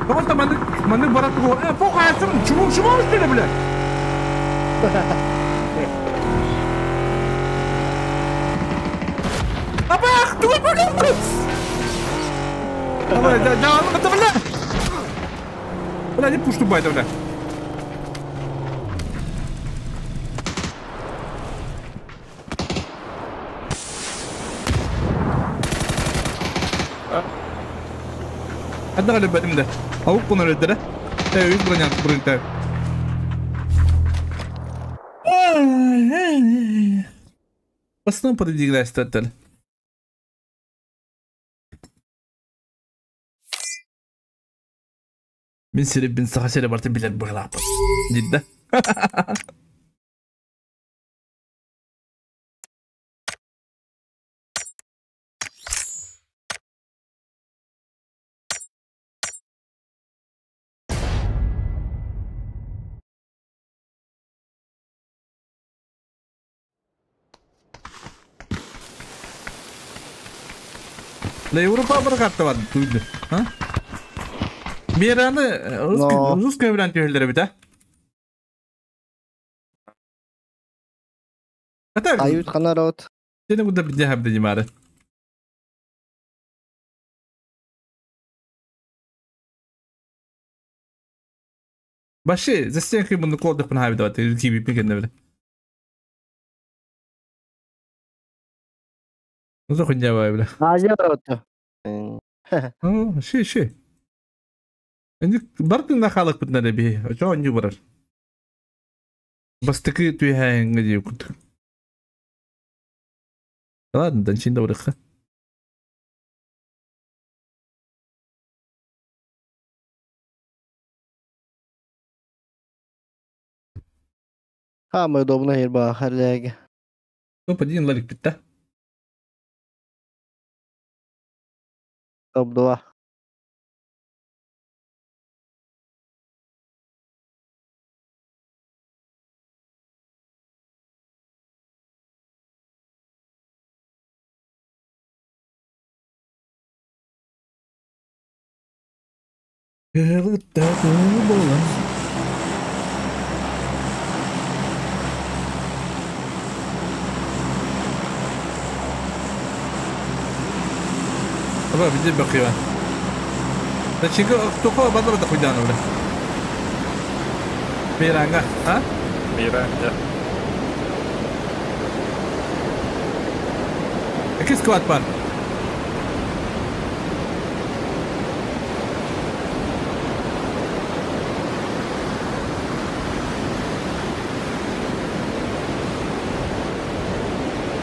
Tamam da ben de barat bu. E, pok hayatım çubuk çubuk üstüne bile. Абах, ты Давай, да, да, да, бля! Бля, не пушту байда, бля. Hadi galiba benim de. Avuk bunu öldüre. Evet, броня, бронь В основном подвигайся, тоталь. Мин сирибин саха сире барытын билэр быһылаахпын. Дидда. Да Европа бар карта бар туйду. А? Мираны русский вариант түһэллэр эбит, а? Это Ают ханарот. Сені куда бидне хабды димары. Баши, застенки мунду колдых пын хабды бат, киби пикенде биле. Ну хуйня бай, бля. Азия барот. Ши, ши. Энди бартын на халык бит наде би. Чо оню барар. Бастыкы түйхәңге дип кут. Ладно, данчин да урыха. Ха, мы удобно ерба, харлеге. Ну, подин ларик бит, Топ-2. Аба, види бакыва. Да чиго токо бадыр да хуйдан бля. Миранга, а? Миранга. Какой склад бар?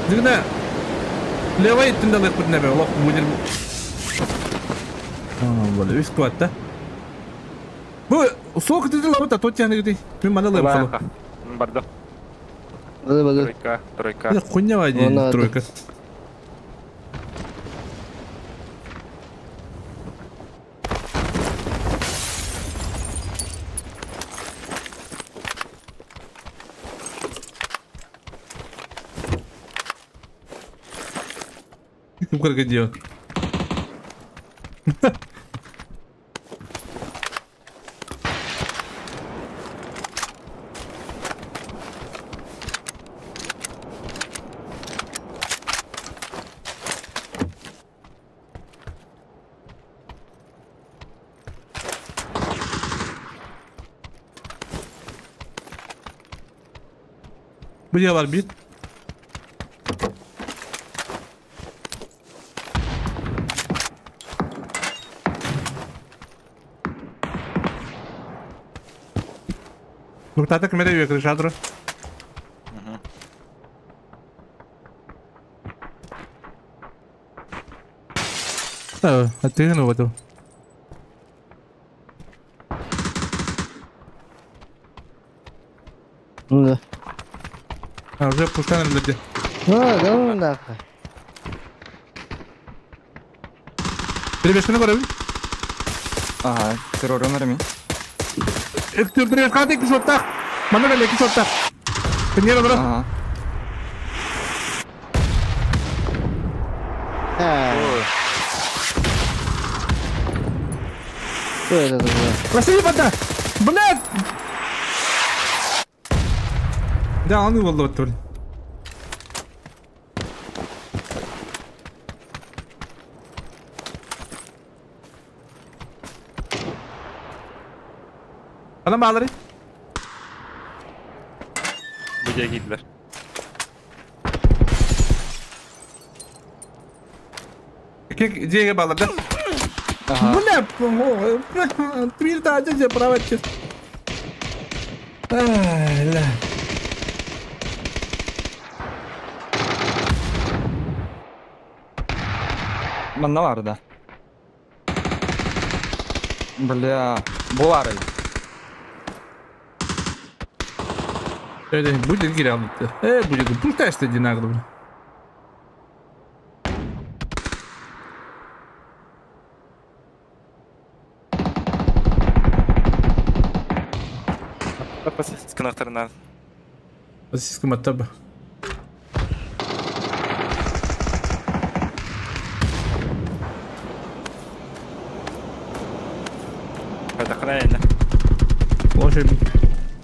Дигна. Левый түндалык бүтнәбе, олох будер. А, вот, весь склад, да? Бу, сок ты лабыта, тот тяны гди. Мен мана лабы хало. Барды. Барды, Тройка, тройка. Это хуйня один, тройка. Ким крокодил? Где орбит? Ну, тата камера ее крышадру. Да, а ты ну вот. Ну да. А, уже пускай на люди. Ну, да, ну нахуй. Перебежка на гору. Ага, террор на рами. Перебежка ты кишоттах. Мануэль кишоттах. Пеньера, бро. Ага. Что это такое? Василий, вода! Блядь! Да, он его лотул. Adam bağları. Buraya girdiler. Diye bağladı. Bu ne? Bir daha acı bravo çık. Bende vardı. Бля. Булары. Будет гирялды. Будет. Пультаешь ты динагду. Сканахтарна. Сиска матаба.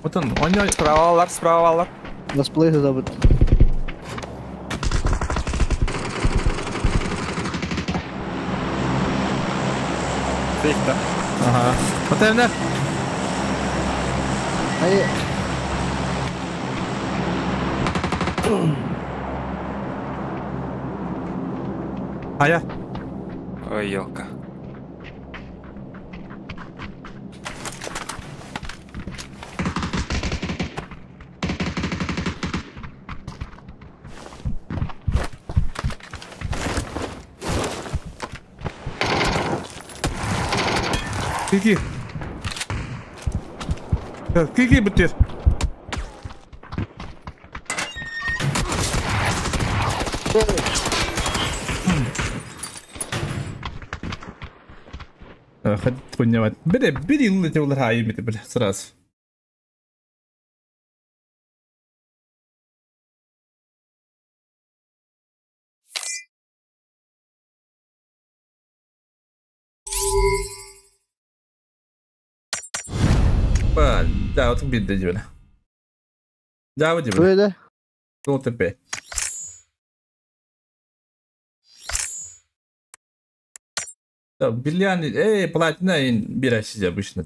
Вот он, он справа справа. Дисплей забыт. Ага. Вот это. Ай. А я. Ой, елка. Кики. Кики бітер. Хоть понимать. Бери, бери, лети уларай, бля, сразу. Да, вот бит дебиль. Да, вот дебиль. Да? ТП. Да, бильян, платина и берешь обычно.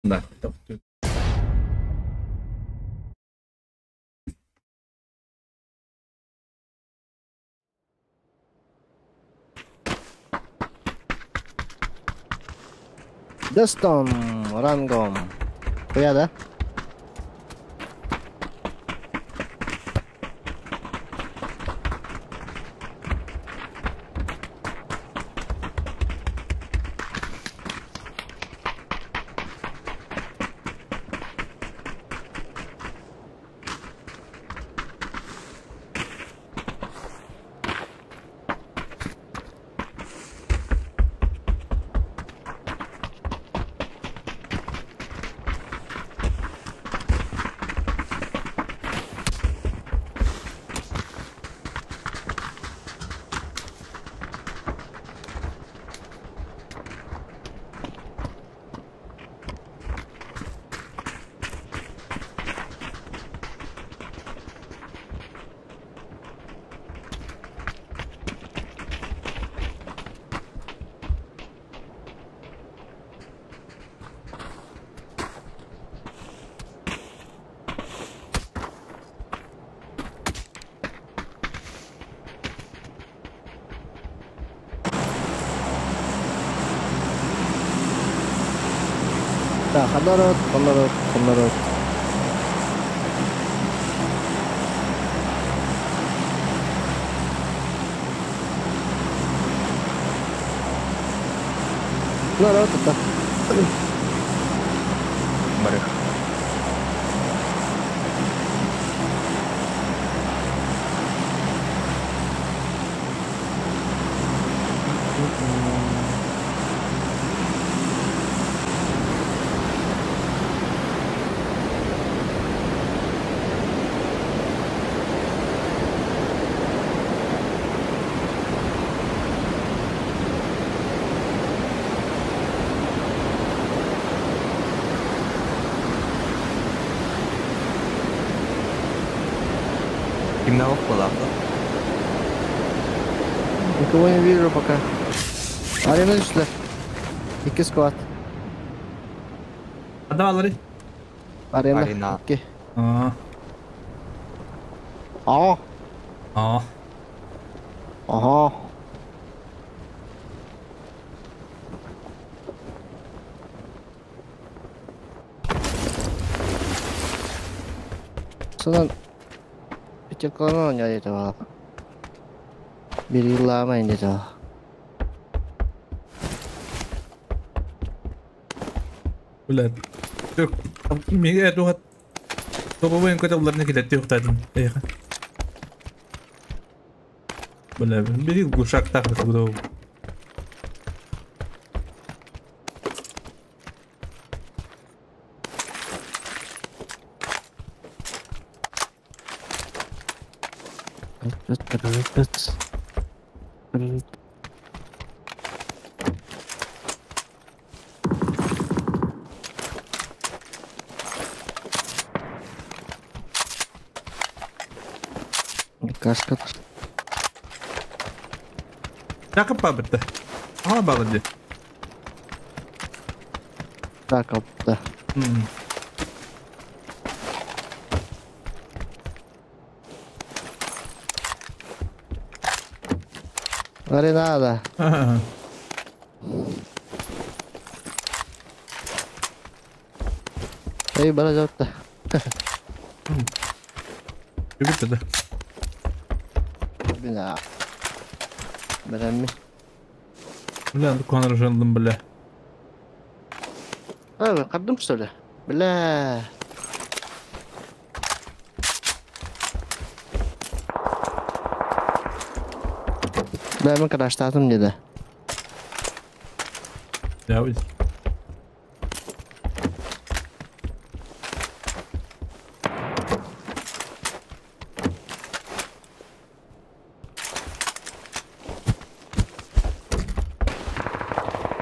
Да. Дастон, рангом. Я, да? Так, ханарот, ханарот, ханарот. Народ это. Барых. Никого не вижу пока. Арена что ли? Икки склад. А давай, Ларри. Арена. Арена. Икки. А. А. А. Ага. Сонан пятеркалана не этого. Bir yıllarıma indi daha. Блядь. Миге тухат. Тобобойн котелларны килетти ухтадым. Эх. Бля, бери глушак так куда. Кашка. Жакып бабытты. Ага балыды. Так, да. Маринада. Эй, бара жауапты. Жүгірді да. Бля. Беремmi? Бля, дуканыр жандым, бля. А, кардым что ли? Бля. Бля, мен караштатым dedi. Ya biz.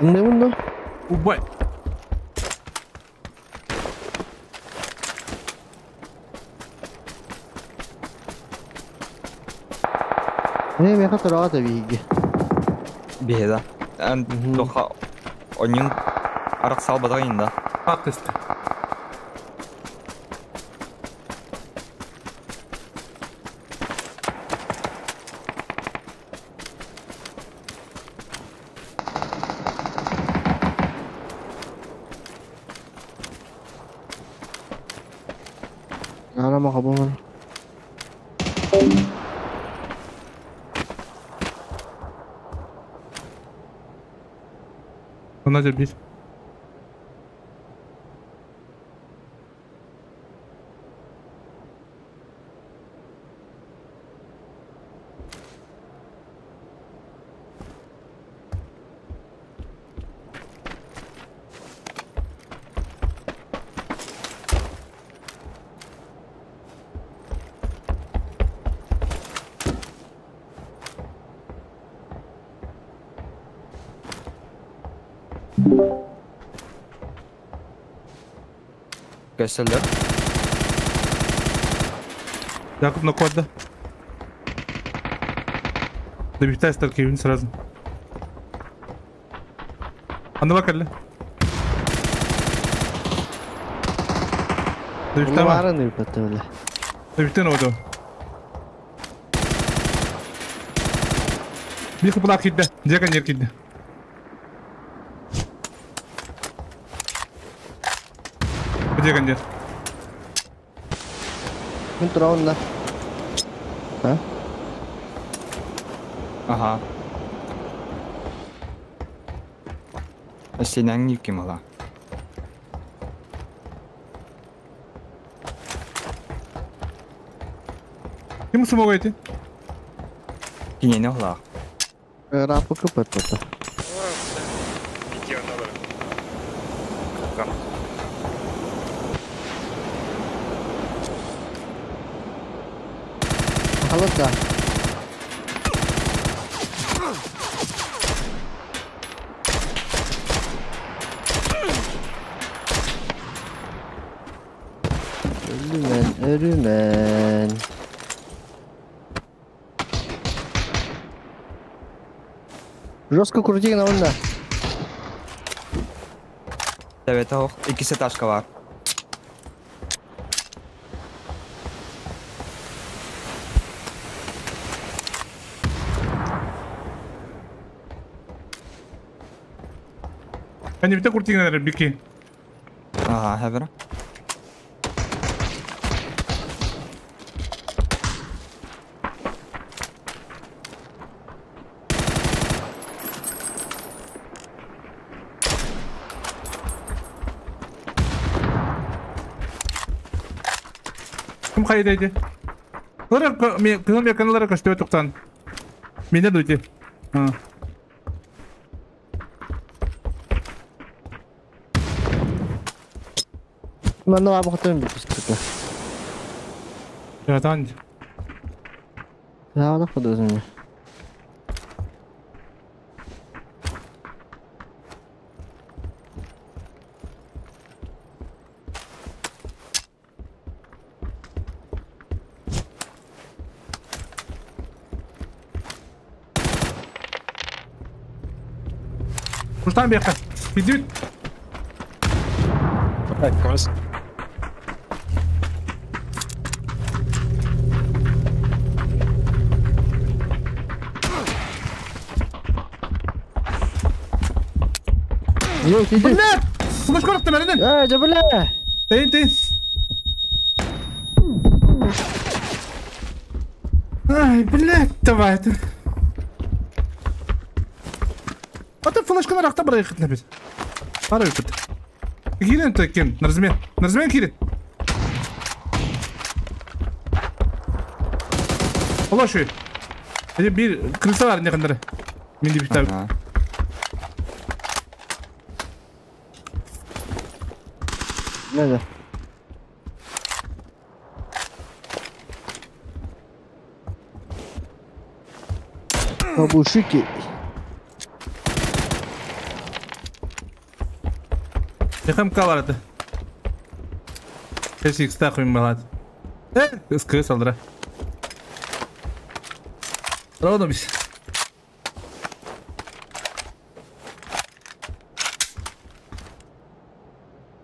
Ne bunda? Убай. Ne me kadar da bilgi. Биһида. Эн тоха оньюн арак салбадагын инда. Пактысты. Arama kabul. Она тебе. Көсөлөр. Якоб на код, да? Добивтай сталкивин сразу. А ну бакалли. Добивтай ма. Барын үрпәтте бля. Добивтай на воду. Биху плак кидде. Жека нер кидде. Где кондер? Мен турабын да. А? Ага. Сенен юким ала. Ким смог эти? Кинене ола. Рапы кыпыртты. Иди она бар. Халата. Ölümen, ölümen. Жестко крути на онда. Evet ох, икisi ташка бар. Они бите куртигнер бики. Ага, хәбер. Кым хайдайды? Лара кызым якынлары көстөбө туктан. Мене дуйти. Мана абы бит. Ятан. Да, да, подозрение. Куштан бияққа. Идют. Көмөс. Блядь! Кулаш көрөктө мәрден. Э, жабыла. Тейин, тейин. Ай, блядь, давай. Ата флешканы рақта бір айқытына бет. Ара өкіт. Кирен то кем? Нарзмен. Нарзмен кирен. Ола şu. Hadi bir kırsa var ne kadar. Mindi bir tabi. Nerede? Бабушики. Yakın vardı. Keşke X'de koyayım bana. Iskırı saldıra. Bravo biz.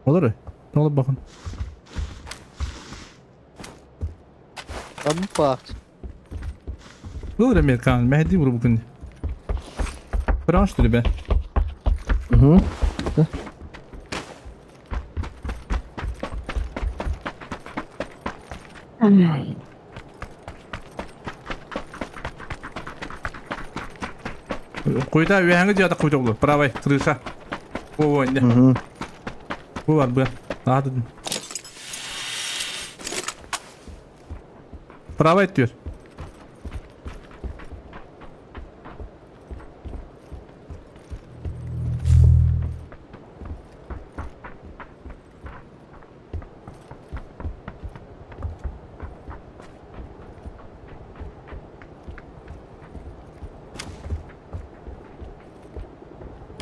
Olur mu? Ne olur bakın. Abi bak. Olur Amerikan. Mehdi vuru bugün. Franş dili be. Hı. Куйда үйәңі жада куйда олы. Правай, крыша. О, не. Бу бар бу. Ладно. Правай diyor.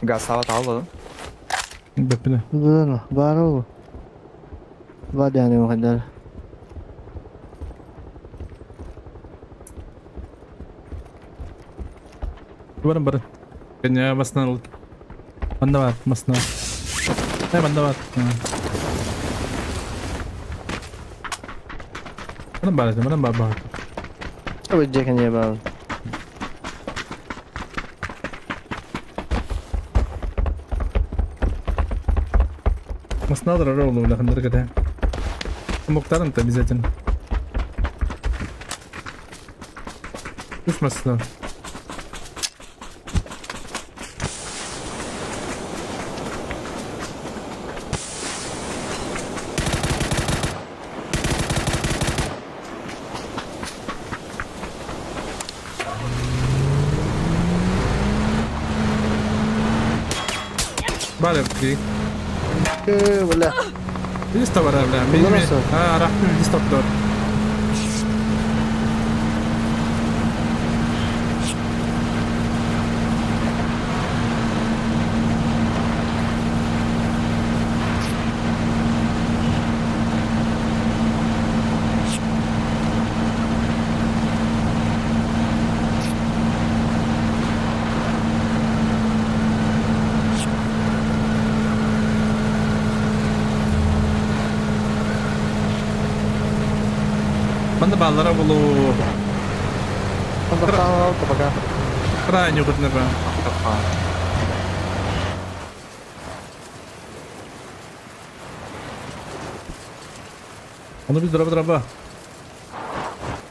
Газ алды. Беппине. Бұны, бар ол. Бар яғни оғандар. Барın barın. Kenya masna ol. Banda var masna. Ne banda var. Bana var, bana var var. Öyle kenya var. Masna da oldu öyle хандыр кете. Муктарым та обязательно. Үш масна. Бары бри. Бля. Листа бара, бля. Мен а, рахмет, листа бар. Banda ballara bulu. Пока. Крайне угодно ба. Onu biz драба драба.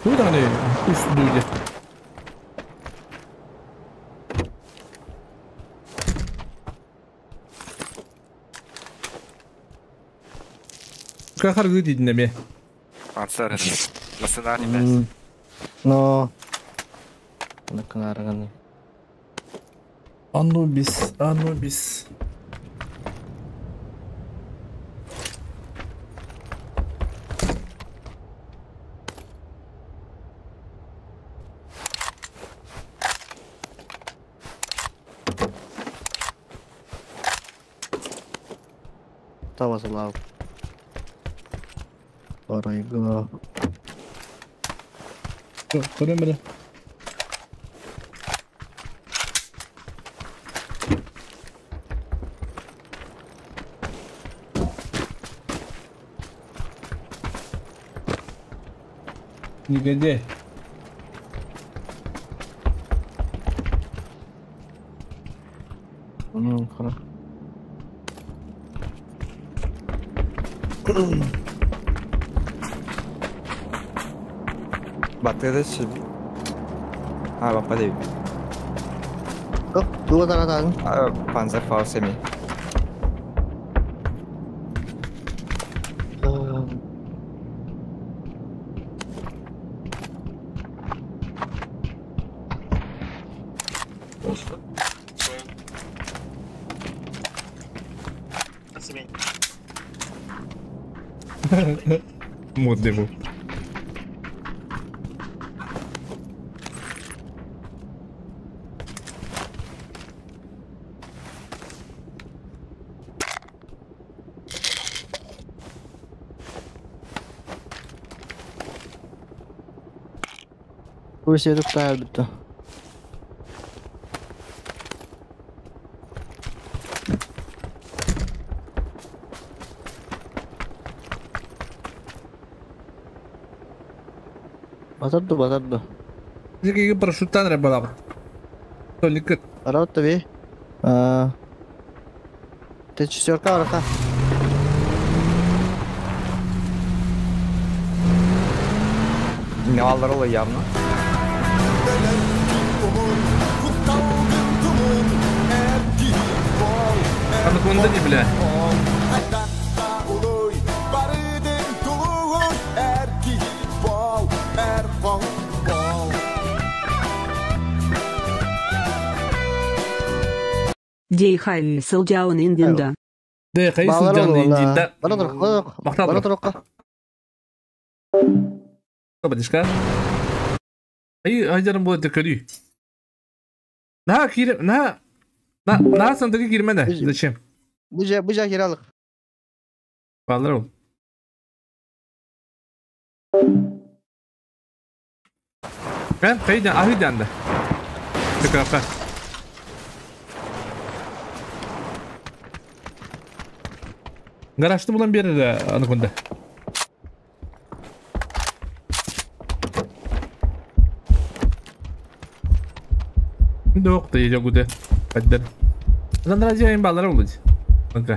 Куда они? Үст люди. Кахар гыди неме. Ансар Насынар емес. Но. Наканарганы. Анубис, Анубис. That was loud. Барайга. Көрөм бere. Нигде. Ну, хорошо. Батырды ши. А, бапа дейм. Туга таратадың. Панзерфауст эми. Модный был. Пусть я тут ставлю. Батарду, батарду. Жеке парашюттан рабалап. Толик. Барат таби. Ты шестерка арака. Не алар ол явно. Анаконда не бля. Дей сылдьаун индинда. Дей хай сылдьаун индинда. Бара турукка. Бадишка. Ай айдарым будет көрүй. На кире на на на сандыгы кирмene. Зачем? Бу жа киралык. Балар ол. Ben kaydan ahıdan da. Tekrar. Garajda bulan bir yere anakunda. Yok da yiyecek ude. Hadi. Lan racayım ballara olacak. Okey.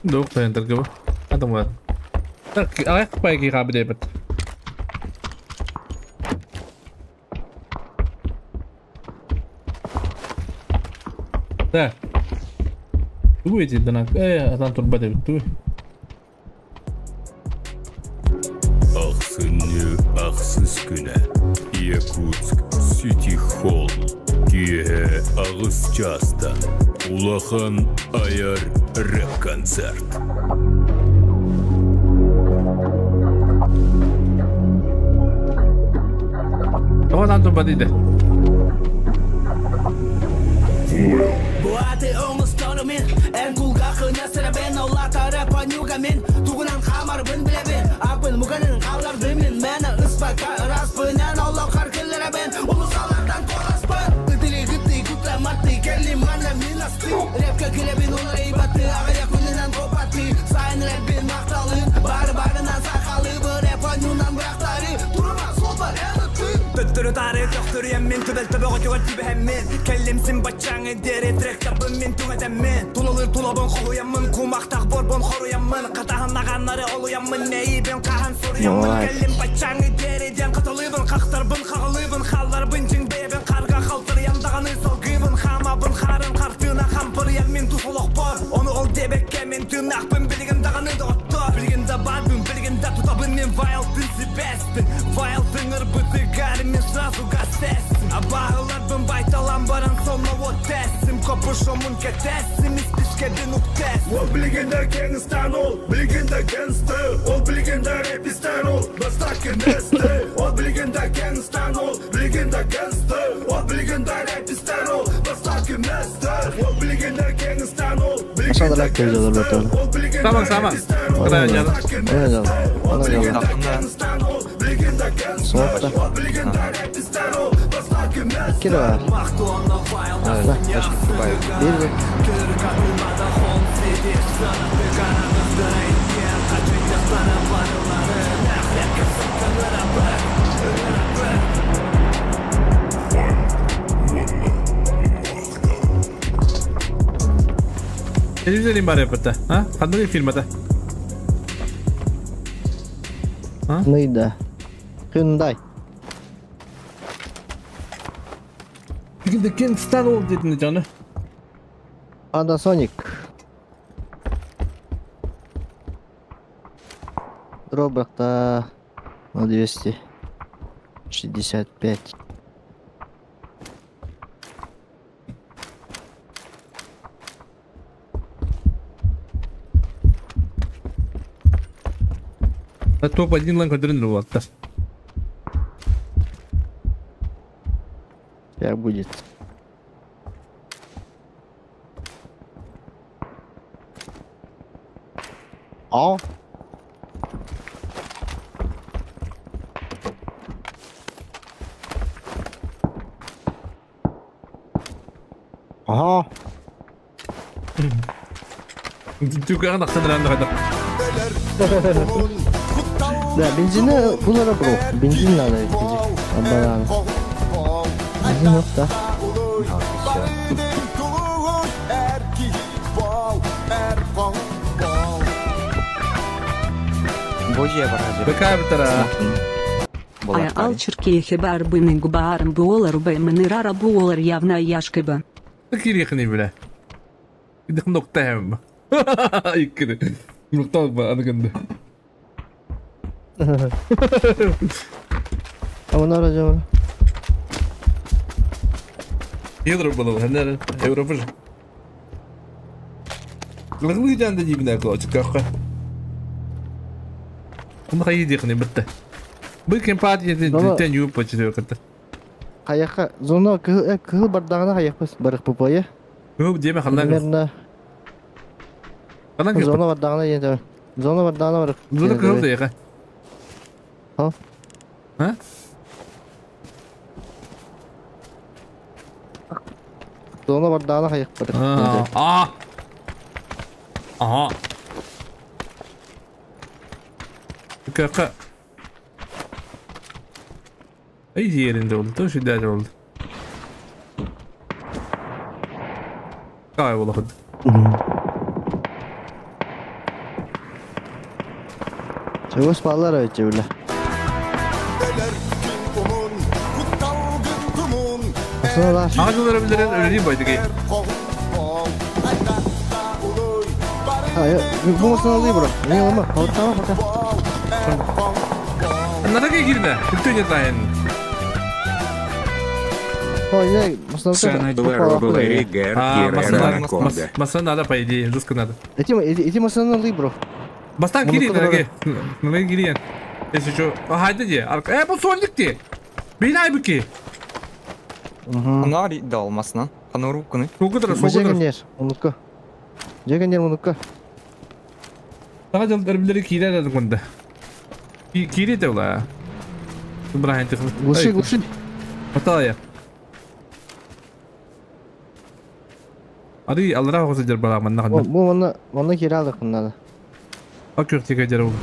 Yok da enter gibi. Adam var. Так, аяқ байки қабы дебіт. Так. Тугу эти донат. Атан турба дебит, тугу. Ахсынны ахсыз күнә. Якутск Сити Холл. Кие ағыз часта. Улахан аяр рэп-концерт. Атан турба дейді. Буаты оңыстары мен, ән кулгақы нәсірі олата рэп анюга мен, туғынан қамар бін білебен, апын мұғанын қаларды мен, мәні ыспа распын, ән олау қаркілері бен, ұлысалардан толаспын. Үтілі гітті, күтті матты, келі мана мен асты, рэпке келебін олар ейбатты, ағая күнінен қопатты, сайын рэппен мақталын, бары барынан сақалы, бір рэп анюнан бірақтары, тұрма сол бар әні Төттөрү тары төхтөрү мен түбел төбөгө түгөл түбэһэммин Кэллимсин баччаңы дери трек табын мен түңэтэммин Тулалыр тулабын хоһуяммын кумактах борбон хоруяммын Катаһаннаганнары олуяммын нейибин кахан суруяммын Кэллим баччаңы дери ден каталыбын Кахтарбын хагалыбын Тыннақпын білігін дағаны доғытты Білген да барбын, білген да тұтабын Мен вайлтын себеспін Вайлтын ырбыты мен сразу гасесім Абағыларбын байталам баран сонна отәсім Копышомын кетесім Испишкеден уктесім Ол білгенде кеңістен ол, білгенде гангстер. Ол білгенде рэпистер ол, бастак еместі. Ол білгенде кеңістен ол, білгенде гангстер. Ол білгенде рэпистер ол, бастак еместі. Ол білгенде кеңістен ол, Aşağıda білгенде lak koyacaklar гангстер. bak Ол білгенде Tamam, tamam. рэпистер ол, Kadar canım. бастак Öyle еместі. Ол Ona білгенде geldi. кеңістен ол, білгенде гангстер. Soğukta. Ол білгенде рэпистер ол, бастак еместі. İki de var. Bir de. Televizyon bari yapıtta. Ha? Kandı firmada. Neydi? Hyundai. Bilginde Kingston ol dedin canı. Panasonic. Дробах-то на 265. Топ-1 лан көтөрүн болаттар. Как будет? А? Ага. Түгән аксанран да. Да, бензина булара бро. Бензин надо идти. Абалан. Бензин yok da. Божья баражы. Бека битара. Ая алчыркехе бар быны губаарым буолар бэмэнырара буолар явна яшкыба. Кирихни биле. Идих нокта hem. Иккини. Нокта ба аны Ama aracım. يضرب والله هنا يوروفج. لغوي جان دجي بنا كلو تكاخ. هم خيدي خني بته. بلكن باتي تن يو بوتش كنت. Kayakka zona kıhıl kıhıl bardağına kayak bas barık bu boya. هو بدي ما خلانا Примерно خلانا зона bardağına yine Зона bardağına barık. Зона кырылды яка. Ha? Ha? Зона bardağına kayak barık. А. Ага. Кака. Ай yerinde oldu. Şu derece oldu. Kay ola hadi. Çabuk ballar evet öyle. Aslında var. Ağacılara bilirin öyle değil baydı ki. Ha ya bu masana alayım bro. Ne olma? Tamam bakalım. Nereye girme? Bütün yatağın. Масана надо, по идее, жестко надо. Эти масана алый, бро. Бастан кири, дорогие. Надо кири. Если что, ага, где? Bu sonluk di. Beni aybuki. Нари дал масна. Хануру кыны. Soğudur, soğudur. Жегенер, унукка. Жегенер унукка. Daha jıl birbirleri kire dedim bunda. Kire de ola. Ibrahim tıklı. Глуши, глуши. Hata ya. Hadi Allah'a hoş geldin bana manna kadar. Bu manna manna kire aldık bunları. Bak yok tek eder oğlum.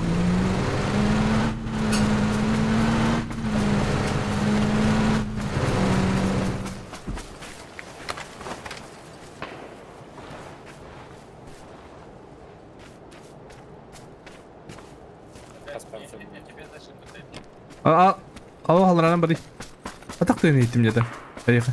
Aa, Allah Allah'ın bari. Atak da ettim ya da. Hayır.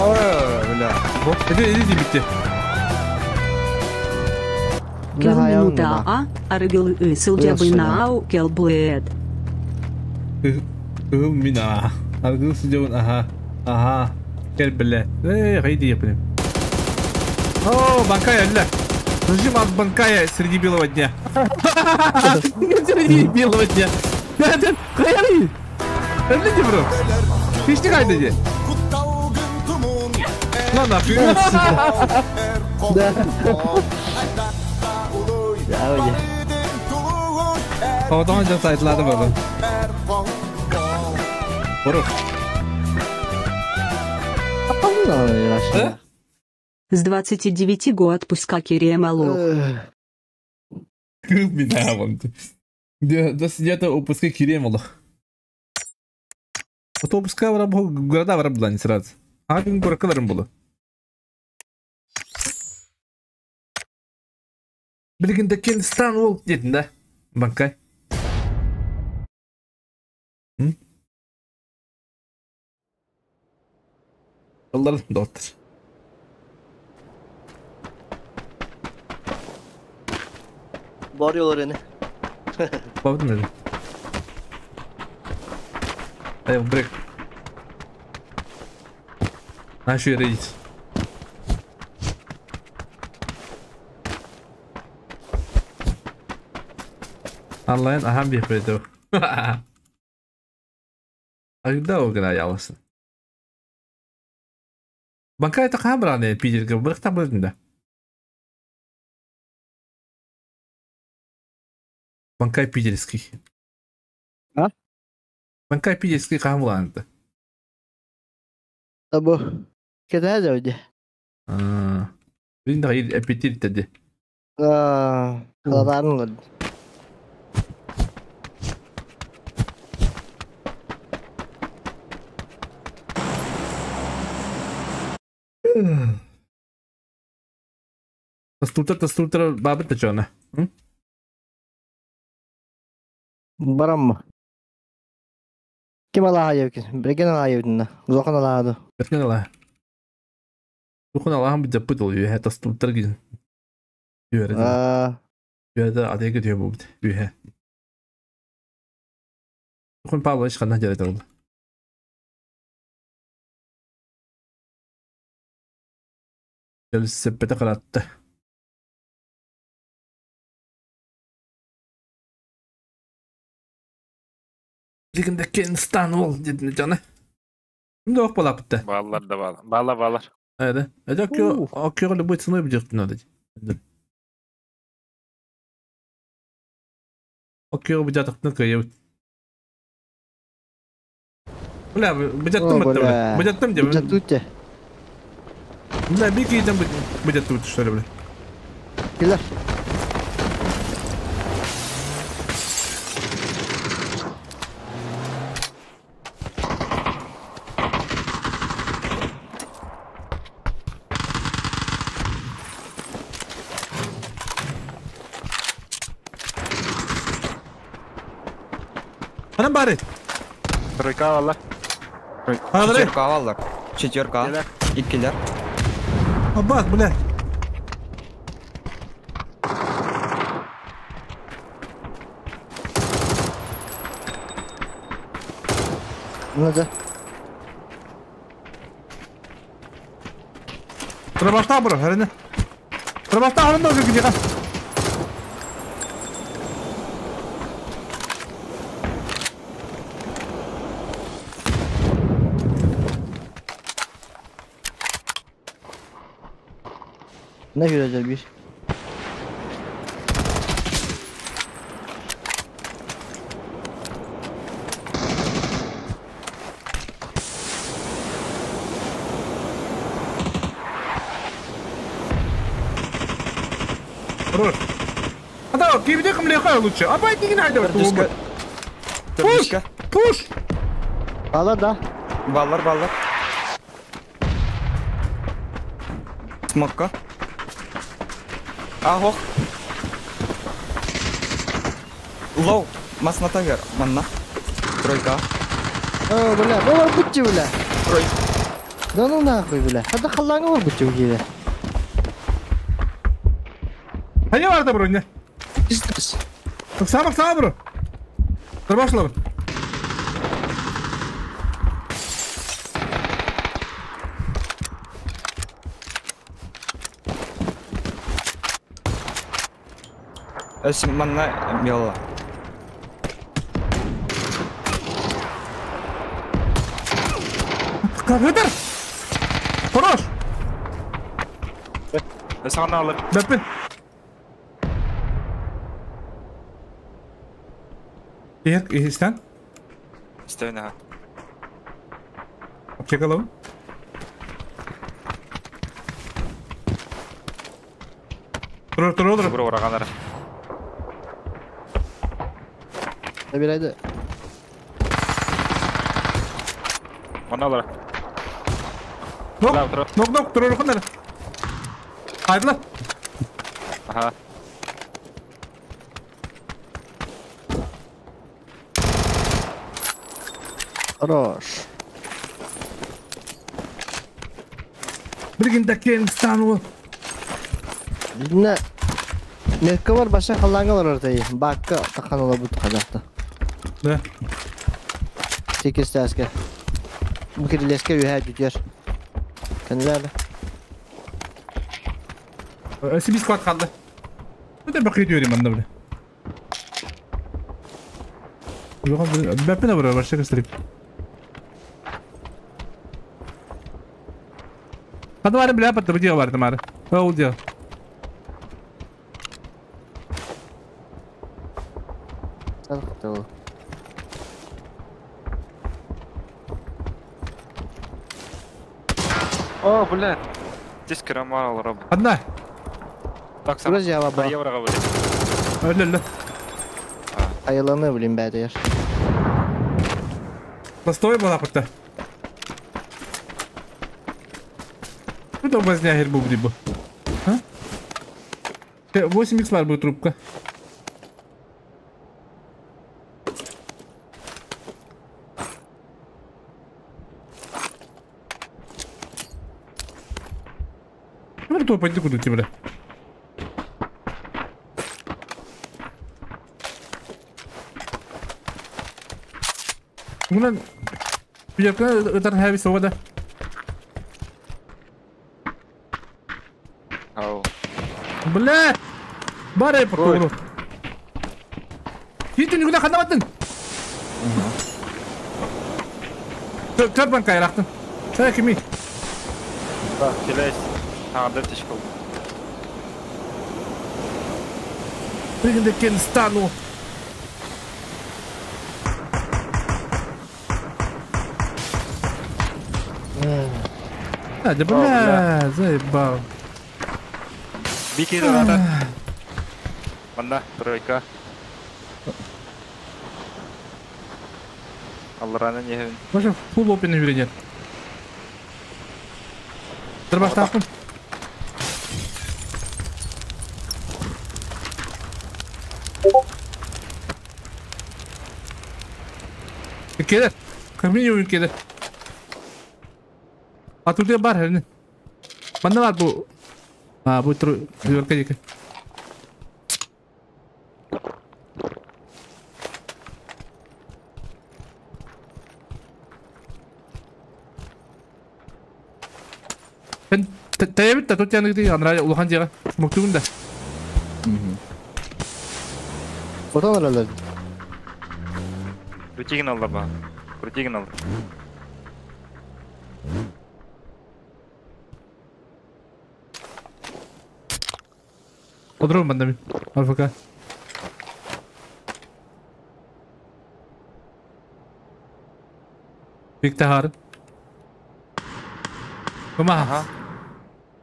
Ой, бля. Это иди битте. Кел минута а, арыгыл сылдьабын кел блэд. Кыл мина. Арыгыл сылдьабын аха. Аха. Кел блэд. Эй, хайди я блин. О, банкая, ля. Зажим от банкая среди белого дня. Среди белого дня. Хайри. Элли бро. Хищник хайда де. На нахуй. Да. Да, öyle. Havadan can saytlarda baba. Boru. С 29 год пуска Киремалох. Бина вон. Где-то упуска Киремалох. Вот упуска города варабла не сразу. А gün горкаларым булу. Билигинде Кенстан ол дедин да. Банкай. Аллар доктор. Bağırıyorlar yani. Бабдым öyle. Эй, брек. На еще рейд. Allah'ın aha bir fredo. Agda o kadar yalısın. Банкай та камера Питерге бір табылдында. Банкай питерский. А? Банкай питерский камланды. Або. Кеда жауды. А. Бин да аппетит теди. А, қаладарын ғой. Тастултар бабыт та чона. Барамма. Ким алаha евкин? Берген алаha евдин. Улахан алаha. Берген алаha. Улахан алаha бит запытал юхэ тастултар гин. Юхэ. А. Юхэ адеге дүйө бу бит. Юхэ. Улахан Павлович хана жарайт алды. Сеппете каратты. Лигинде Кенстан ол дедин жана. Кимде ок болапты? Баллар да баллар. Баллар баллар. Айда. Это окё любой ценой будет надо. Окё будет атыктын кайып. Бля, бужаттым бля. Бужаттым деп. Бужаттым. Бля, бики идем будет тут что ли, бля. Килер. Анам бары. Тройка алла. Четверка аллар. Четверка. Иккилер. Аббас, бля. Надо. Трабашта бро, хәріне. Трабашта хәріне өзі кедеға. Ne güzel bir. Хорош. А да, кибдеком легко лучше. А байт не надо. Пуш! Пуш! Баллар да. Баллар, баллар. Смокка. Ах, Лоу, масна тагер, манна. Тройка. О, бля, бля, будьте, бля. Трой. Да ну нахуй, бля. Хада халлаanga var bu gibi. Хайа барда бро, не? Пиздец. Сама сама бро. Тарбашлар. Өс манна мела. Кадыр. Хорош. Саған алып. Бәппін. Егер истен. Истен, ага. Аптека алабын. Тур, тур, тур. Бро, урагандар. Забирайды. Мана алар. Нок, нок, нок, тур, тур, Хайдла. Ага. Хорош. Билгин кен стану. Ne? Метка var başa халлаanga олорор тайы. Бакка тахан ола бут казакта. Да. Секиз тәске. Бу кирилеске үйә жүтер. Кенләр. Сибис квад қалды. Өте бақи diyorum анда біле. Бәппін абыра, барша көстеріп. Хады бары біле апатты, бұ барды мары. Ол дия. О, бля. Здесь карамал раб. Одна. Так, сам. Друзья, баба. Евроға бөлек. Өлі, өлі. Айыланы блин бәдер. Постой была апатта. Это возня гербу будет. А? 8 х будет трубка. Ну, то пойди куда тебе, бля. Мына бияка ытар хэви соғада. Ау. Бля! Бар ай порту. Хитин никуда ханаматтын. Төрт банка айрақтын. Сай кими? Да, келес. Ағында тешкіл. Пригінде кен стану. А, да бля, заебал. Бики надо. Манда, тройка. Аллараны не. Может, фул опен или нет? Дробаш тапын. Келер. Как минимум келер. А тут я бар, херни. Манда бар бу. А, бу тру. Юрка дика. Тәйбит та тут яны ди анра улахан жага. Муктугун да. Фотон алалар. Крутигин алды ба. Крутигин алды. Одром банда мин. АФК. Пиктахар. Кума.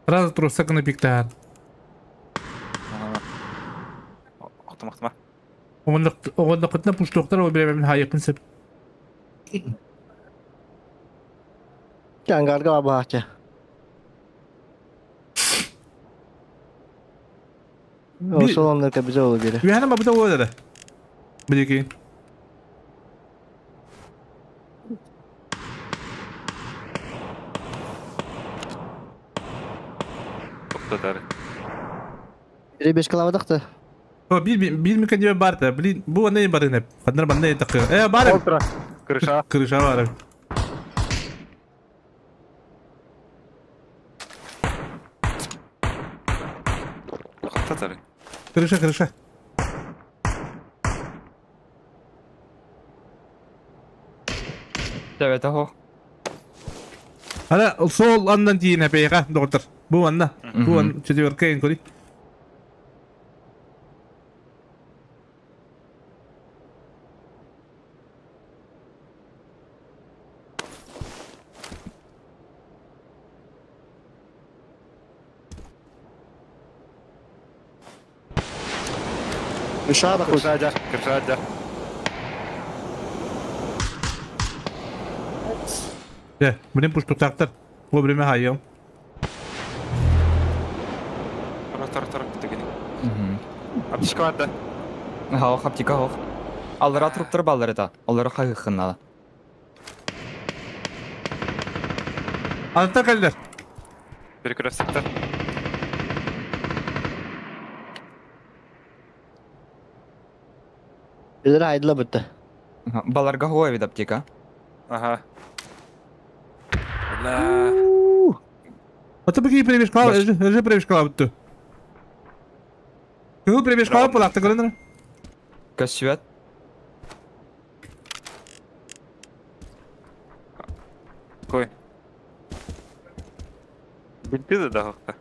Сразу трусак на пиктахар. Охтым, охтыма. Оғындықытна пуштоқтар ол білемін хайықын сіп. Жангарга баача. О, бизе олу бире. Үйәні мабыта олады. Білекейін. Татары. Ребешкалабатахта. О, бир меканизм бар да, блин, бу аны бар ине. Хандар банна такы. Бар. Олтра. Крыша. Крыша бар. Татары. Крыша, крыша. Evet ho. Ана сол аннан тиин апейга, доктор. Бу анна. Бу ан четверка ин кори. Крыша бахут. Крышадя, крышадя. Да, блин, пусть тут Вовремя хайом. Тар тар тар. Аптечка бар да. Ха, аптека хох. Аллара труптар баллары да. Аллара хайхыннала. Ата каллар. Перекрестокта. Билер айдыла бітті. Баларга хуа бит аптека. Ага. Бля. Ата беги превишкала, же превишкала бітті. Кыл превишкала палакта көрінір. Көсүөт. Кой. Бинты да дагыкта.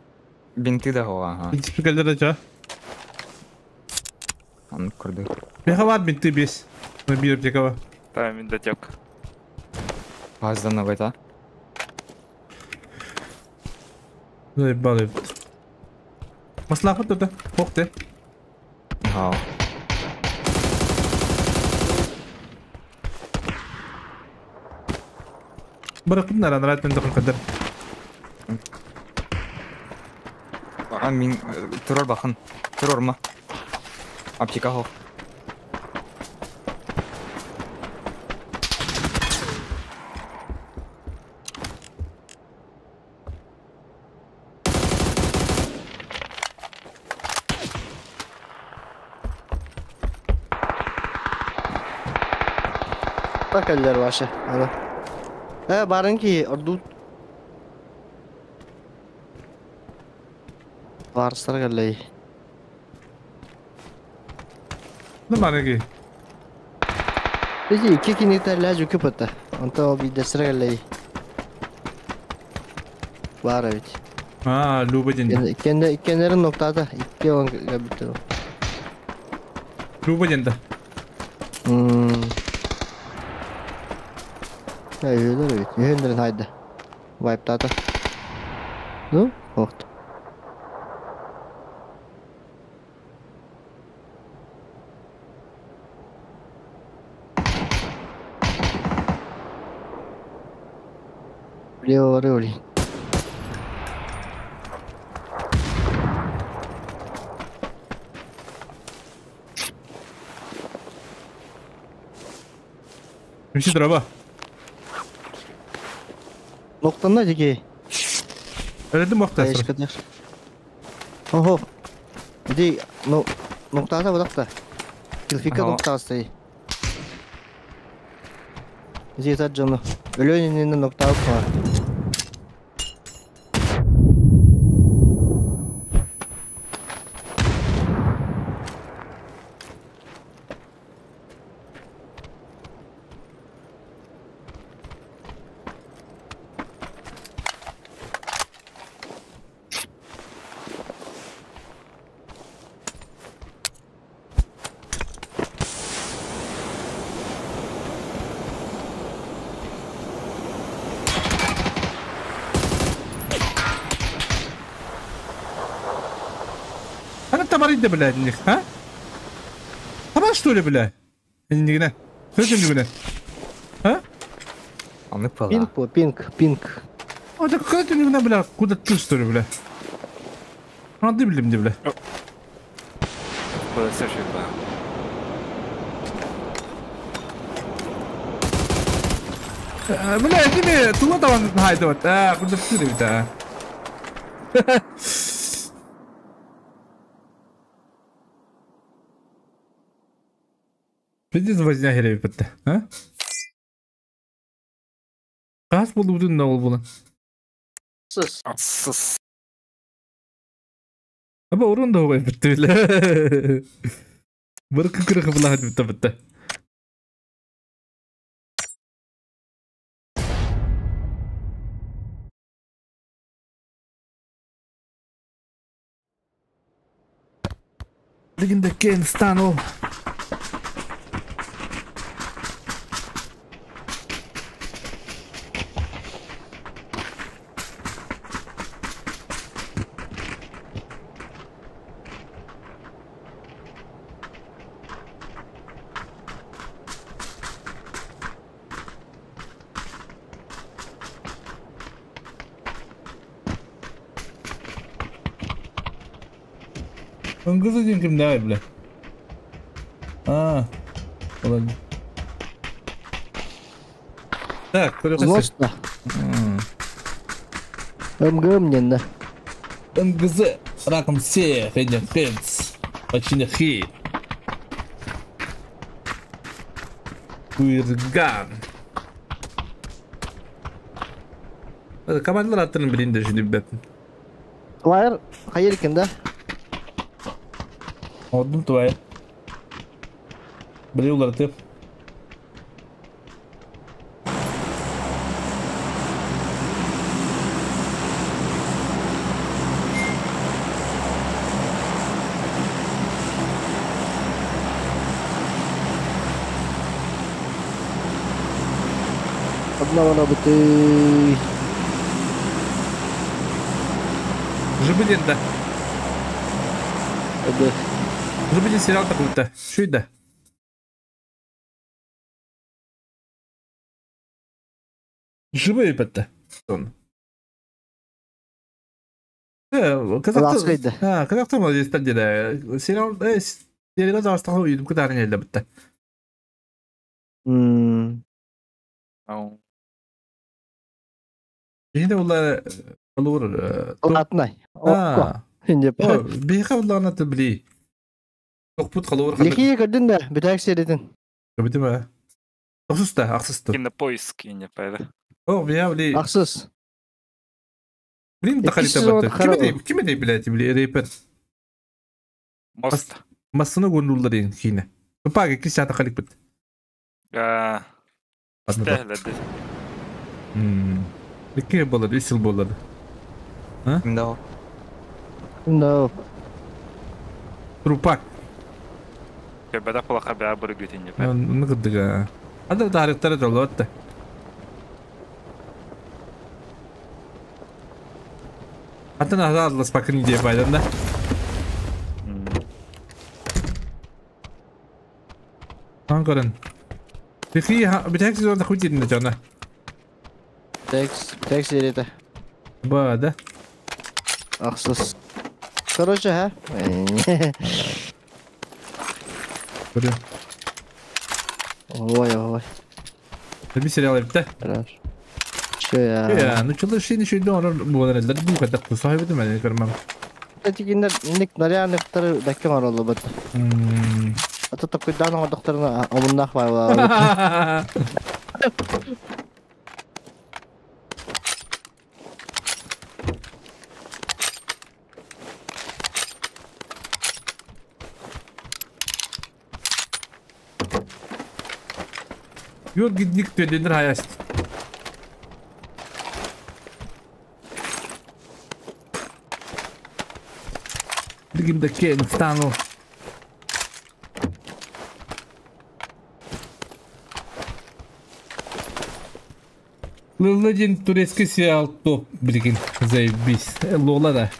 Бинты да хуа, ага. Бинты каллар да. Аны көрдү. Меха бар бинты бес. Бир аптекава. Та мин да тек. Баздан абайта. Заебали. Маслаха тут, Ох ты. Ха. Баракын нара нара тен дакын кадар. А мин турор бахын. Турор ма. Аптека хох. Бакаллар ваша. Ана. Барын ки орду. Барыстар галлай. Не барын ки? Бизи iki кинетер лажу көпөтө. Онто бидесер галлай. Бар evet. А, Люба ден. Kendi kendilerin noktada iki olan bitti. Люба ден. Ya üyeler evet. Üyelerin haydi. Vibe data. Ну, вот. Лево рыли. Миши дроба. Ноктанна деки. Öyle мохта. Охо. Иди, ну, ноктада бодакта. Килфика ноктасы. Иди таджаны. Өлөнүнүн нокта бар. Она там арыйда, блядь, них, а? Тамар, что ли, бля? Не, Зачем не А? Аны пала. Пинг по, пинг, пинг. А так как ты не бля, куда ты, что ли, бля? А ты, блин, бля. Куда сеши, бля. Бля, тебе тула там хайдот. А, куда ты, да? Пиздец возня херебиппит а? Хас буолбутун да ол буолан. Сыс. Сыс. Аба урун да оҕой битти биле. Быркы кырыхы булаһыт битте битте. Билигин Кен стану. Өнгөзө диэн кимнээҕий бile? Аа, олорду. Так, көрүөххэ Злостно. МГМ диэн да. МГЗ раком всех этих хец. Почти хит. Куирган. Командалар аттарын билин де şimdi бет. Твайр хайыр екен да? Одум твоя. Били улар тып. Одна бытый. Жибидин да. Эбэ. Жибидин сериал такой-то. Шүй да. Живые бітті. Ласкайды. Казахстан. Казахстан молодец деді. Сериал, сериал жастағы үйдім күтәрін елді бітті. Енді олар олар Атнай. Окко. Инде. Бейха оларны били. Тоқпут қалуыр. Лихие көрдүн да, бүтәк середин. Бітті ме? Ақсыз да, ақсыз да. Кинопоиск не пайда. О, бия били. Ақсыз. Блин, да халита бітті. Ким эдей блядь, били рэпер. Мост. Массыны көрнулар деген кейіне. Тупак 2 саат халик бітті. А. Стәһләде. Икки болады, үч жыл болады. А? Да. Да. Трупак. Бәдә кулака бә бер гүтин деп. Ну кыдыга. Ада тарихтары жолу атты. Атын ада адлас бакын идея пайдан да. Ан көрін. Бихи битәк сезонда хуй дедин жана. Текс, текс середе. Ба, да. Ақсыз. Короче, ха? Көрін. Ой, ой. Bir сериал епті. Че я? Я, ну чылы шейін шейді оны бұлар әлдер бұл қадақ сахибы мен көрмем. Тигиннер ник наряныктары бәкке маролы бит. Ата такой дан оңдоктарына омуннах байла. Yol gidnik dönür hayast. Ligimde ken стану. Лылыдин турецкий сериал топ, блин, заебись. Лола да.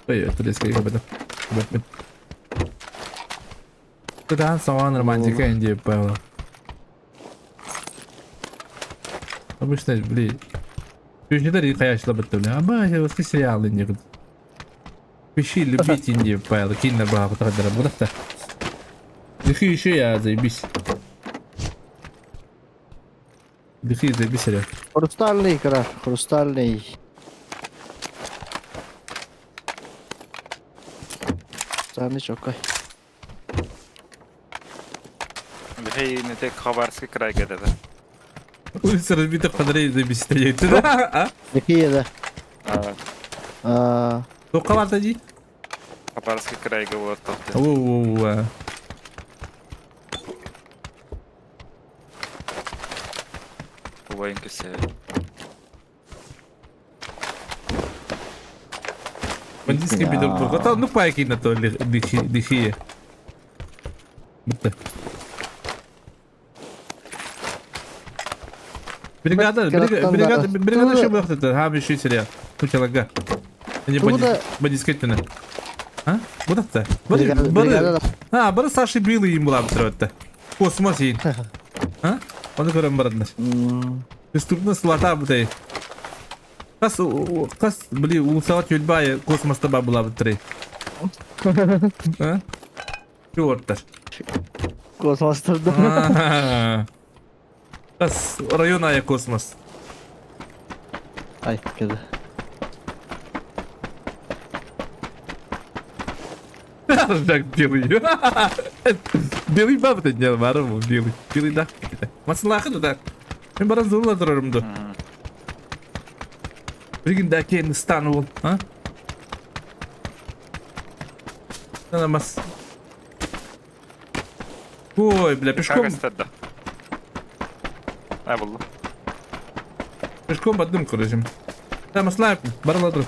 Ой, турецкий об этом. Куда сама романтика Индия Павла. Обычно, блин. Ты не дари хаяшла бітті, бля. Аба, я сериал Индия. Пиши любить Индию, Павел, кинь на бабу, тогда работа. Дыхи еще я, заебись. Дыхи, заебись, сериал. Хрустальный, кара, хрустальный. Хрустальный чокай. Хей, Хабаровский край где-то. Улица разбитых фонарей заебись стоит. А? Какие, да? Тоққа барда дей? Хабаровский крайга вот тоқты. Оу-оу-оу. Воин кесе. Бандитский Петербург. Это ну пайки на то лихие. Бригада, бригада, бригада еще бахтата. Ха, еще серия. Кучалага. Они бандитский А? Вот это. Бары. А, бары Саши Билый им была бы Космос ей. А? Он көрөн бараднар. Преступность лата бутай. Кас, кас, бли, улсават юльбай космоста ба була бутыры. А? Чёрттар. Космостарда. Кас район ая космос. Ай, кеде. Так, белый. Белый баб это не барым, белый. Белый да. Маслахы да. Мен баран зорла турарымды. Билгин да кен стану бол, а? Надо мас. Ой, бля, пешком. А, было. Пешком одним, короче. Да, маслайп, баран тур.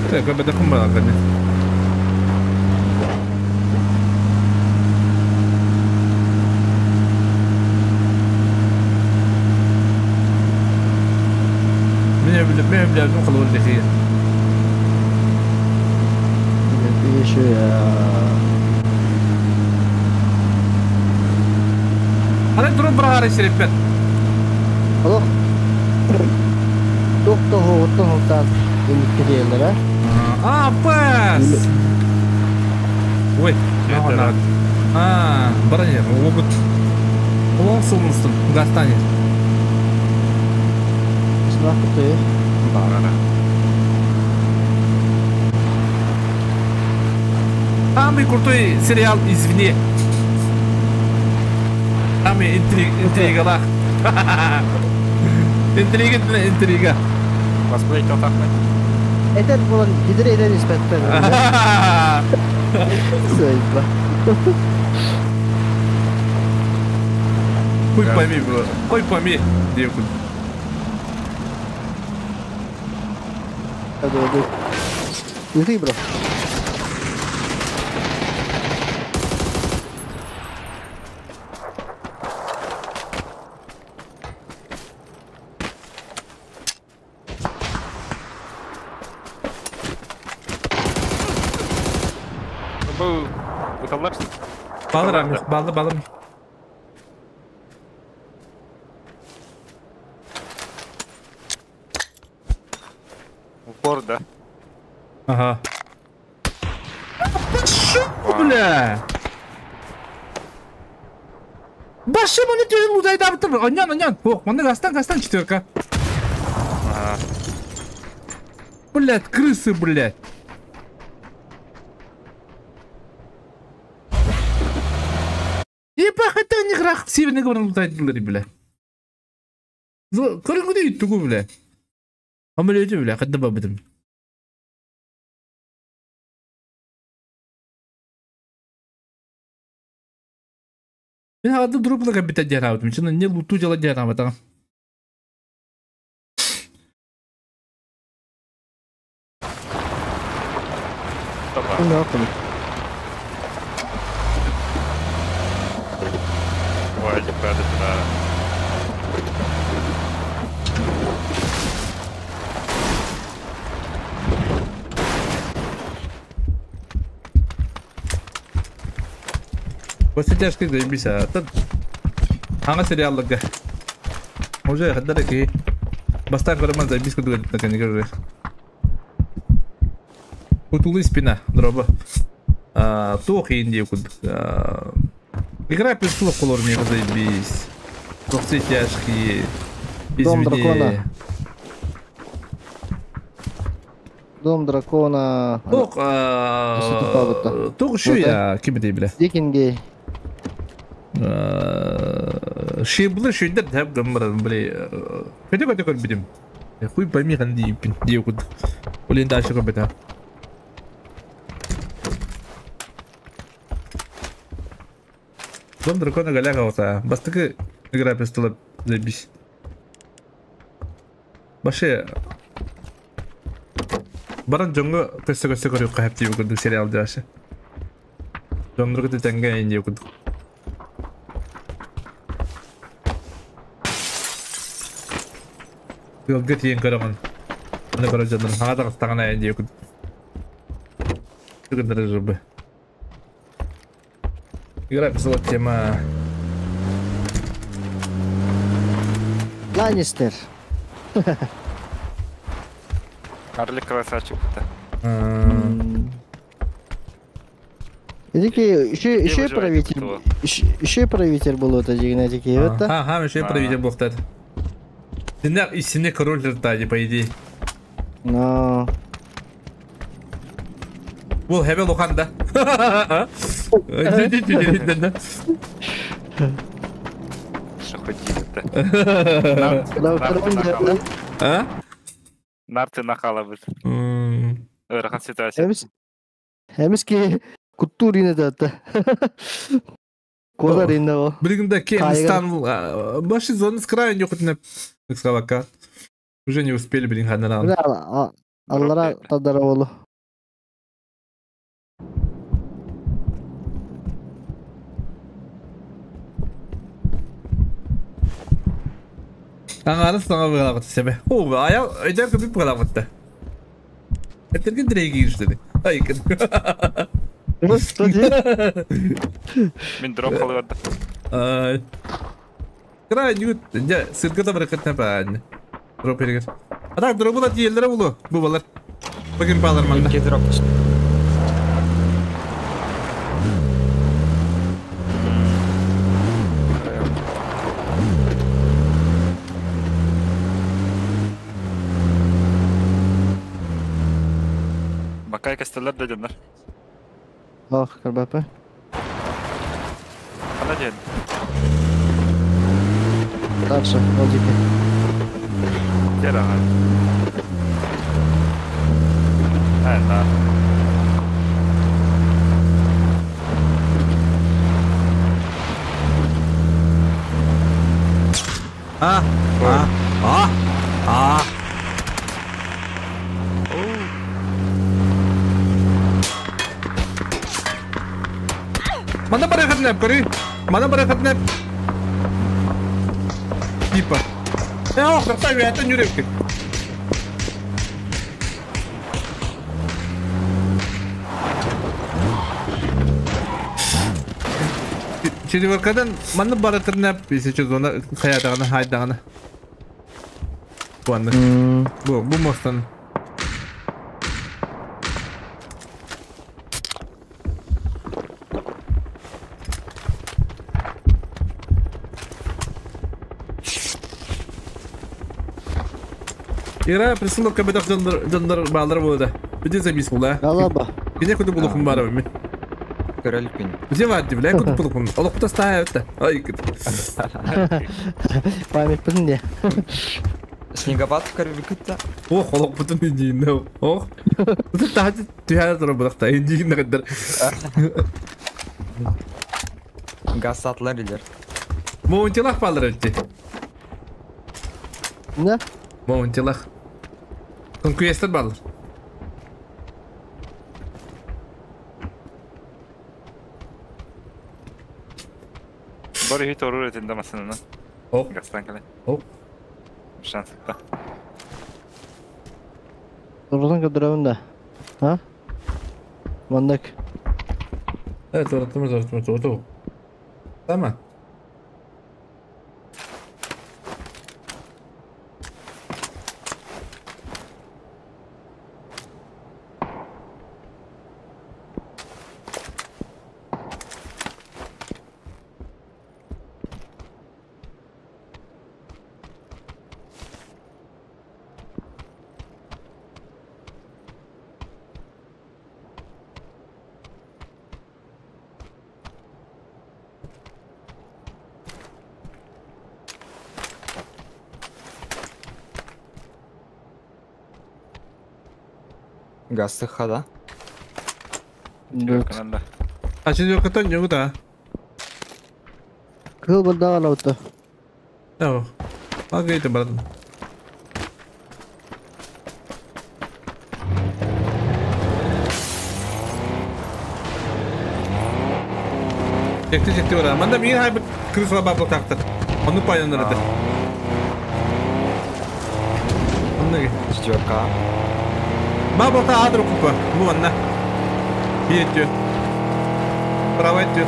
Так, как бы таком было, конечно. Меня, бля, ну холодный лихие. Еще я. А это брары, ребят. Алло. Доктор, вот он там. Да? А, пас! Ой, надо. А, баранер, могут. Он сунустun, достанет. Ты. Самый крутой сериал «Извне». Самый интрига, да. Интрига, интрига. Косплей тотахмай. Это было гидре не спать. Хуй пойми, бро. Хуй пойми, девку. Ты, бро. Баллы, баллы, баллы. Упор, да? Ага. Пошел, бля! Башым, он не лудай да бытыр. Онян, онян. О, он гастан, гастан четверка. Ага. Блядь, крысы, блядь. Северный говорил, лутай дилери, бля. Көрүнгүдө үттүгү, бля. Амелети, бля, кадда бабытым. Мен хадым дропла кабита дерабытым. Чын не луту жала дерабытым. После тяжких заебись, а тут ана сериал лага. Уже хаддараки. Бастак барман заебись куда говорит на коне Кутулы спина, дроба. Тох Индия куд. Игра престолов колор мне заебись. Все тяжкие. Дом дракона. Дом дракона. Туох туох шуя ким дей биле. Дикинги. Шиблы шүйдер тәп гыммыр биле. Көтө көтө көрбүтүм. Хуй пойми ханди пин дие куд. Олен дальше көбөтө. Дом дракона галяга ота. Бастыкы игра престолов заебись. Баше Баран жоңго көссө көссө көрүп кайып деп көрдүк сериал жашы. Жоңдор көтө теңге эйин деп көрдүк. Гылгы тиен көрөмөн. Аны көрө жандыр. Хага да кыстаган эйин деп көрдүк. Түгүндөрү жубы. Игра писала тема. Ланнистер. Карлик красавчик-то. Эдики еще правитель, еще правитель был это дигнатики, это. Ага, еще правитель был тогда. Истинный король ртади, по идее. Но. Был хебе лухан, да? Что хотите-то? А? Нарты нахала бит. Ырахан ситуация. Эмиски культурина да. Козарина о. Билгинде Кенстан баши зоны с края не хоть на Уже не успели, блин, ханаран. Аллара тадараволу. Аңарын саңа бұғалағыты себе. О, аял өйдер көпіп бұғалағыты. Әттерген дірейге жүрді. Ай, кін. Мен дроп қалып арды. Кыра, нүгіт, сырқыта бір қытна бәәні. Дроп ергер. А так, дропы да тиелдері бұлы. Бұл балар. Бүгін балар манда. Екі дроп түсті. Бакай кастеллер дедимдер. Ох, карбапы. Ана дедим. Дальше, одики. Кер ага. Да. А, а, а, а. Мана барахатнап, көрі. Мана барахатнап. Типа. Ох, красавица, это не рыбки. Четверкадан мана барахатнап, если что, зона хаятағана, хайдағана. Ладно. Бу мостан. Игра присылка бедах жандар балдар болды. Биде забис була. Алаба. Биде күтіп булухум бар мен. Көрөлүк. Биде бар деп, күтіп булухум. Олық бұта ставит. Ай, күт. Память бүтінде. Снегопад көрөлүк. Ох, олық бүтін дейін. Ох. Тут тахты түйәр тұрып бұлақта. Дейін қадар. Газ сатылар илер. Моунтилах балдар өтті. Не? Моунтилах. Конкуестер балдар. Бары хит орur etinde masını. Оп. Gazdan kale. Оп. Şanslıkta. Oradan kadar да. А? Мандак. Evet, orası orası orası. Tamam. Газ хада. А четверка-то не да. Кыл бырдаган аута. Да. Багайты бардым. Çekti çekti oraya. Manda bir hay bir kırık bablı taktı. Onu paylanır dedi. Onu Четверка. Бабл та адру купа. Bu anne. Bir diyor. Bravo diyor.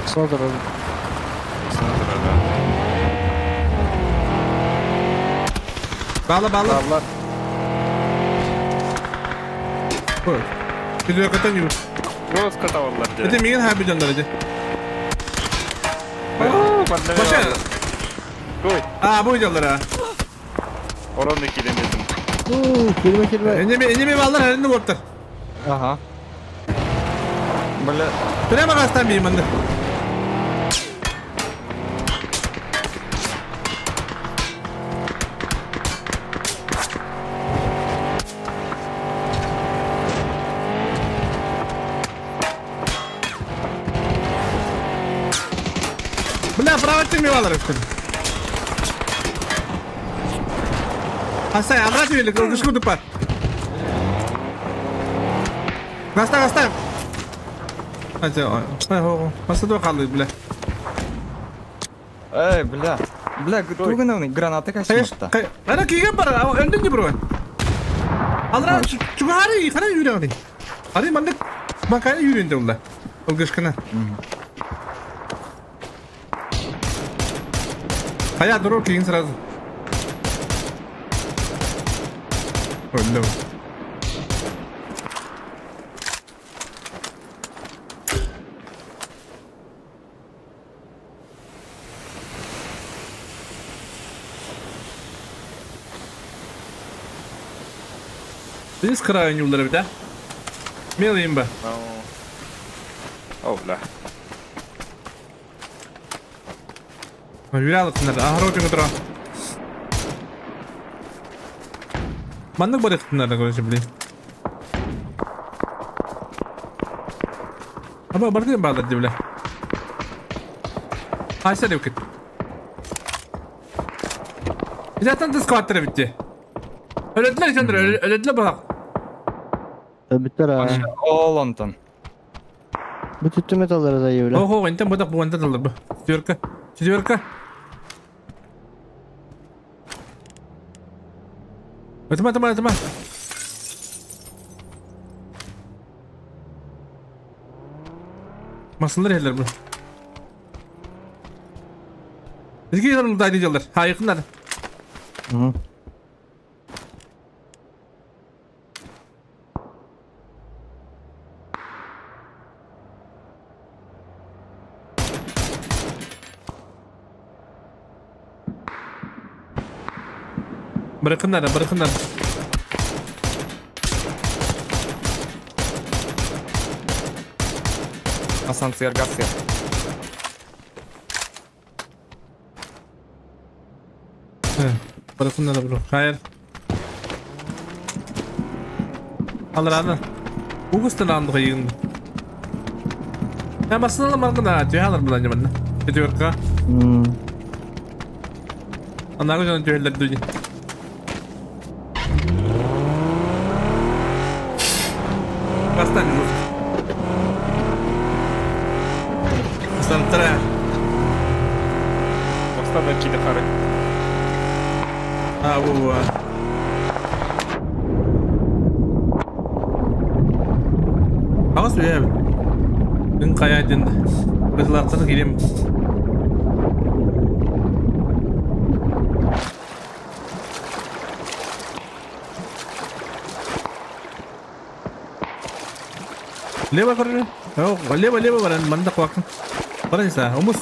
Смотрим. Bağla bağla. Bağla. Koy. Bir dakika yürü. Rose katavallar diye. Hadi mingin ha bir canlar hadi. Başa. Koy. Aa bu canlar ha. Oranı kilemedim. Kirme kirme. Enemi enemi bağlar elini vurdu. Aha. Бля. Прямо гастан бейм анды. Бля, право ты мивалар өттүн. Асай, обратно вели, кышку тупа. Гаста, гаста. Баста қалды, бля. Эй, бля. Бля, тугановный граната кашматта. Ана киген бар, өндөн не бар. Алра, чугари, қара үйренді. Ари мандык бакай үйренді олда. Ол кышкына. А я дурак киген сразу. Ой, бля. Biz крайне yolları bir de. Милый ба. О, бля. Виралытындар. Ахропик утро. Маннык барытындар, короче, блин. Аба бардым балдар бля. Айса деп кет. Zaten disk bitti. Ölediler candır, ölediler bak. Bitter ha. Ол онтон. Бүтүттү металлары да бля. Ого, энтен бодак бу энтен алыр бу. Четверка. Четверка. Өтүмө, өтүмө, өтүмө. Масылар элер бу. Бизге yarım da diyecekler. Ha yakınlar. Hı. Bırakınlar, bırakınlar. Asansör gaz. Bırakınlar bro. Hayır. Alır alır. Ugustan aldık yığın. Ya basın alım arkada. Tüy alır bulan yamanla. Четверка. Ана жана түйелер дуни. Бастан музыка. Бастан тра. Бастан киді қары. А, во. Ағас бе. Күн қая ден. Біз лақтырып келеміз. Лево көрөр. О, лево, лево баран, манна куакын. Баран иса, умус.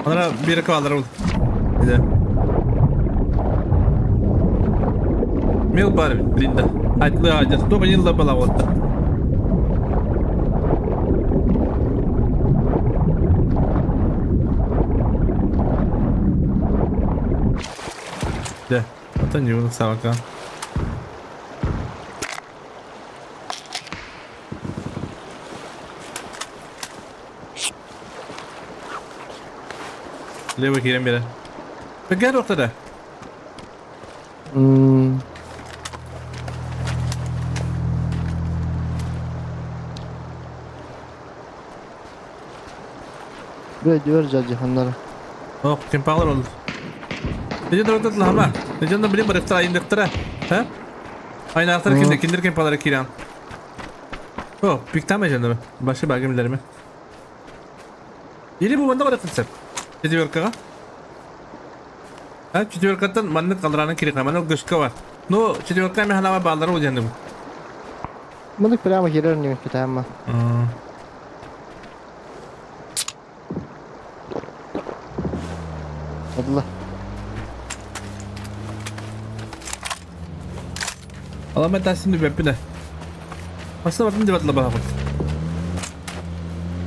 Анара бир калар ул. Иде. Мил бар бит, блин да. Айтлы ажар, то бенил бала вот. Да, это не у савака. Лево кирен бере. Бегер ортада. Böyle diyor cacanlara. Oh, kim pahalı oldu. Nece ortada ama. Nece de bileyim bıraktı ayındıktara. Ha? Aynı aktar kimde kindir kim pahalı kiran. Oh, piktam ejende. Başı bagimlerimi. Yeni bu banda bıraktın sen. Четверкаға. А, четверкаттан манны қалдыраның керек, мана гышка бар. Ну, четверка мен ханама балдары ол енді. Мындык прямо херер не кетема. Адла. Ала мен тасымды беппіне. Басына бардым деп атла баға.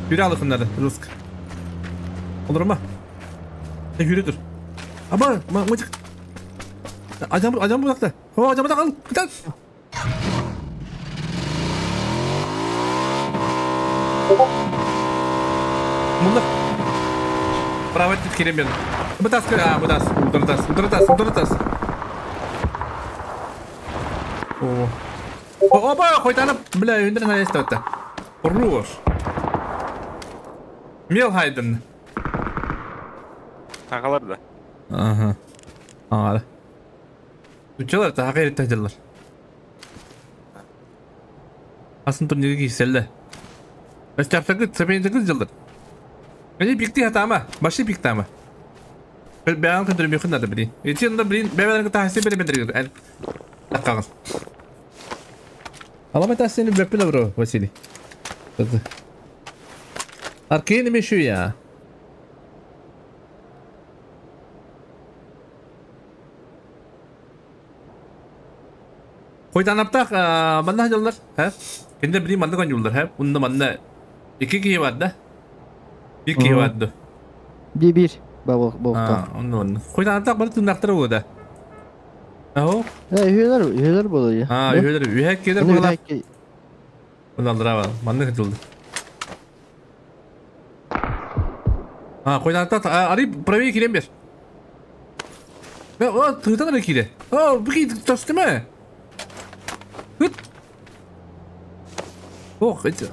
Yürü alıkınları, Rusk. Olur mu? Yürü dur. Ama mıcık. Acam acam bıraktı. O acam da kal. Gider. Bunlar. Bravo ettik Kerem. Bu tas kır. Bu tas. Dur tas. Dur tas. Dur tas. Oo. Oba, koytanıp bile öndürün hayasta ötte. Ruş. Mil haydın. Taqalar da. Aha. Ağrı. Uçalar da haqir ettiler. Aslında turnirge kiyseldi. Baştaptaki sepeyindeki jıldır. Beni pikti hata ama. Başı pikti ama. Ben kötürüm yakın da bileyim. İçinde bileyim. Ben tahsil beni bedirir. El. Dakika. Allah ben seni bepile bro Vasili. Arkaya ne şu ya? Koytanaptak manna yollar, ha? Kendi bileyim manna yollar, ha? Bunda manna iki kişi vardı. Bir kişi vardı. Bir. Bak bak. Ha, onu. Koytanaptak bana tırnakları oldu. Aho. Ha, üyeler buluyor. Ha, üyeler, üye gelir buralar. Bunlar var. Manna oldu. Ha, koytanaptak arayıp praveye kiren bir. Ve o tırnakları kire. O, bu ki tostu mu? Oh, это.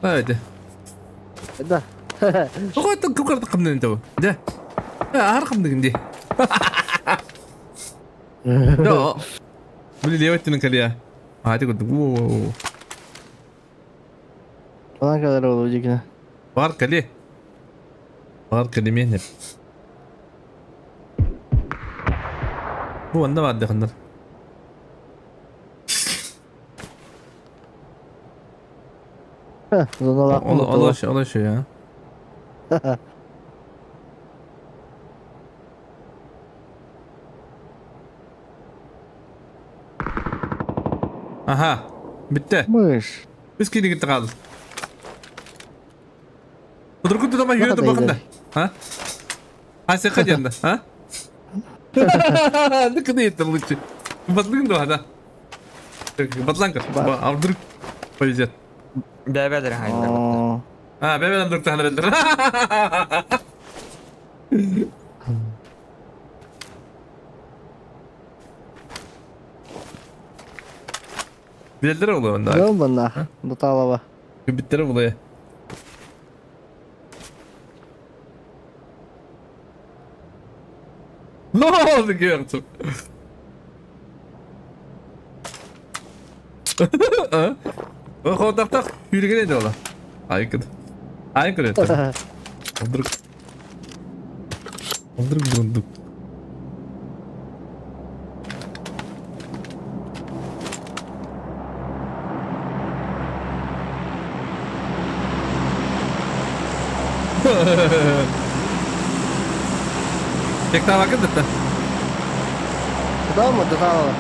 А, это. Да. Ого, это кукар кымнын табы. Да. Ар кымдыгын ди. Да. Били леветтин калия. А, это гуд. Falan kadar oldu yine. Бар кали. Бар кали мен. Bu anda vardı kındır. Allah şu ya. Aha, bitti. Mış. Biz kini gitti kaldı. Dur kutu da yürüdü bakın da. Ha? Ha sen kaç yanında? Ha? Ne kadar yetti bu için. Batlan da hada. Batlan kır. Avdır. Повезет. Бәбәлер хайндар. А, бәбәлер дұрты хандар. Билдер oldu onda. Yok bunda. Bu talaba. Bitter oldu. Ne oldu gördüm. О, так, yürügen edi ola. Aykırı. Aykırı etti. Onduruk. Onduruk burunduk. Тектавакын дата. Куда mı? Датала.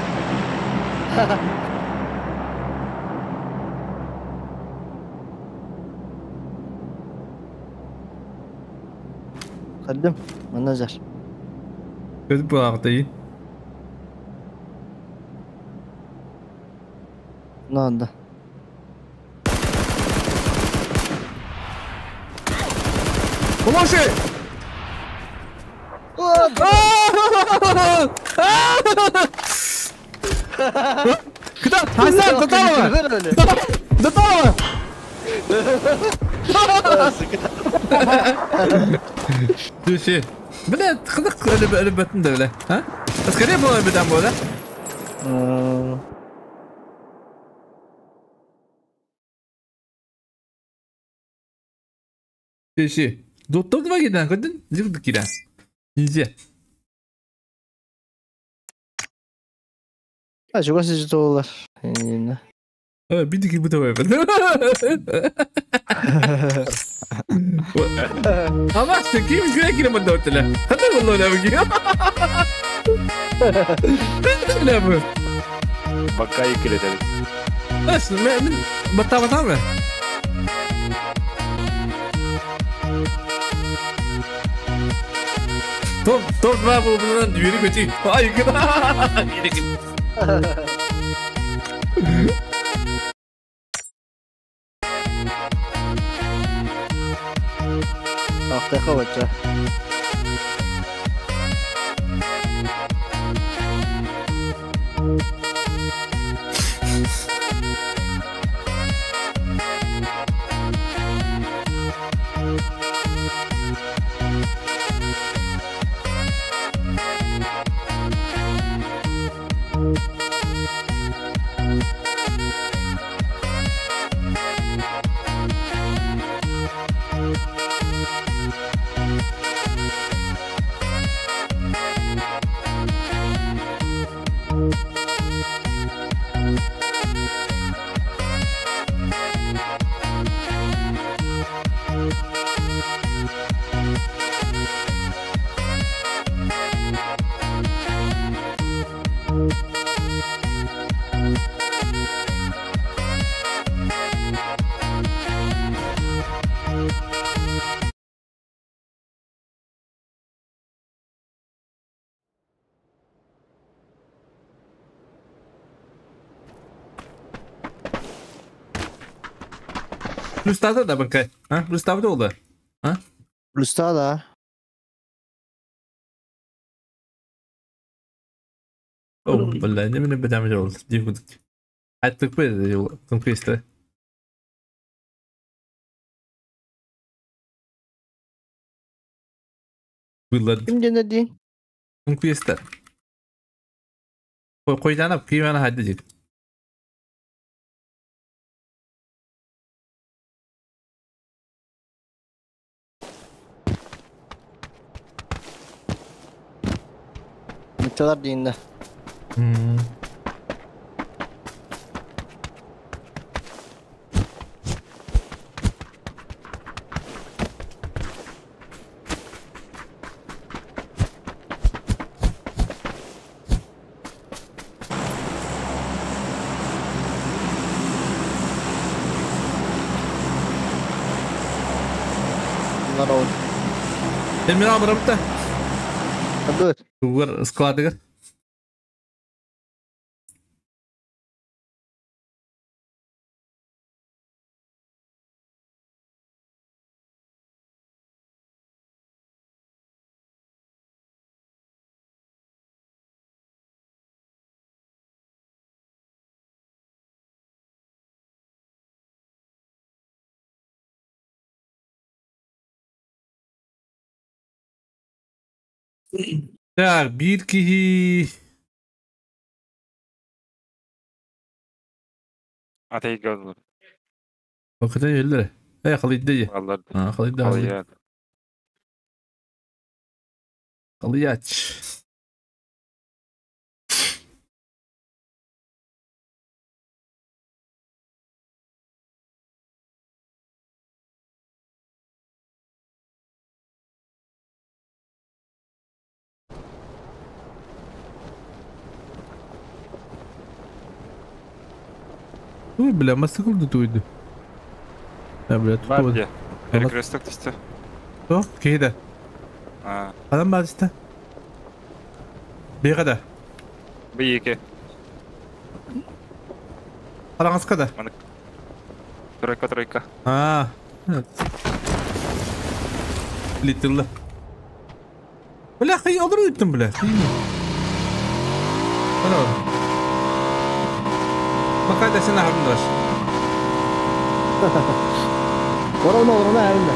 Кадым. Маназар. Көз буағыты. Надо. Поможи! Куда? Хасан, Татарова! Татарова! Слушай, бля, хадак лебетин да, бля, а? Скорее было бы там, да? Слушай, доттор два кидан, кодын, зивд кидан. Нельзя. А, чего сидит доллар? Бидики бутовой. Ama kim güne giremedi otele. Hadi vallahi öyle bir Ne bu? Bakayı kiredelim. Nasıl? Men bata bata mı? Top top var bu bundan yürü kötü. Ay yürü git. Ахтаха бача. Плюстада да бакай. А? Плюстада oldu. А? Плюстада. О, бля, не меня бедам жол. Дивгудик. Айттык бы жол. Конквиста. Было. Ким денеди? Конквиста. Койданап киймени хайды жик. Мычалар дейінде. Народ. Эмир абырапта. Dur. Тугар складыгар. Так, бир киһи Атей gözler. Hakikaten yerlere. Hey kalıydı. Vallahi. Ha kalıydı kalıydı. Kalıyaç. Ой, бля, масыкыл туйду. Да, бля, Бар тут. де. Перекресток түсті. То, кейді. А, Адам бар түсті. Бейға да. Б2. Қараңызқа да. Тройка, тройка. А. Литрлы. Бля, хай алыр өттім, бля. Ана. Бакай да сен ахырындаш. Орона орона әрінде.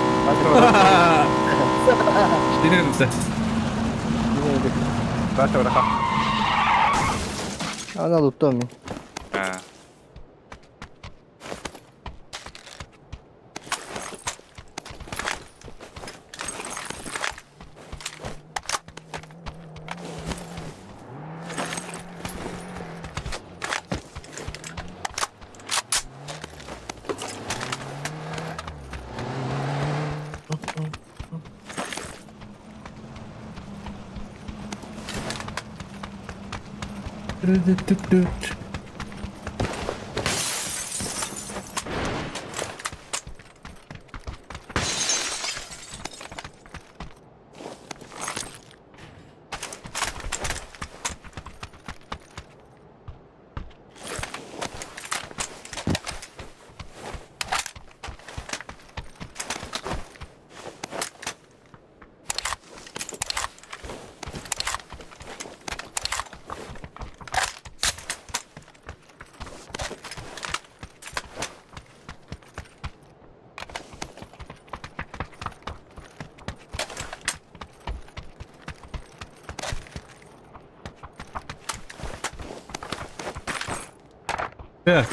Dinlerim sen. Бата браха. Ана луттом мен. А. Yeah.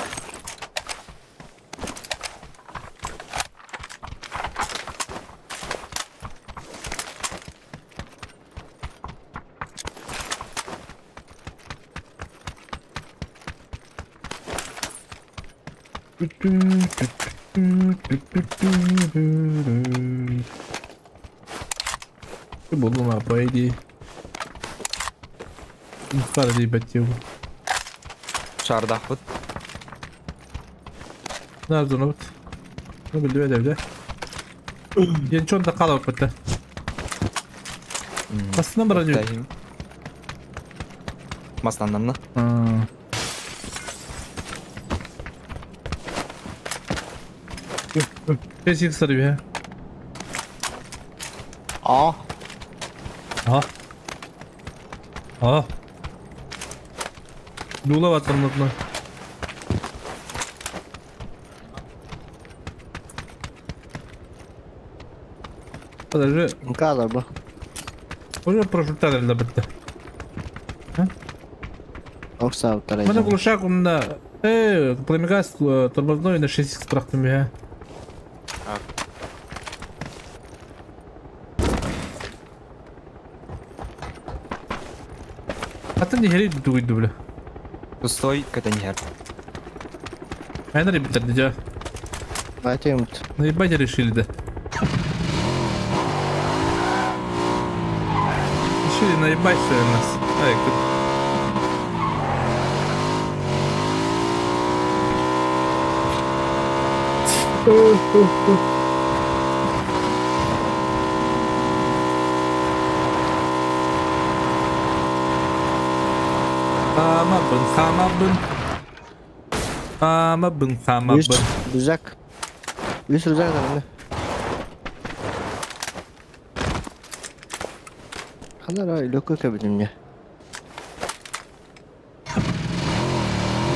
Буду по идее. Шардахпыт. Nerede onu? Ne bildi öyle. Genç onda kal бітті. Басынан броню. Мастаннан. Бесик сарıyor. А. А. А. Дула батырмытны. Подожди. Кадр бу. Уже прожутали да бітті. Окса Мына глушак онда. Пламегаз тормозной на 6х бырақтым я. Атын не херей дуйду, бля. Пустой, когда не хер. Айна ребята, дядя. Айтайым. Наебать решили, да. Решили наебать, что ли, нас. Ай, как... Хамабын, хамабын. Хамабын, хамабын. Рюкзак. Үс рюкзак да. Ханара лөккө кебидимне.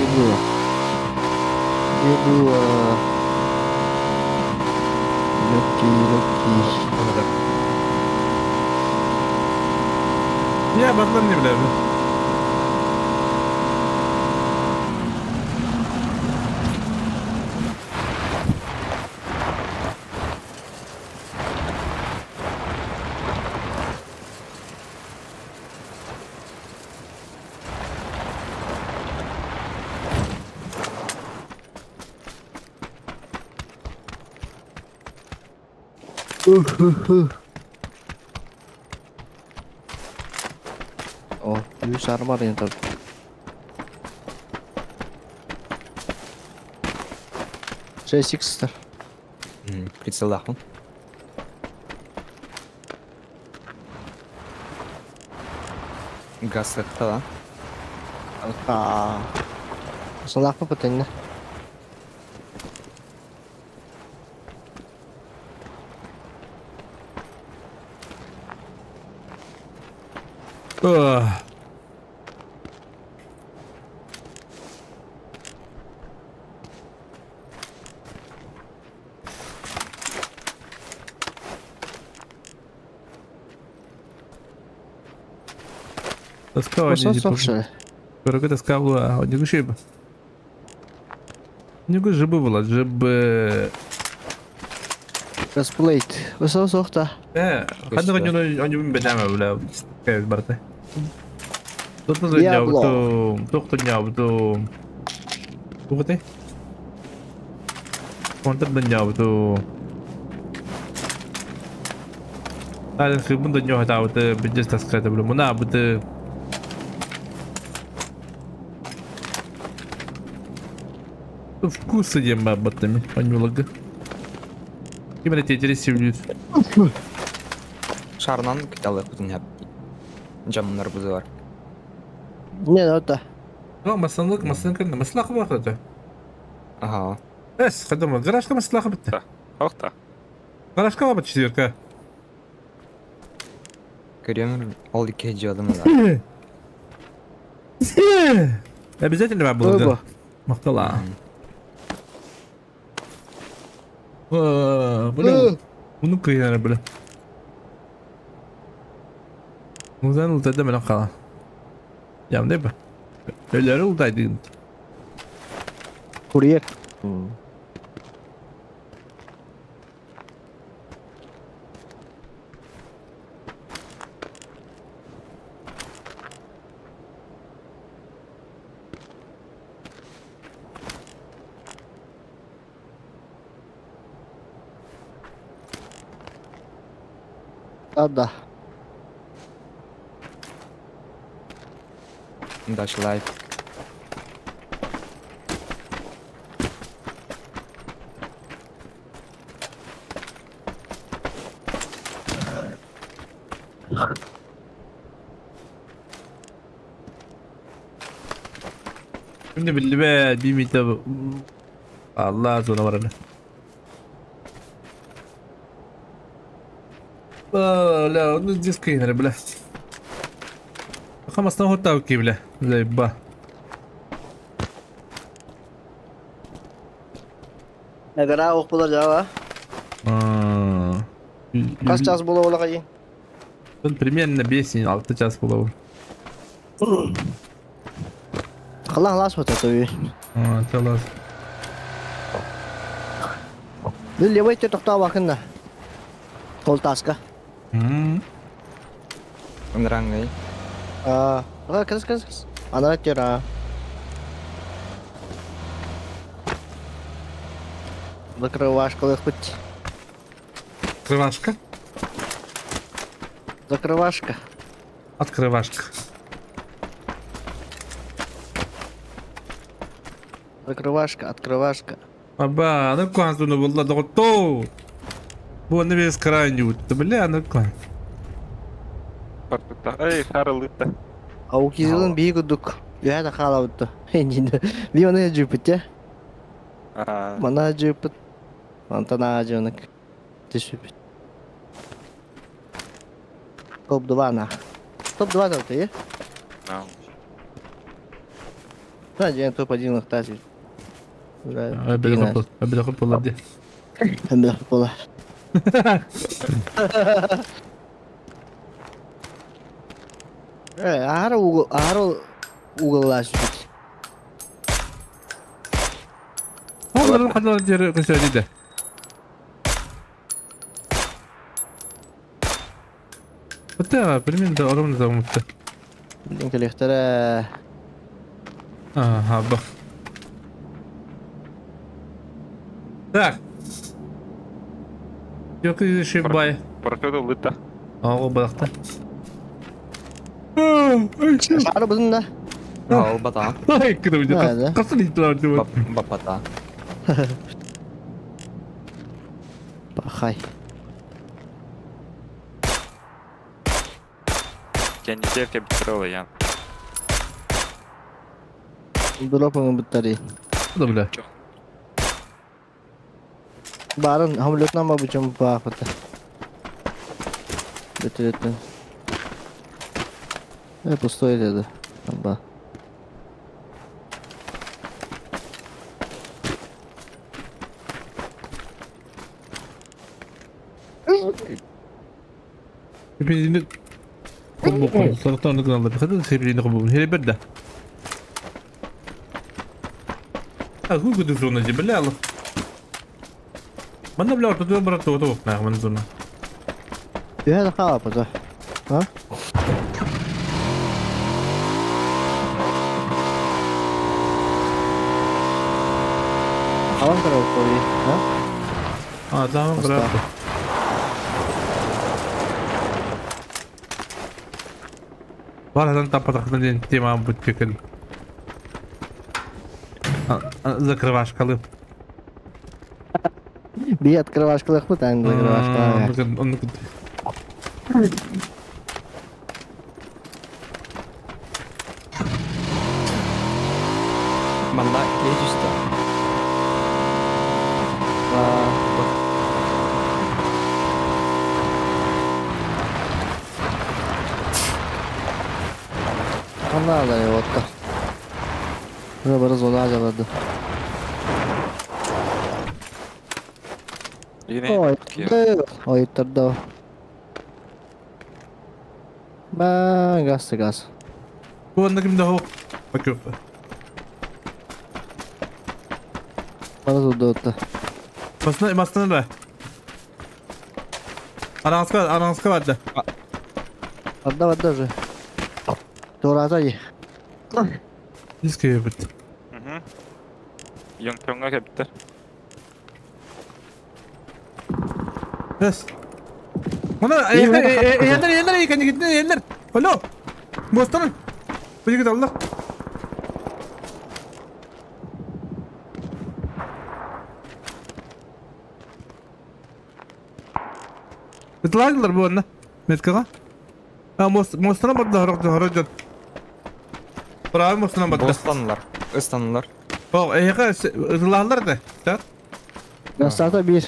Ебула. Ебула. Лөкки, лөкки. Я батлан не билем. О, үс армар енді. 6x тар. Прицеллаахпын. Газ сытта да. Салаахпы пытынна. Тоска Көрөгө тоска була, однигу шиба. Однигу жибы була, жибы. Расплейт. Высо сохта. Ханна коньону оньюбун бетама була. Кайс барта. Тут нябутум, тухту нябутум. Тугute? Контр нябутум. Тален хибун днё хатабыты, биджес таската була. Муна буты. Вкусы дем бабатами, онюлага. Ким это интересует? Шарнан киталы кутун хап. Жамнар бузар. Не, это. Ну, масанлык, масанлык, маслах бахта. Ага. Эс, хадама, гаражка маслаха битте. Охта. Гаражка бабат четверка. Көрөмөр, ол ике жадым да. Обязательно бабы. Мактала. Бля, ну кыйнар, бля. Музан ултады менен кала. Ямды ба. Өлөрү ултайды. Курьер. Да. Дальше лайф. Şimdi bildi be bir mite. Allah zona var. Бля, ну здесь скринер, бля. Хамас на готовки, бля. Заеба. Нагара ох була жава. Кас час була була кайын? Тут примерно 5-6 час было. Хала хлас вот это. А, талас. Левый те тохта вакында. Толтаска. Нрангай. А, кыз кыз кыз. Ана тера. Закрывашка хоть. Открывашка? Закрывашка. Открывашка. Закрывашка, открывашка. Аба, ну кванту была да то. Бу не без крайнюю, бля, ну квант. Эй, харалыта. А у кизилин бии кудук. Я да халавытты. Би оны жупыт, я. Мана жупыт. Антона жонок. Түшүп. Топ-2 на. Топ-2 там ты, Да. Да, я топ-1 лахтазит. Обидохоп пола. Обидохоп пола. Ара угол, ара угол лашпит. Ол қадалар жері көседі. Бітті, примерно оромны да ұмытты. Интеллектора. Ага, бах. Так. Yok шибай. Парашют улыта. Ага, балақта. Ара бұзын да. Ол бата. Ай, кіді. Қасын итті. Бапата. Хай. Кеннитер кебиттер ян. Дропыңы буттари. Да бля. Барын хамлетнан ба бучум баахыта. Бөтүрөттөн. Пустой деди. Ба. Hepinizi kumbu sarıktan ne kadar aldı. Hepinizi kumbu. Hele bir de. А сколько ты зона бля, Манна бля, тут брат, вот вот на, ман зона. Үһә хаапыта. А? Аван карап кой, а? А, да, брат. Бар тапатахтан тема будет Закрывашкалы. Би открывашкалык бит, ан закрывашкалык. Манна киһи Она да отта. Уже бары зона жалады. Ой, ой, тогда. Ба, газ, газ. Онда кимде хок. Бакып. Бары зона отта. Басына, басына да. Аранска, аранска барды. Барда, барда уже. Тураза и. Диске бит. Йонгпёнга кебиттер. Yes. Мына енер, енер, екен, енер. Алло. Бостан. Бу алла. Битлаглар бу онна. Меткага. А мост мостана барды хорок хорок. Право мостана барды. Бостанлар, ыстанлар. О, эйга ызлалар да. Так. Гастата бир.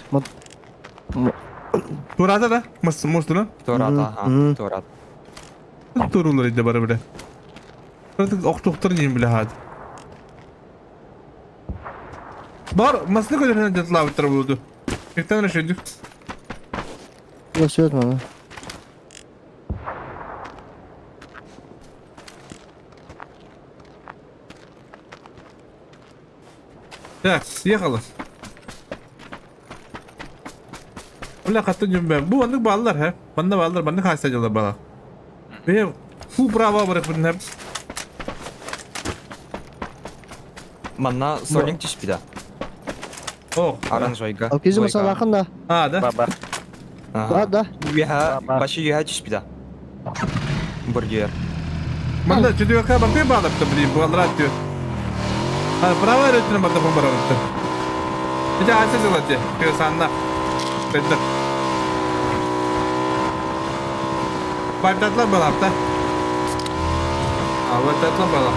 Турада да? Мост мостуна? Турата, ха, турат. Турулар иде бары биле. Artık oktoktor neyim bile hadi. Бар, масны көдөрүнөн жатлабыттар болду. Эртен решедик. Басып мана. Так, съехала. Бля, каттын жүмбе. Бу аннык баллар, хэ? Манна баллар, манна хайса жылар бала. Бе, фу право барып бин Манна Соник түшпида. О, Аранжойга. Ал кезі мысалы ақында. А, да? Баба. Да, да. Юха, башы юха түшпида. Бургер. Манна чүдүгө барды балапты, блин, баллар атты. А, право өтүнө барды барапты. Ите аса жылат, кырсанна. Бетте. Байтатлар балапты. А, байтатлар бала.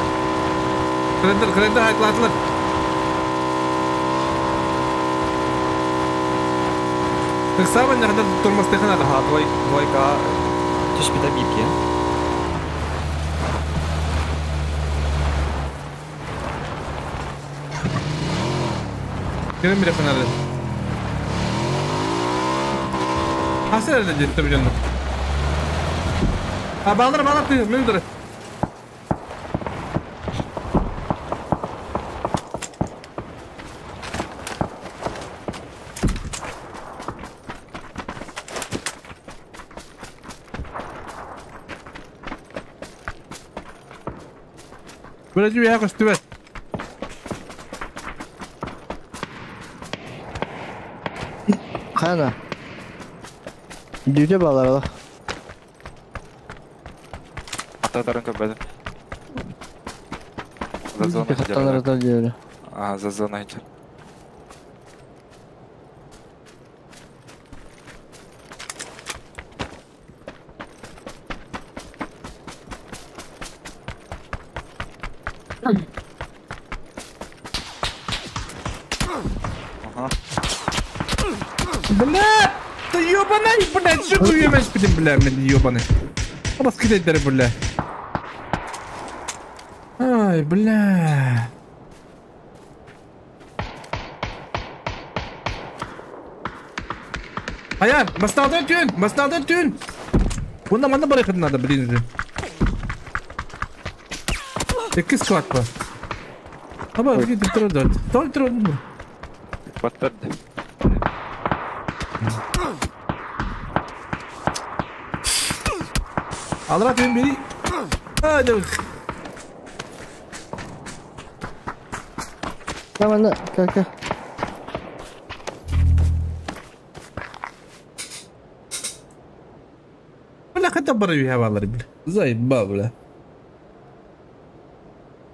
Крендер, крендер айтлатлар. Так самое, наверное, тормозтыхана. Ага, двойка түшпида бирке. Кирем бire фенерде. Хасы nerede gitti bu canım? Ha baldır baldır müldür. Böyle bir yaklaştı be. Қана. Дүте балар ала. Аталарын көбөдүм. За зона Хаттанар да диyor. А, за зона хиджер. Ага. Бля, ты ёбаный, блядь, что ты ебешь, блин, бля, мен ёбаный. Раскидай, бля. Ай, бля. Аян, басталдан түйін, басталдан түйін. Онда манда барайқын надо, блин же. Екі склад па. Аба, где ты трудно? Толь трудно. Баттарды. Алра түйін бери. Ай, Камана, как? Бля, хотя бы ревивалар, бля. Заебал, бля.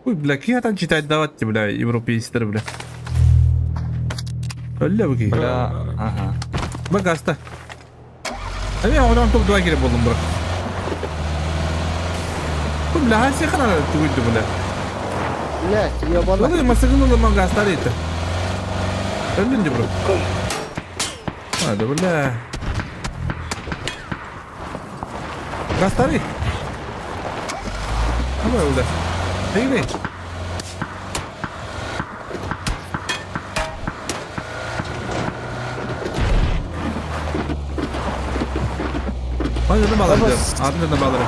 Ой, бля, какие там читать давать, бля, европейцы, бля. Öyle bakayım. Бля, ага. Bak hasta. Abi oradan top dua girip oldum bırak. Bu bля hasi khana tuguydu bля. Блядь, ёбаный. Oğlum masakın oğlum gastar etti. Öldün bro. Hadi bля. Gastari. Ama öyle. Değil mi? Hadi bağlarım. Adını da bağlarım.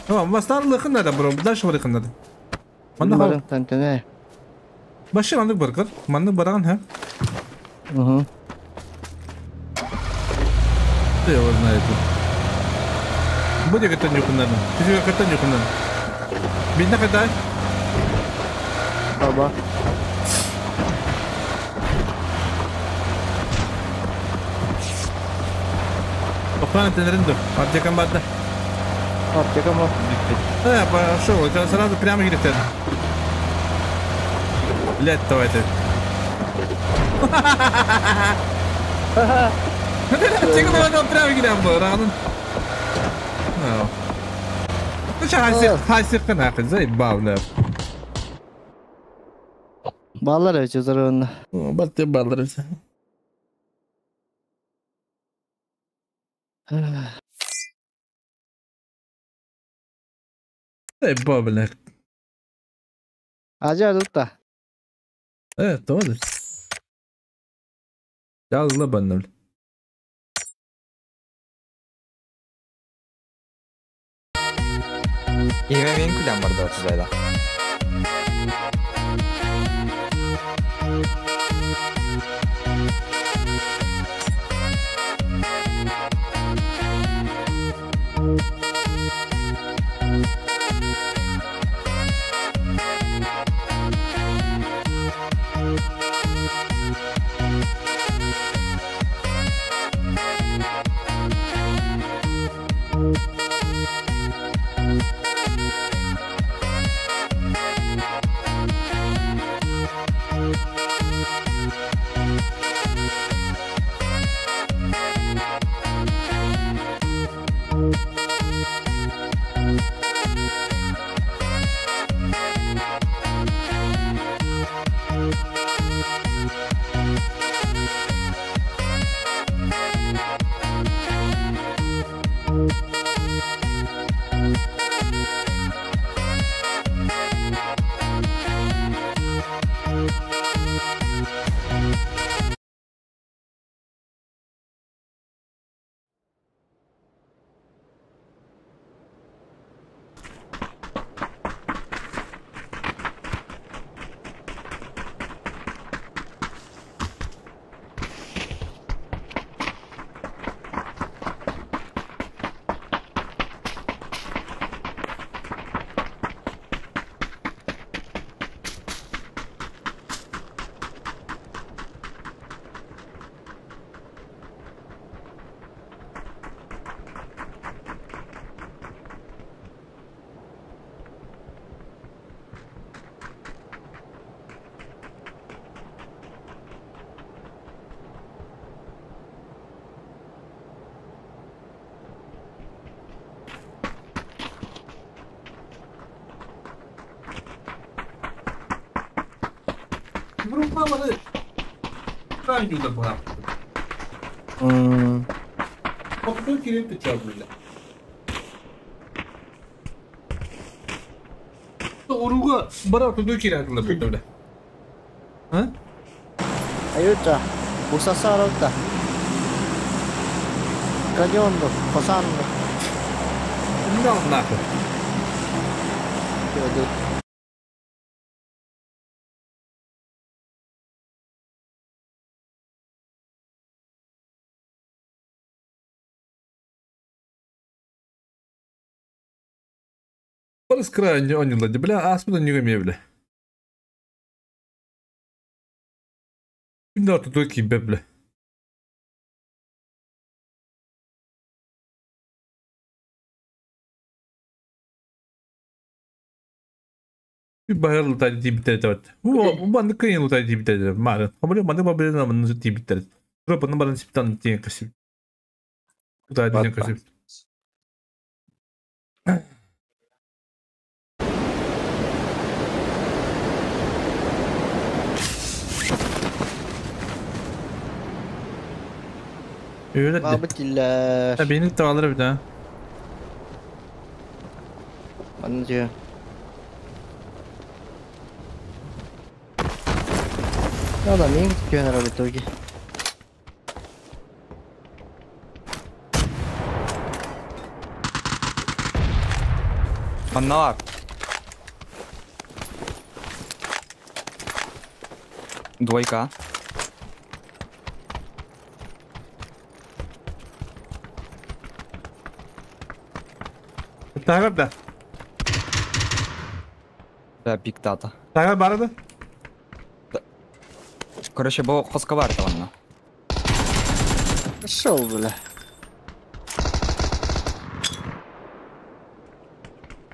Tamam, bastarlı nerede bro? Daş var nerede? Manna Баран тантене. Başı mandık barkar. Mandık baran ha. Угу. Ты его знает. Будет это нюхнан. Ты это нюхнан. Видно когда? Баба. Охрана тенринду. Аптека бадда. Аптека ма. Пошел, это сразу прямо говорит. Блять, давай ты. Аптека давай прямо говорит, был, рано. Ну что, хасик нахуй, заебал, да. Баллар өчө зарыгында. Батты баллар өчө. Заебал, бля. Ажа тутта. Тоже. Yazla benden. İğme benim kulem vardı Atizay'da. Маманы. Кайдюда бра. Попытку кирин ты чё, бля. Уруга бара туду кирин бля. А? Aiuto. Busasarota. Крадёнду, посанду. Да нахуй. Барыс край не бля, а не бля. Да, тут такие бля. Баһыр лутай тибитер табат. Бу банды кыйын лутай тибитер. Мары. Хабары банды бабы на маны тибитер. Пропа на барын сиптан тиен касып. Лутай тиен касып. Öyle de. Бабытиллер. Beni tavalar bir daha. Anne diyor. Да, мен күткен в итоге. Манна Двойка. Тагар да. Да, биг дата. Тагар барады. Короче, бу хоска бар таванна. Пошел, бля.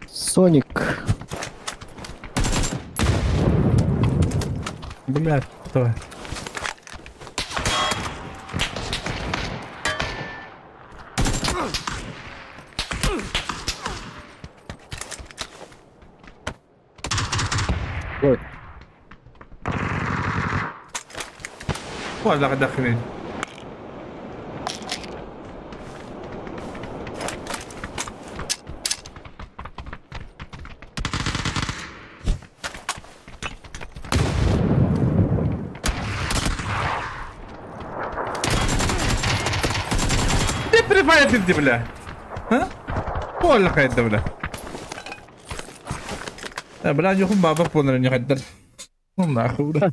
Соник. Бля, давай. Ой. ولا داخلين. دي بريفاير تدي بلا ها ولا خير بلا بلا يخون بابا بونر يخدر والله خورة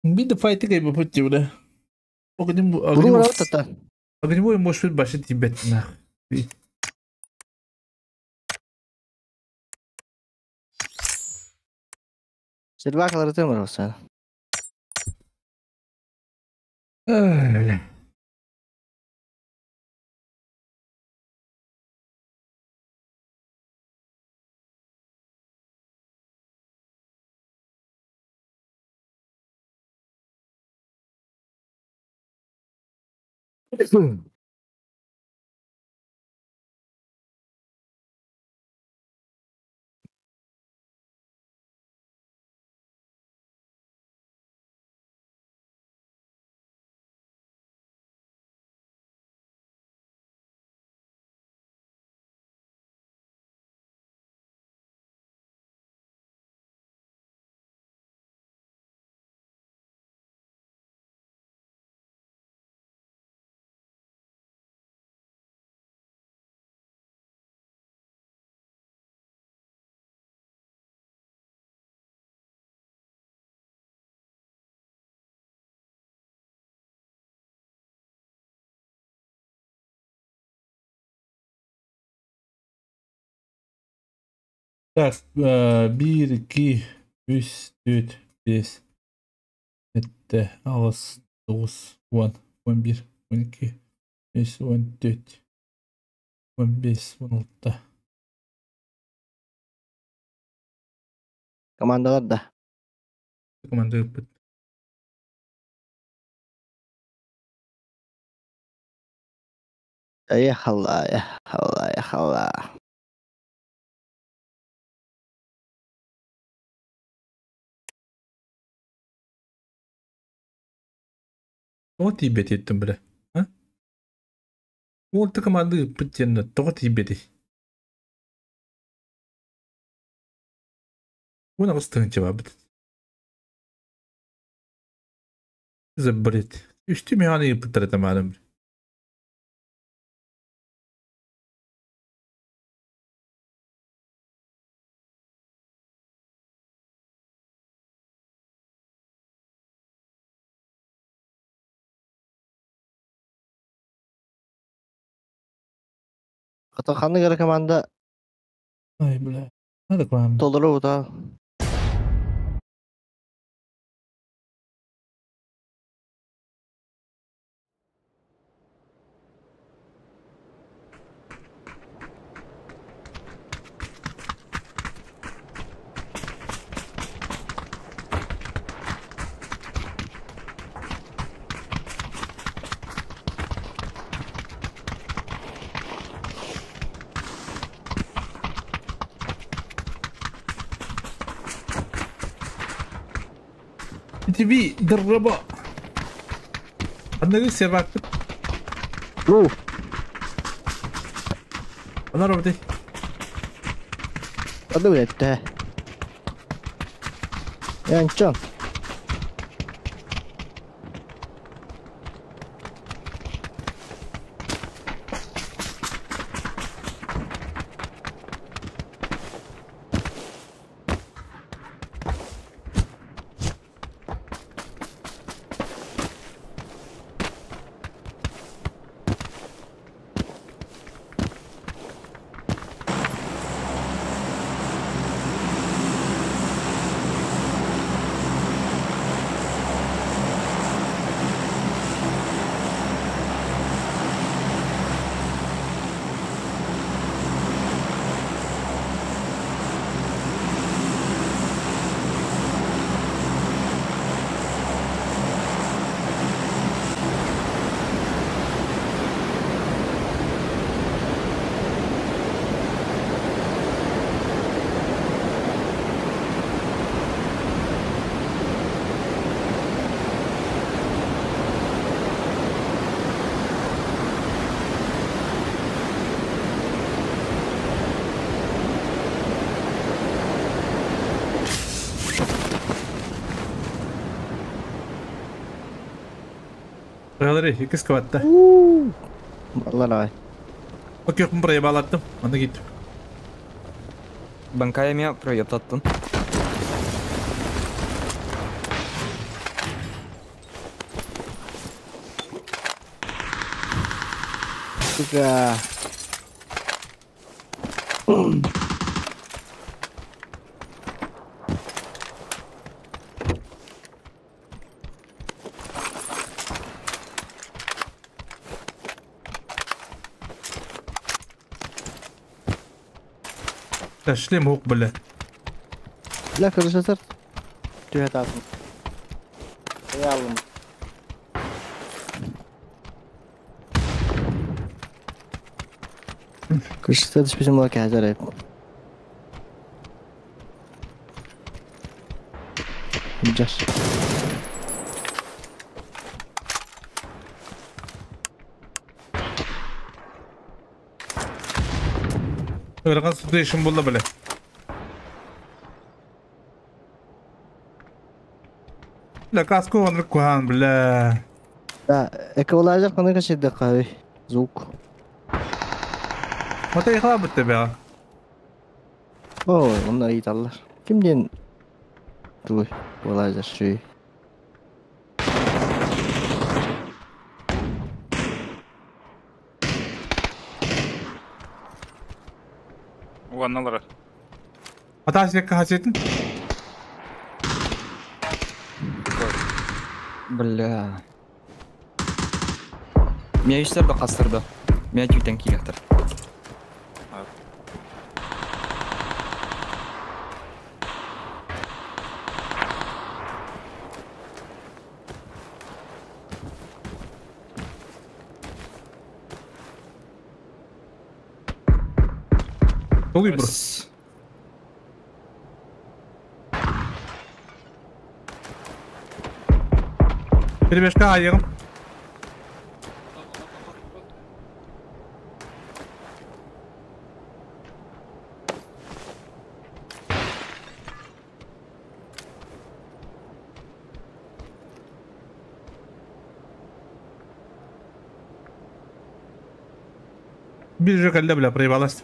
بيد فايت كي بفوتي ولا Буру тата. Огневой может башит тебе нах. Серваклар тымыр olsa. Так, 1, 2, 3, 4, 5, 7, 6, 9, 10, 11, 12, 13, 14, 15, 16. Командалар да. Команда ыппыт. Ехала, ехала, ехала. Тоҕо тиийбэтиттэн бile? А? Уолта команда ыыппыт диэн тоҕо тиийбэтий? 18 000 барбыт. Забрет. Үстүү механы ыыппыттар этэ мааным. Ата ханнык эрэ команда Ай, бля. Надо к вам. толору ута. TV دربا. عندنا لسه باك. Оу. Ана работай. Adı üretti. Yancan. Biraları ikisi kapattı. Allah ay. Bak yok buraya bağlattım. Onu gittim. Bankaya mı proyekt attın? Сука. Шлем хук бля. Бля, короче, Түһэ таатын. Ялым. Kışta düşmüşüm bak hacer hep. Yapacağız. Ырахан situation булла бля. Бля, каску онрык кухан, бля. Да, эквалайзер қандай кашеді қабы. Звук. Мата ихла бітті бе. Ой, onlar iyi allar. Kimden? Dur, эквалайзер şey. Уанналара. Ата секка хасетін? Бля. Меня үстер да қастырды. Меня түйттен кейлектір. Толуй бро. Перебежка айығым. Биржа кэллэ, бля, проебалась.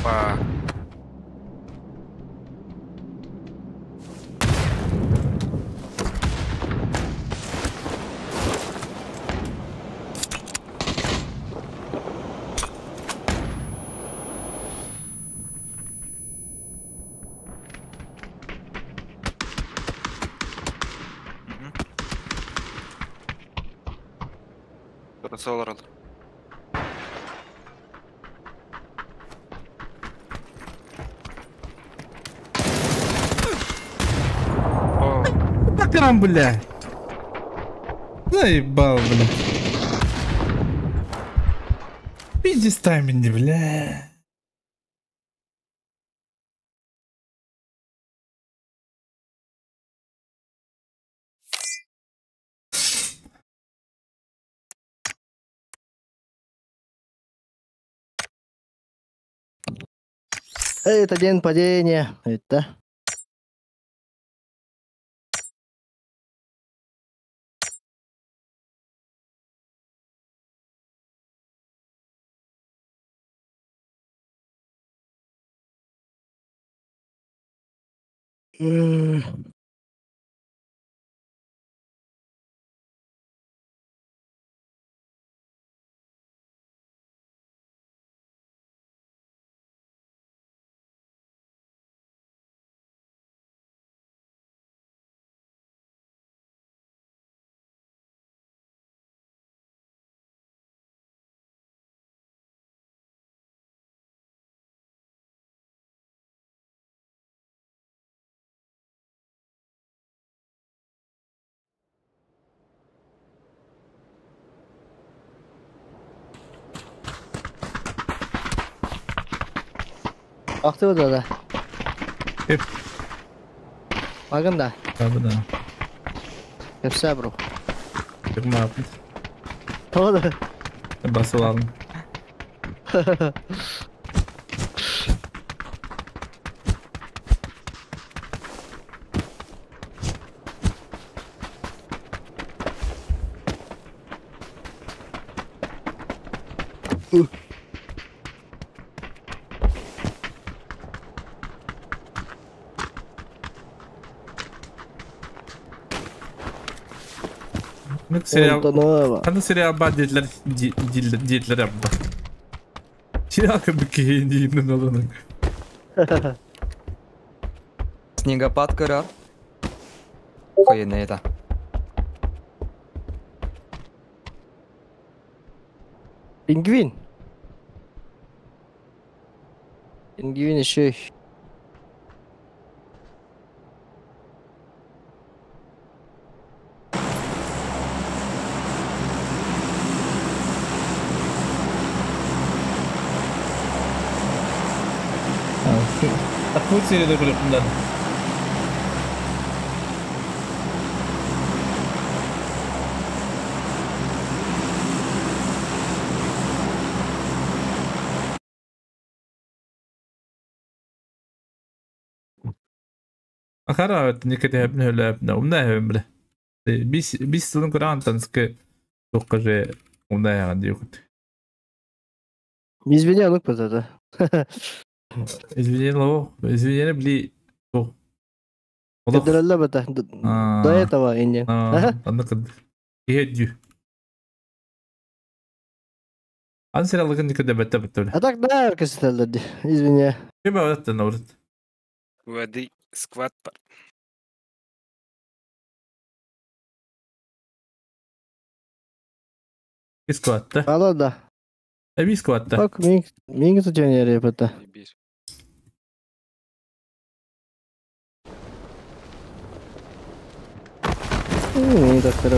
Па. Burası olur olur. О, Бакрам, бля. Заебал, бля. Пиздец тайминги, бля. Это день падения. Это. Ахты да. Эп. Багын да. Да, да. Кепсе бро. Чыкма. Тода. Басып алдым. Сериал. Ханна сериал бар dediler, dediler yapma. Сериал көбүк деймин алының. Снегопад көрөр. Койын это. Пингвин. Пингвин еще. Такой серияда көрөпүн. Ахара никете хепне хөлөпнө умна хембре. Бис бис сылын көрөн танскы токкаже умна яган диюкут. Извини, ну это. Извини, ло, извини, бли. До этого инде. Аны кыд. Иһеддю. Ан сериалыгын никеде бетте бетте. А так да, кесителди. Извини. Кеме өттен орут. Уэди сквад бар. Сквадта. Ала да. Эби сквадта. Так, мин мин tutуен репета. Bir. Мин доктор.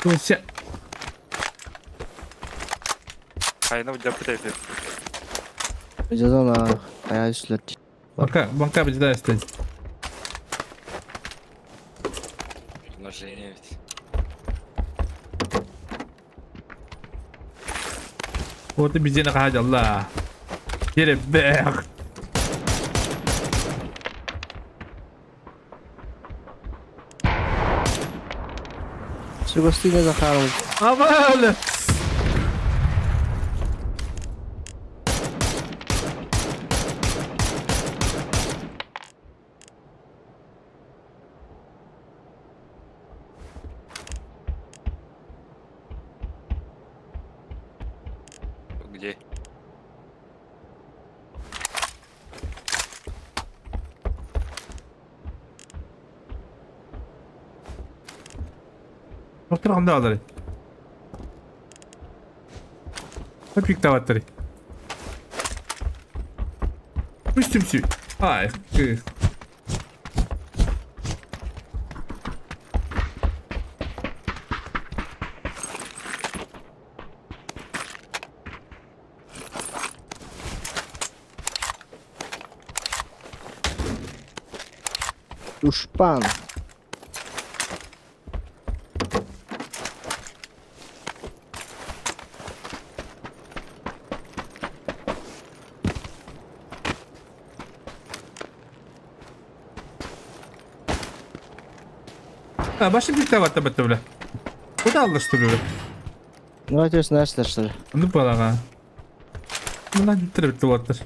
Туся. Хайна удяпыт эфир. Жазана аяй сүлет. Банка, банка бежда стоит. Предложение ведь. Вот и бизена хадя Аллах. Теребех. Сугастина Захаров. Аваля! Где? Otur alları. Hep yükle Üstümsü. Ay. Душпан. Başka bir tane var böyle. Bu da alıştırıyor. Ну, это знаешь, что ли? Ну, балага. Bundan bitti bitti vardır.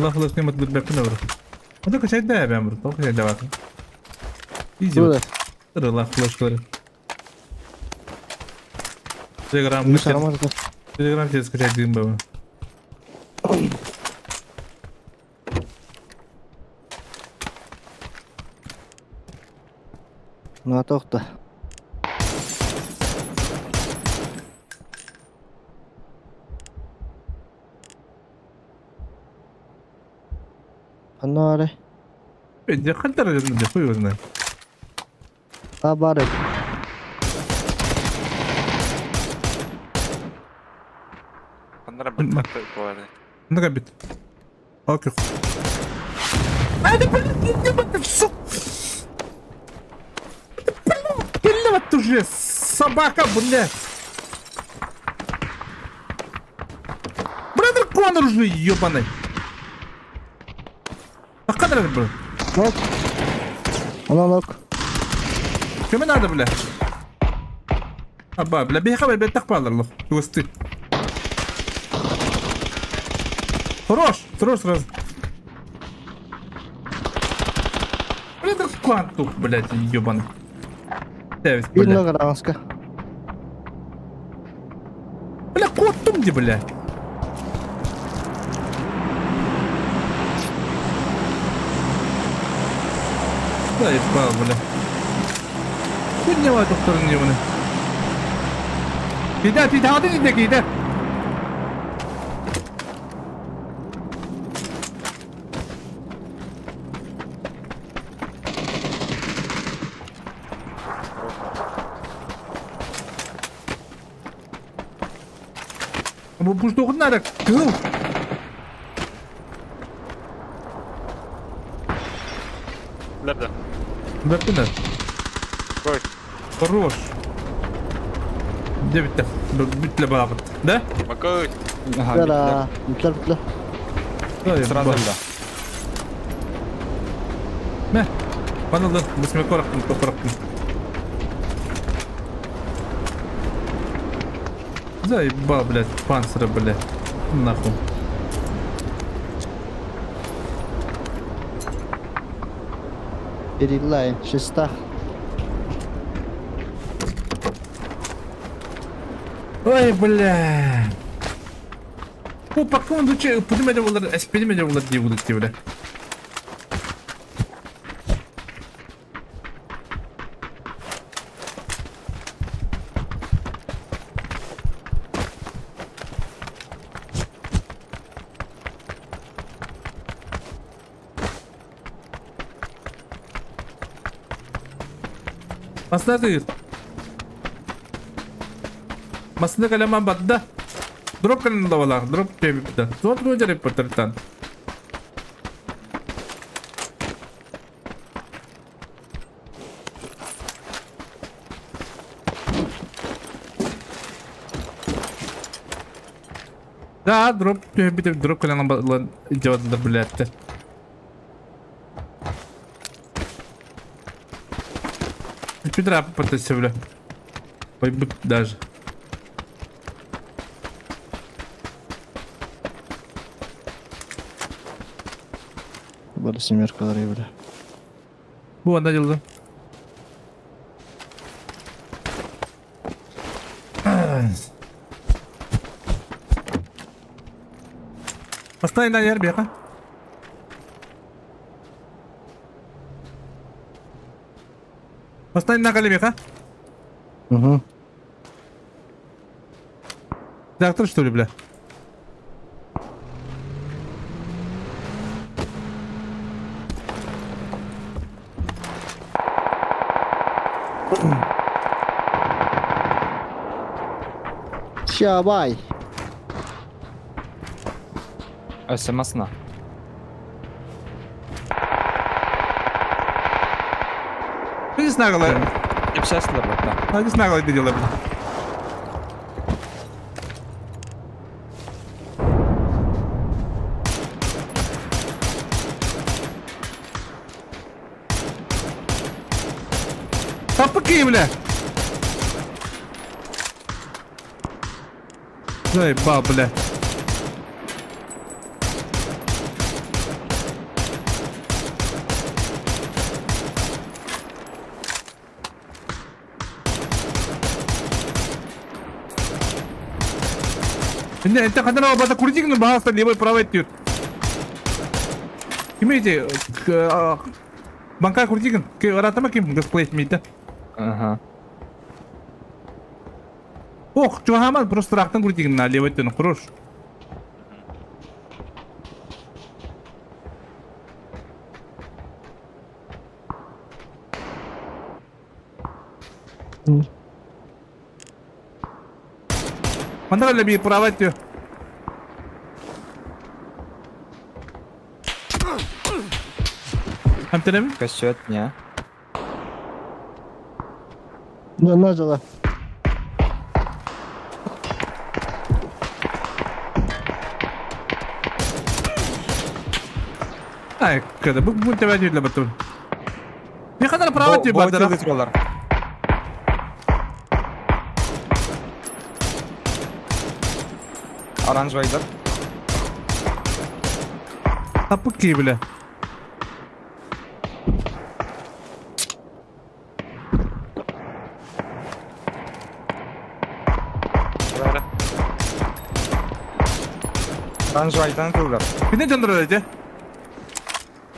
Allah Allah ne mutlu be ne vur. O da kaçaydı da ben burada. O kaçaydı bak. İyice. Burada. Allah flaşları. Telegram Telegram tez kaçaydı baba. На тохта. Анары. Бе, хантар не хуй его знает. А бары. Аннара бит. Ну бит. Окей. Это блин, сука. Блин, уже собака, блядь. Бля, дракон уже ебаный. А кадр, бля? Нок. Она нок. Кем надо, бля? Аба, бля, беха, бля, так падал, ты. Хорош, хорош сразу. Бля, дракон тух, блядь, ебаный. Бля. Бля, кот где, бля? Заебал, бля. Хуйня var doktorun yemini. Gider, gider, hadi gider, gider. Bu push nerede? Kızıl. Nerede? Nerede? Koy. Хорош. Где bitti? Bitti beraber. Да? Макой. Ага, Да, bitti bitti. Сразу да. Ne? Bana da bismi korktum, korktum. Заебал, блядь, панциры, блядь. Нахуй. Перелай, шестах. Ой, бля. О, пока он лучше пулемет олар, эспилемет олар дии будут бля. Масна Масна калама бадда. Дроп канал вала, дроп тебипта. Дроп ну патартан. Да, дроп тебипта, дроп канал бадла идет блядь. Петра потасивля. Пойдут даже. Буду семерка бля. Бу анда делда. Поставь на ярбека. Поставь на колебека. Угу. Доктор, что ли, бля? Щабай. СМС-на. Не знаю, да. Не знаю, это дело. Тапки, бля. Заебал, бля. Не, это ханара бата курдик, но бахаста левой правой тюр. Имейте, банка курдиган, ратама ким гасплейт мейта. Ага. Ох, чухаман просто рахтан курдиган на левой тюр, хорош. Мандара леби правой тюр. Косет, не. Да, нажала. Ай, когда бук тебя для батун. Не ханара право тебе бадара. Оранжевый идет. Тапки, бля. Оранжевый тылдар. Кine жандырар эти?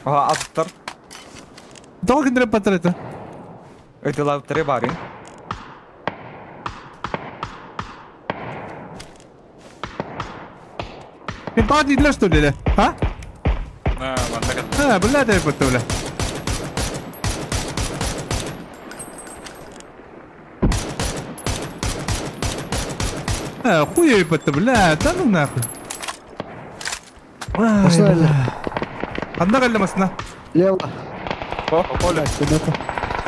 Ага, аттар. Тоғы киндереп баттар эти? Өтілауттары барын. Мен тағы дейділер что ли, а? А, бля, деп бітті, бля. А, хуй бітті, бля, да ну нахуй. Одна галля масна. Лево. По полю.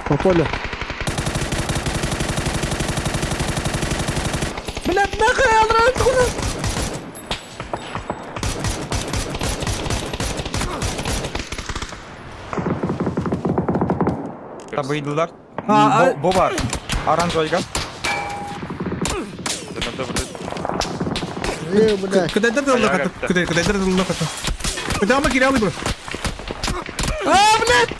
По полю. Блядь, нахуй, алра, Табыйдылар. Бу бар. Оранжевый. Куда это было? Куда это было? Куда мы кидали бы? А, блядь!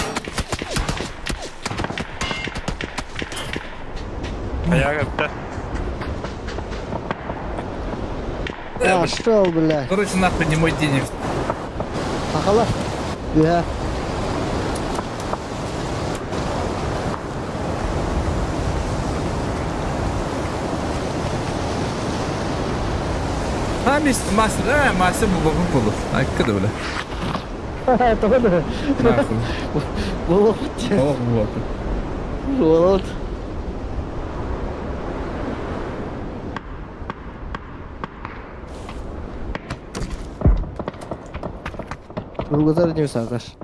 Пошел, бля. Короче, нахуй не мой денег. Сахалар. Я. А, мастер, мастер был был. А, когда, бля? Это Нахуй. Вот. Вот. Вот. Глаза не высадишь.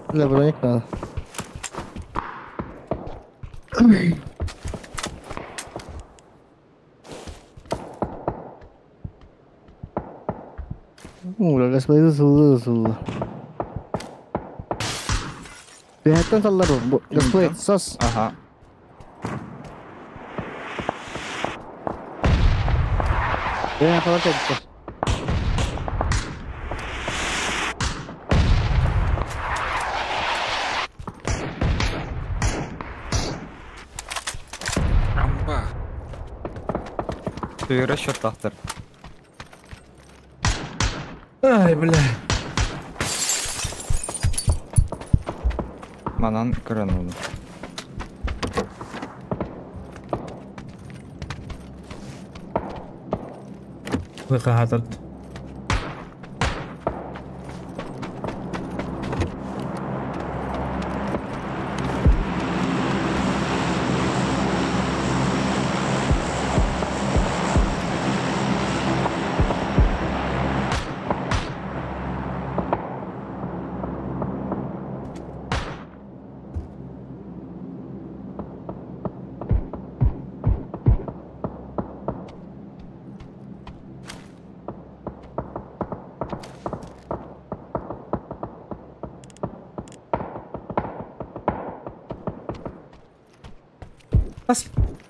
Бля, броник надо. Бля, господин, сулы. Бэһэттэн саллар бу. Господин, сос. Ага. Бэһэ халар кэлбиттэр. Амба. Түйірі шыртақтыр. Ай, бля. Манан көрөн oldu. Хатарт.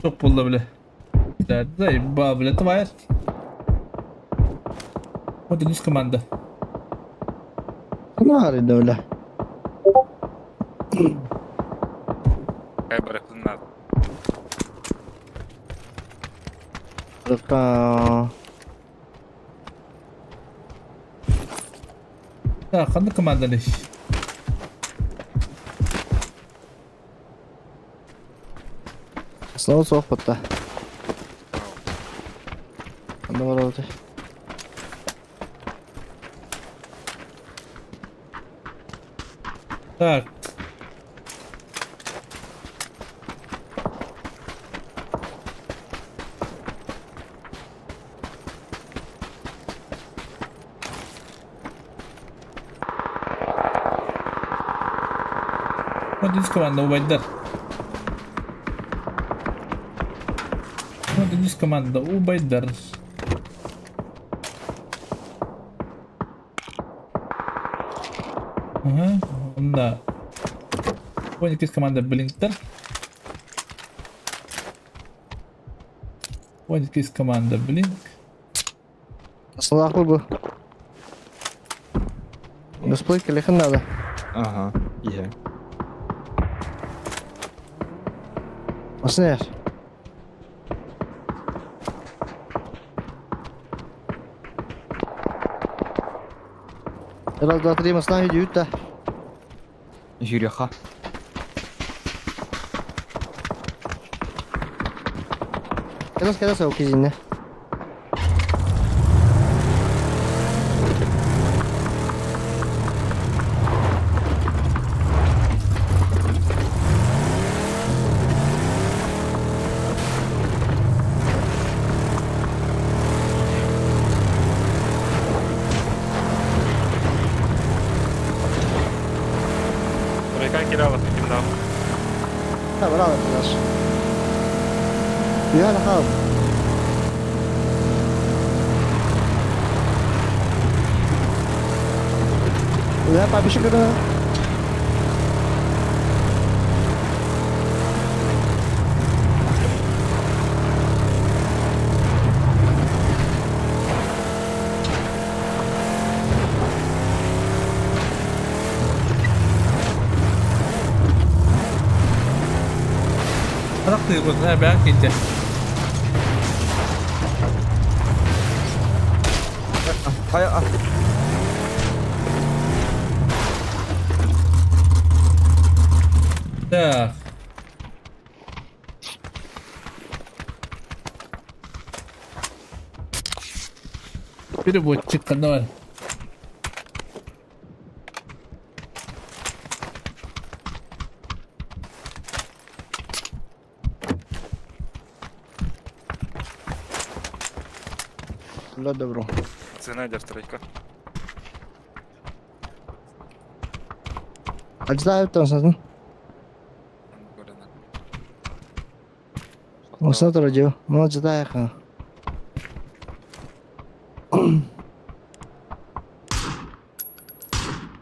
Çok buldu bile. Да, бля, тварь. Вот и команда. Нары да, Кай барахлын надо. Так, қандай команда лишь? Снова соқ бұтта. Анда бар алды. Так. Вот здесь команда убайдар. Вот здесь команда убайдар. Ага, да. Вот здесь команда Блинктер. Вот здесь команда Блинк. Слаху бы. Дисплей лихен надо. Ага, иә. Осынер. Раз, два, три, масна идут, да. Жюряха. Раз, раз, окей, Побежи, когда... Атак ты бәк кетте. Ай, а. Так. Переводчик, давай. Да, добро. Цена тройка. Ачтаа там сатын. Осна радио. Ну, читаю ха.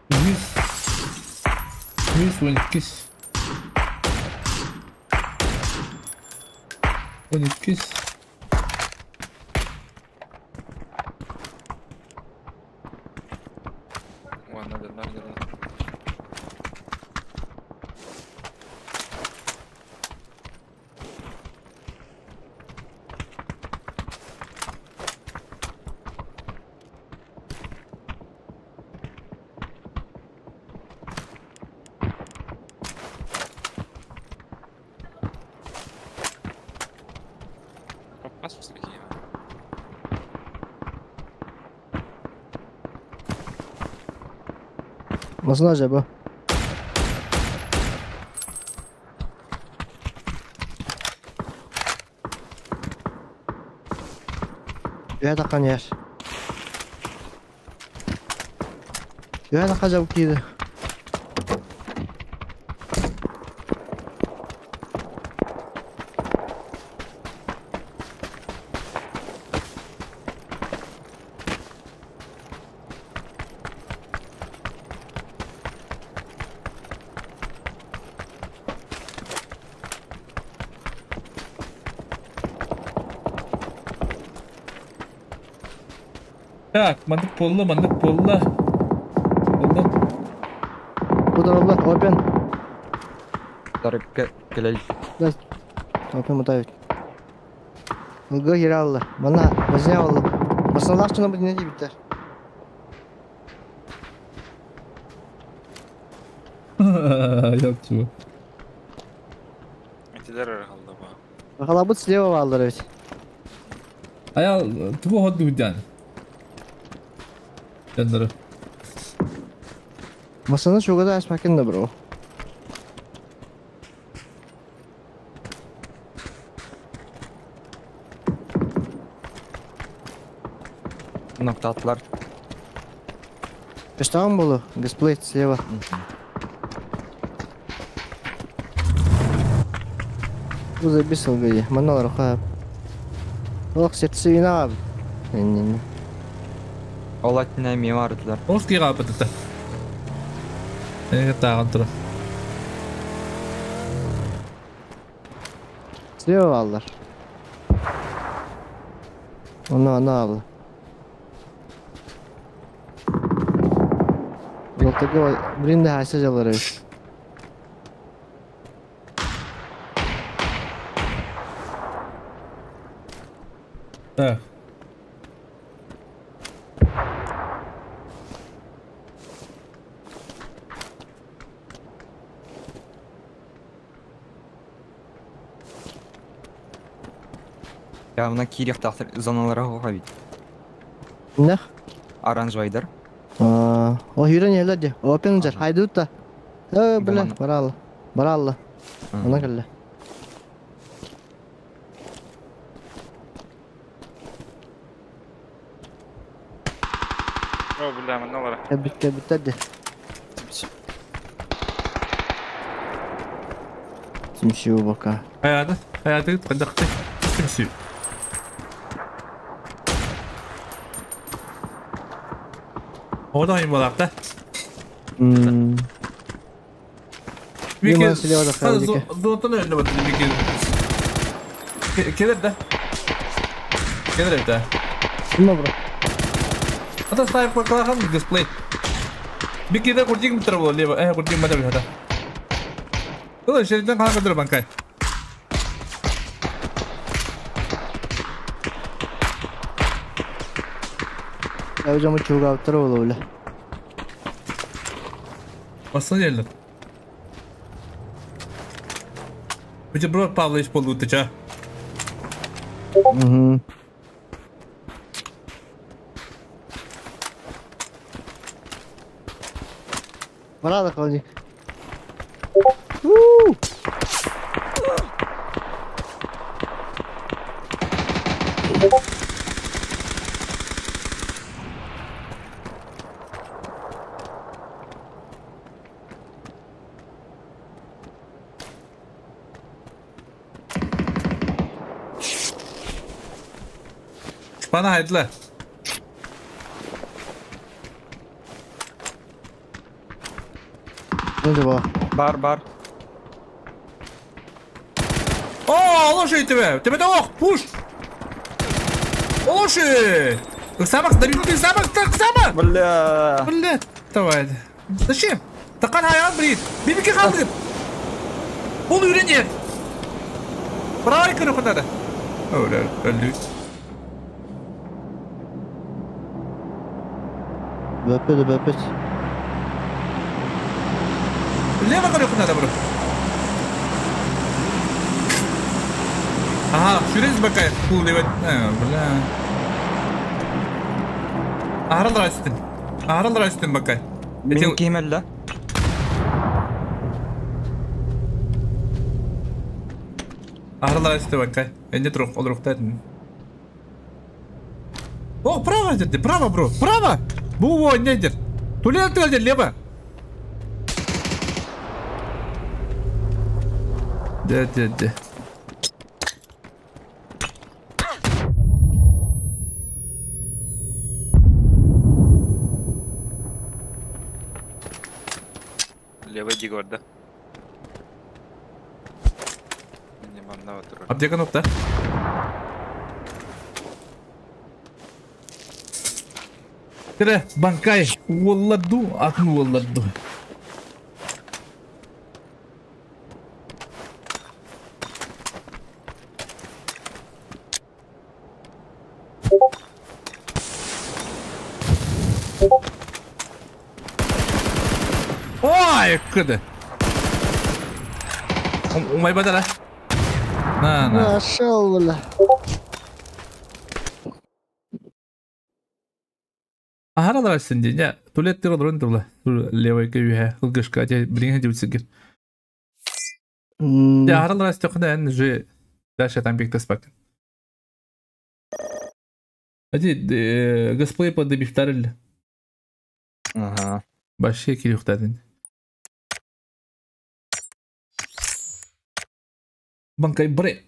Вис. Вис 12. 12. Ладно, да, да, да. Попасть в такие. Masına acaba? Üye takan yer. Üye takacak giydi. Так, маннык болла, маннык болла. Болла. Bu da Allah, open. Дарык келел. Open mutayit. Ылгы кире алла. Мана, базня алла. Басналар чына бу не дип Yapчы. Этилер аралда ба. Халабыт слева алдар ведь. Аял, тугу ходу дян. Дяннары. Масана чугада асмакин да бро. Nokta attılar. Пештаган болу, дисплей слева. Бу забисал беди. Маналар хап. Ох, сердцевина. Не-не-не. Ол атына мемар ардылар. Оски гапытыта. Эге тагын тура. Слева алдар. Оны аны алды. Жолтаги биринде хайса жалар. Так. Я мына кирих тахтыр зоналара хоға бит. Не? Оранжевайдар. О, юрен еле Опен жар. Хайдут та. Э, бля, баралла. Баралла. Ана келле. О, бля, маналара. Кебит кебит де. Тимсю бока. Hayatı, hayatı кандакты. Тимсю. Ода им балакта. Бики зонтон önüne batın бики. Келер да. Келер да. Ким бро? Ата снайпер калахан дисплей. Бики да курдик митер боло лево. Э, курдик мадам хата. Ол жерден калган кадыр банкай. Hocam uçuğu ola öyle. Басын елді. Бутерброд Павлович полутыч, а? Угу. Барада холодильник. Bana haydılar. Ne bu? Бар, бар. О, лошадь тебе! Тебе да ох, пуш! Лошадь! Самак, да ты самак, так самак! Бля. Бля, давай. Зачем? Такан hayal брит. Бибики kaldı. Onu öğrenir. Bravo kırık kadar. Öyle öldü. Böpödü böpöd. Лево kırık kadar bro. Ага, через бакай. Фул лево. Бля. Ахрал растин. Ахрал растин бакай. Мин кимелле. Ахрал растин бакай. Не трох, ол рухтатын. О, право деді, право, бро, право! Бу, не дер. Тулен ты лево. Де, де, де. Левый дигор, да? Не манна Аптека нокта. Тире, банкай, уолладу, атын уолладу. Ой, кыды. Умай бадала. На, на. Нашел, бля. Ахаралар сенде, туалет тир олорон тула. Левый күйе, кылгышка, те блин дивсигер. Я ахаралар стекна эн же дальше там бик спак. Ади гасплей под бифтарил. Ага. Баши кирюхтадын. Банкай брек.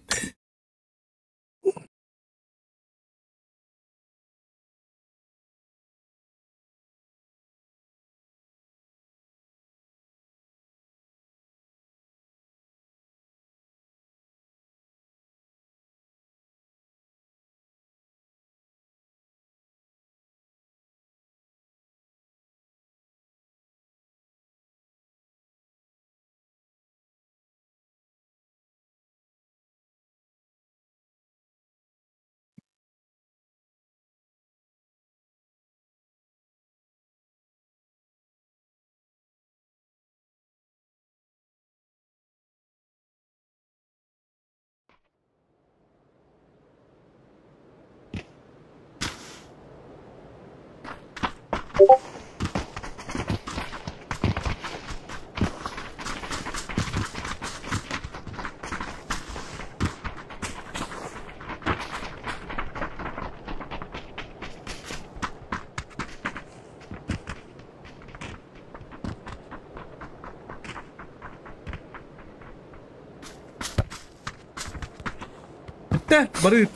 Да, бары,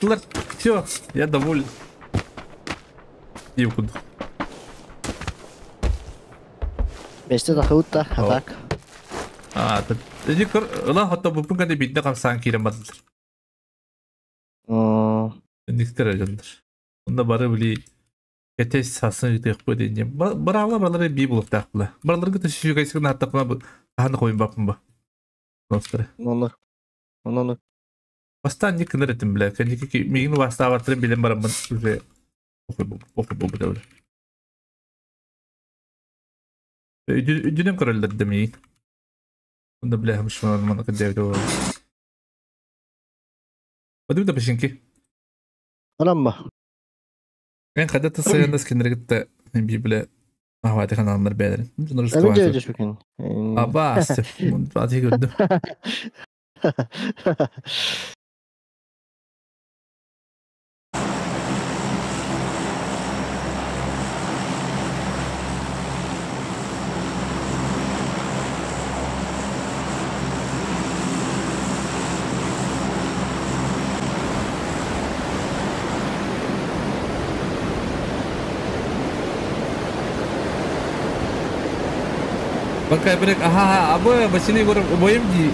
все, я доволен. Девку. Бесте тахутта, атак. А, иди көр, ыла хатта бу пүнгәне битне камсан кирем бадылар. О. Никтер жандар. Онда бары били кетес сасын житек бу ден. Барала баралары би булып тақпыла. Баралары гыты шү кайсы гына тақпыла бу. Аны койын бапын ба. Достар. Онны. Онны. Бастан не кыныр этим бля. Кәнеки мигин васта бартырын билем барамын уже. Окей бу, окей бу бу. Үдүнэн көрөллөр дэмий. Онда бля мыш мана кыддээбит. Баду да башинки. Арамма. Мен када тасаянда скиннер би бля ахвати каналлар бәдер. Эми жөжөш бекен. Абас. Мун бати көрдүм. Bakay break aha абы Василий Егоров боем ди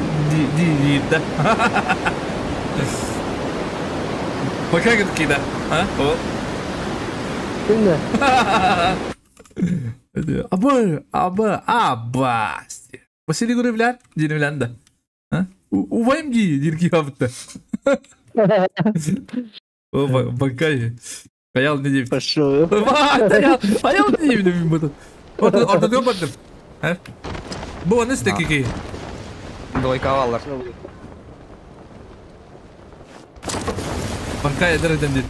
ди ди да. Пока кида, а? О. Кимде? Абы, абы, абас. Василий Егоров билер, дини билен да. А? Убайым ди, дирки yaptı. О, бакай. Каял не деп. Пошел. Аял не деп мен бұны. Орта дөп бардым. Бу аны стеки. Двойка алар. Банкай эдер дед.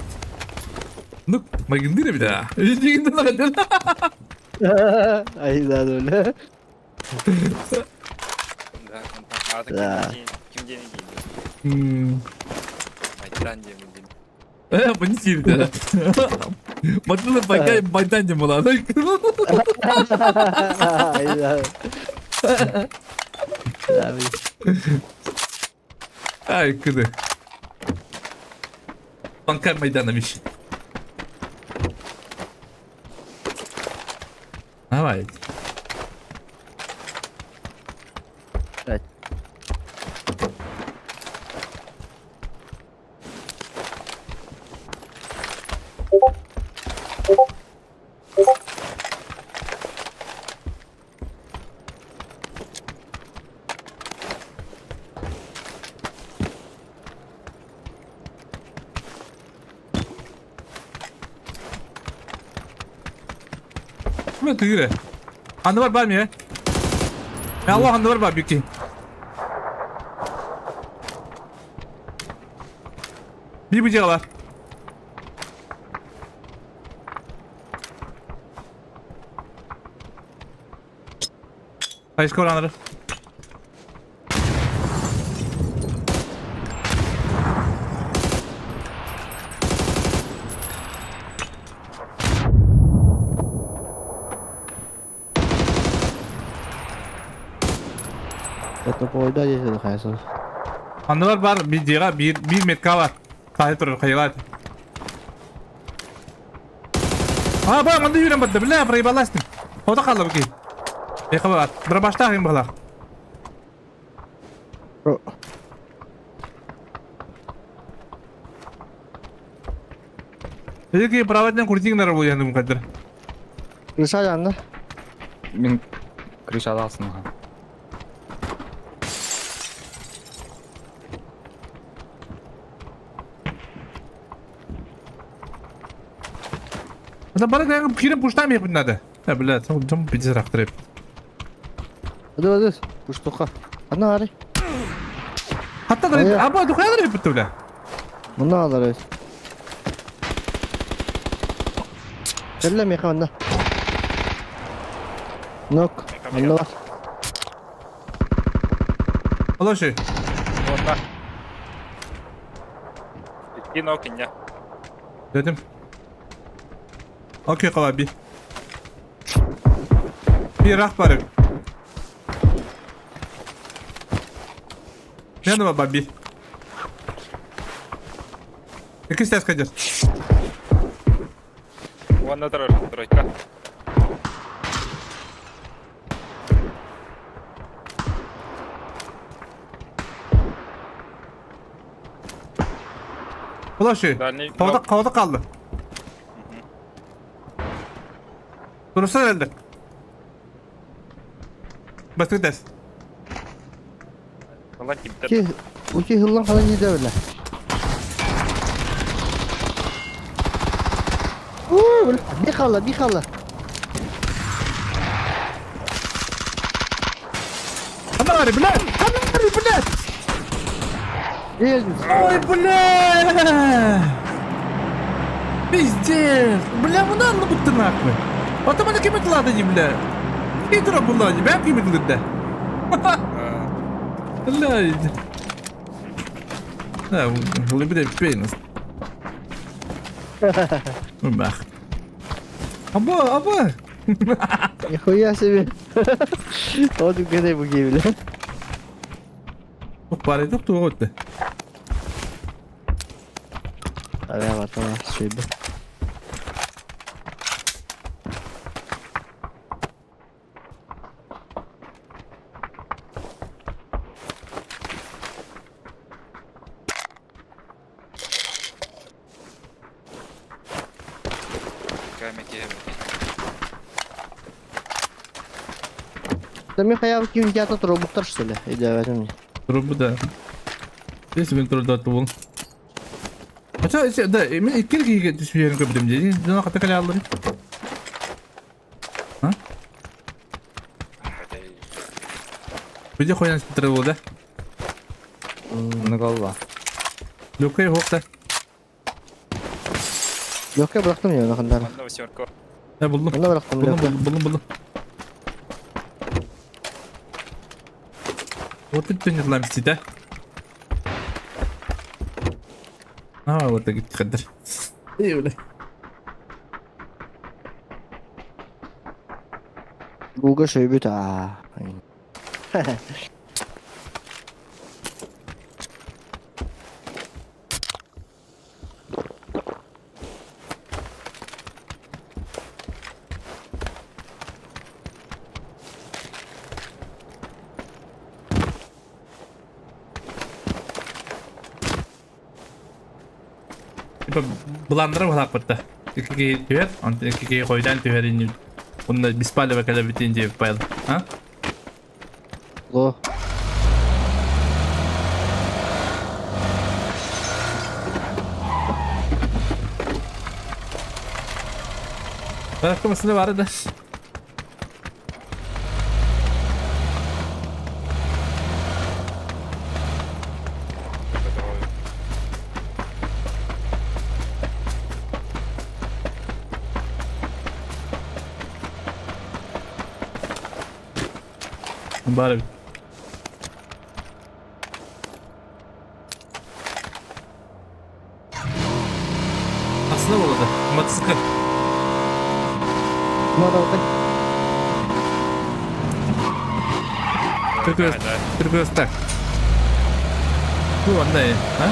Ну, магиндире бит. Дигинде лаган. Ай да öyle. Да, ким дени кейди? Майдан деми. Бу не сирде. Батылы банкай майдан дем болады. Ай да. Ай, кыды. Банкай Майданович. Давай. Тыгыры. Анды бар бар ми? Allah andı var бар büyük. Bir bıçağı var. Hayır oranları. Это бойда десе хайсы. Andılar var bir diğer bir metka var. Sahip durur kayılar. Ha bak mandı yürüyen battı. Bile burayı balastım. O da kaldı bakayım. E kabar. Bura başta kim bala. Dedi ki pravatdan kurtinglar bu yandım kadar. Крыша yandı. Мен крышада алсын. Это барак кирим пуштами ехать надо. Да, бля, там пиздец рахтырып. Hadi hadi. Пуштука. Ана ари. Hatta da аба духаялар бит бля. Мына алар. Кэлле меха Нок. Мында бар. Алашы. Орта. Икки нок инне. Дедим. Окей, кала би. Bir rah бар. Ne var babi? İki ses kaçır. Уонна турар, тройка. Ulaşı. Дальний Havada, havada kaldı. Durursa herhalde. Bastık test. Алан киптер. Ки, уки хыллан falan gidiyor öyle. Uuu, bir kala, bir kala. Хамари, блядь! Хамари, блядь! Ой, бля! Пиздец! Бля, мына алны бутты нахуй! Атаманы кем ладно не, бля? Хитро было, не бля, кем это Бля. Да, глубина пенис. Бах. Аба, аба! Нихуя себе! Вот угадай буги, бля. Парень, тут вот ты. Авиа, потом шибы. Да Михаил я тут робот, что ли? Иди возьми мне. Робот, да. Здесь контроль дату был. Хотя, да, именно кирки түсүрен көбүдүм дии. Жана ката кале алды. А? Биде коян спитер болду, да? Ну голова. Лөкөй хокта. Лөкөй бырактым я онакандар. Да булдум. Мында бырактым. Булдум, булдум. Вот это не ламсти, да? А, вот так تخدر. اي ولا. Гуга шөйбүт аа. Буландырып алак бітті. Икіге түер, онты икіге қойдан түерін. Онда беспалево кәлі бітін деп пайыл. А? Ло. Бараққа мәселе бар еді. Бар. Aslında болады. Мотоцикл. Түркөстак. Бу андай, а?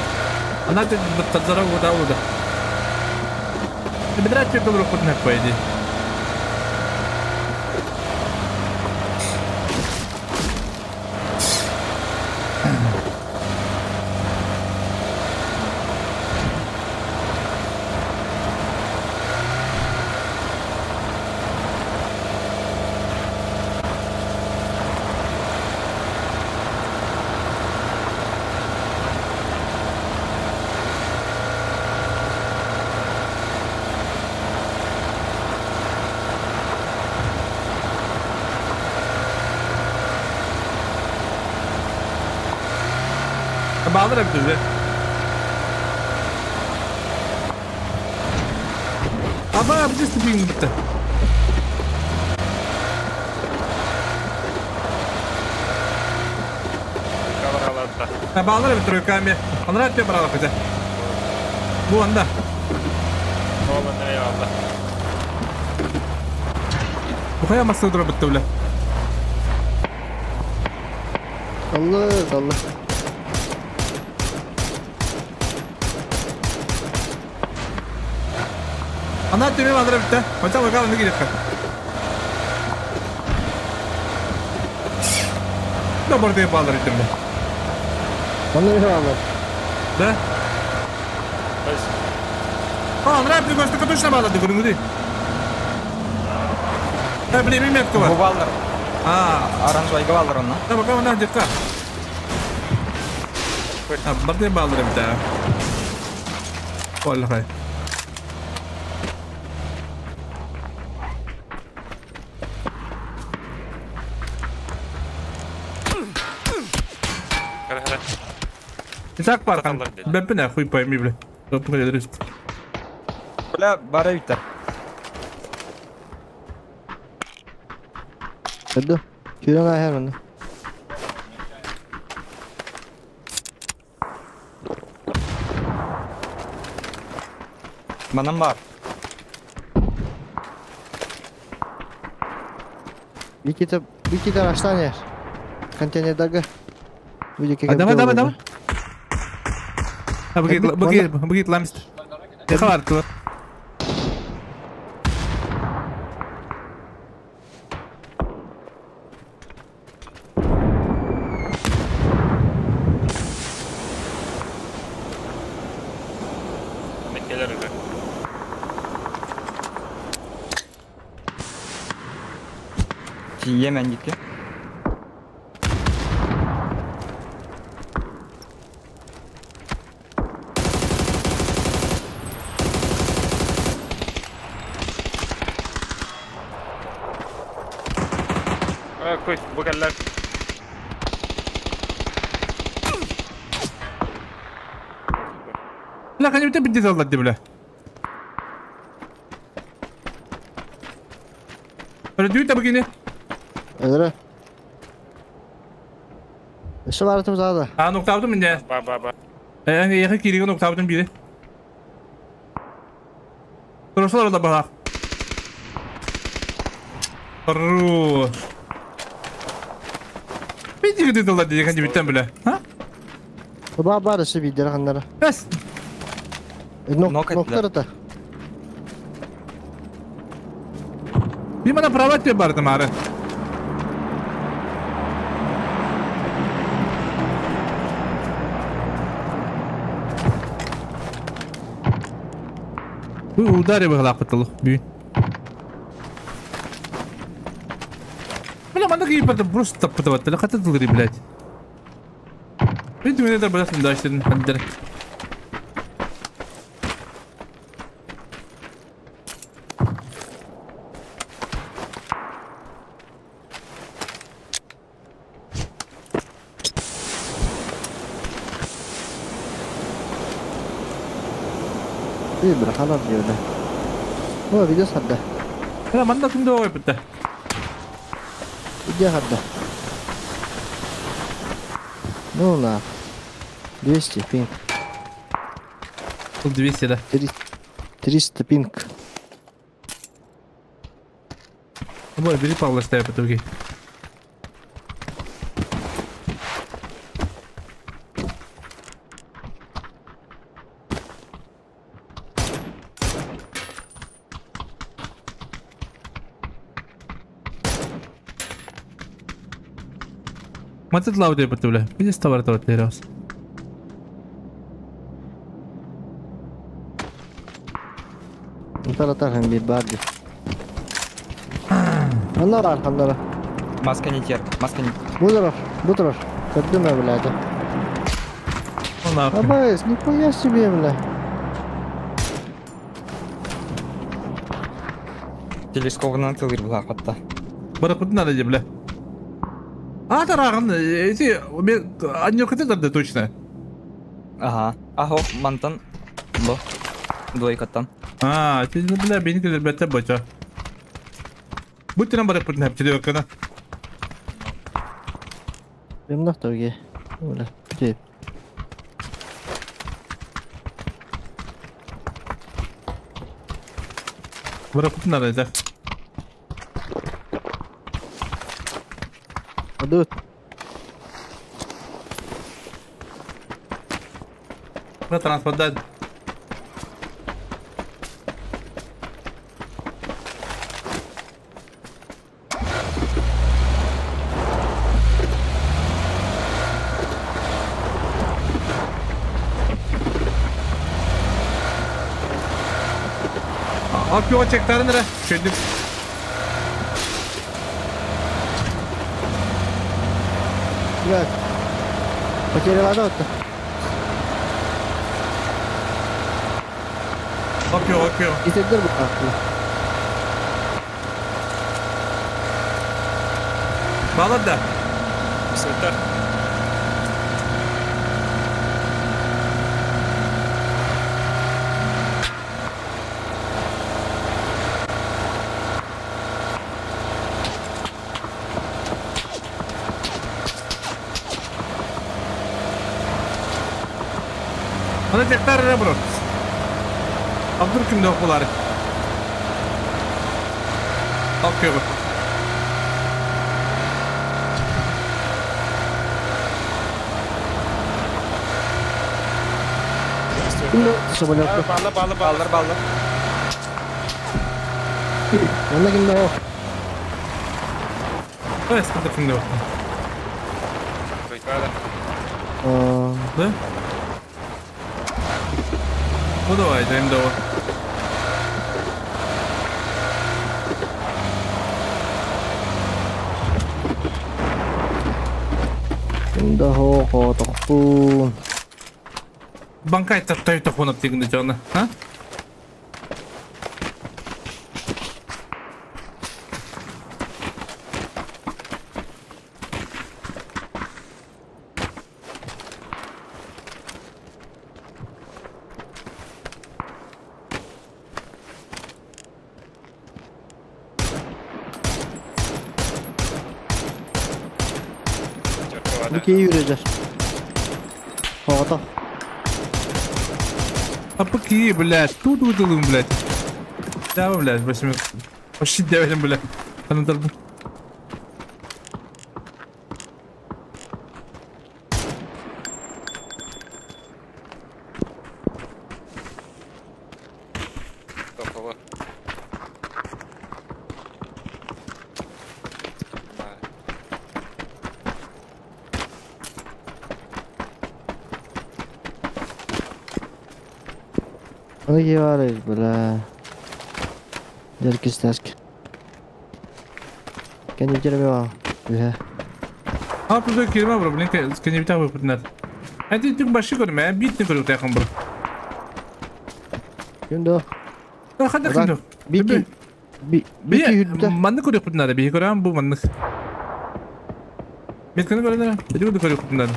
Ана ты тазара вода вода. Бедрать тебе добро хоть на пойди. Bağlar hep düzde. Aba bir de bitti. Bağlar hep тройками. Анра тебе брала хотя. Бу анда. Бу кая масса дроп битти бля. Allah Allah. Ана төмен андыра бітті. Хотя ойға оны керек. Да бар деп балдар еттім. Оны не алыр? Да? А, андыра бітті көстікі точно балады көріңді. Да, блин, метка бар. Бу балдар. А, оранжевый балдар оны. Да, пока она где-то. А, бар деп балдар бітті. Оллахай. И так паркан. Бэппин хуй пойми, бля. Бля, бара үттер. Öldü. Kürün ayar onu. Манан бар. Bir kitap, bir kitap araçtan yer. Konteynerdagi. А давай, давай, давай. А быгит, быгит, быгит ламист. Яхалар тылы. Келер уже. Тиемен гитке. Кой, бу кэллэр. Бля, конечно, ты бдит аллат, бля. Öldüğü bugünü. Öldürü. Şu var atımız ağda. Ha nokta aldım ne? Ба ба ба. Yakın kiriği nokta aldım biri. Duruşlar orada bak. Хорош. Bir dikkat edin diye kendi bitten bile. Ha? Ba var şu bir hanlara. Bes. Nokta da. Bir bana prava diyor bardım arı. Bu ударе быгла кытылык бүй. Бля, манда кийип барды просто таппы табатты. Ката дылгы, блядь. Bir düğüne de bırakın da işte hadi. Bir bırakalım diyor da. Bu video sadda. Ya manda kimde o bitti. Video sadda. Ну на. 200 пинг. Тут 200, да. 300 пинг. Бой, бери Павла ставь по итоге. Мацет лауде потуля. Видишь товар товар раз. Atar bir bardi. Onlar arkamda. Маска не тер, маска не... Bu taraf, bu taraf. Gördün mü блядь? Абайс, нихуя себе, бля. Телескопынан тылыр була хатта. Баракут надо, бля. А, тарагын, эти, они да точно. Ага. Ахо, мантан. Бо. Двойкаттан. А, ты, бля, бени келер бача. Будь нам баракут на пчеле kana. Benim nokta Öyle. Değil. Баракут надо, да. Hadi. На транспорт дать. Al pivo çektarin lira. Şöyle. Блядь. Потерял отто. Al pivo, al pivo. Getirdir bu aklı. Bağladı da. Светер. Аны тектар эрэ бро. Абдур кимде окулары. Ал көбү. Самолет. Балла, балла, баллар, баллар. Онна кимде о? Ой, сколько кимде окулары. Да? Ну давай, даем давай. Кимде хо хо тохпун. Банкай таттай тохунап дегенде жана, а? Бу yürüyeceğiz. Хоғата. А поки, блядь, тут выдалым, блядь. Да, блядь, 8. Почти 9, блядь. А ну Ой, бля. Дерки стаски. Кенни жеребе Бля. А тут кирма бро, блин, кенни битә бу надо. А ты ты баши көрмә, битне күрү тәкъым бро. Кимдө? Хәдә кимдө? Бити. Бити хүрдә. Манны күрү надо, би күрәм бу манны. Бит кенә күрә, бит күрү надо.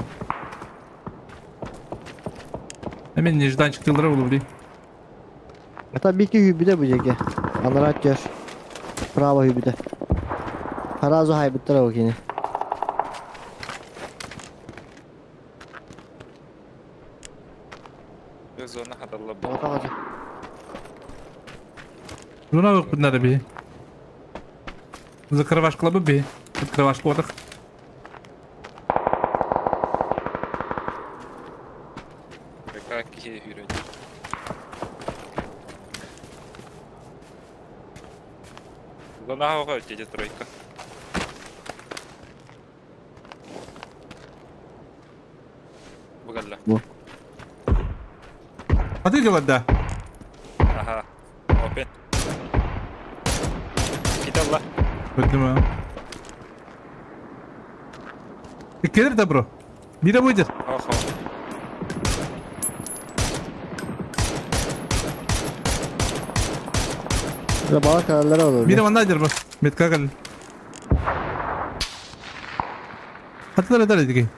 Мен нежданчик тылдыра булу бли. Ата бики хүбүдэ бу жеке. Анарат жер. Право хүбүдэ. Харазу хайбыттар о кини. Зона хадалла бу. Зона yok bunlar би. Закрывашка лабы би. Открывашка отых. Какие хүрөй. Зона ага дядя тройка. Бугалла. А ты делать, да? Ага. Опен. Кидалла. Поднимаю. Келер добро. Мира будет. Охо. Бала olur. Мира ванна бу. Метка кал. Хатылар да дики.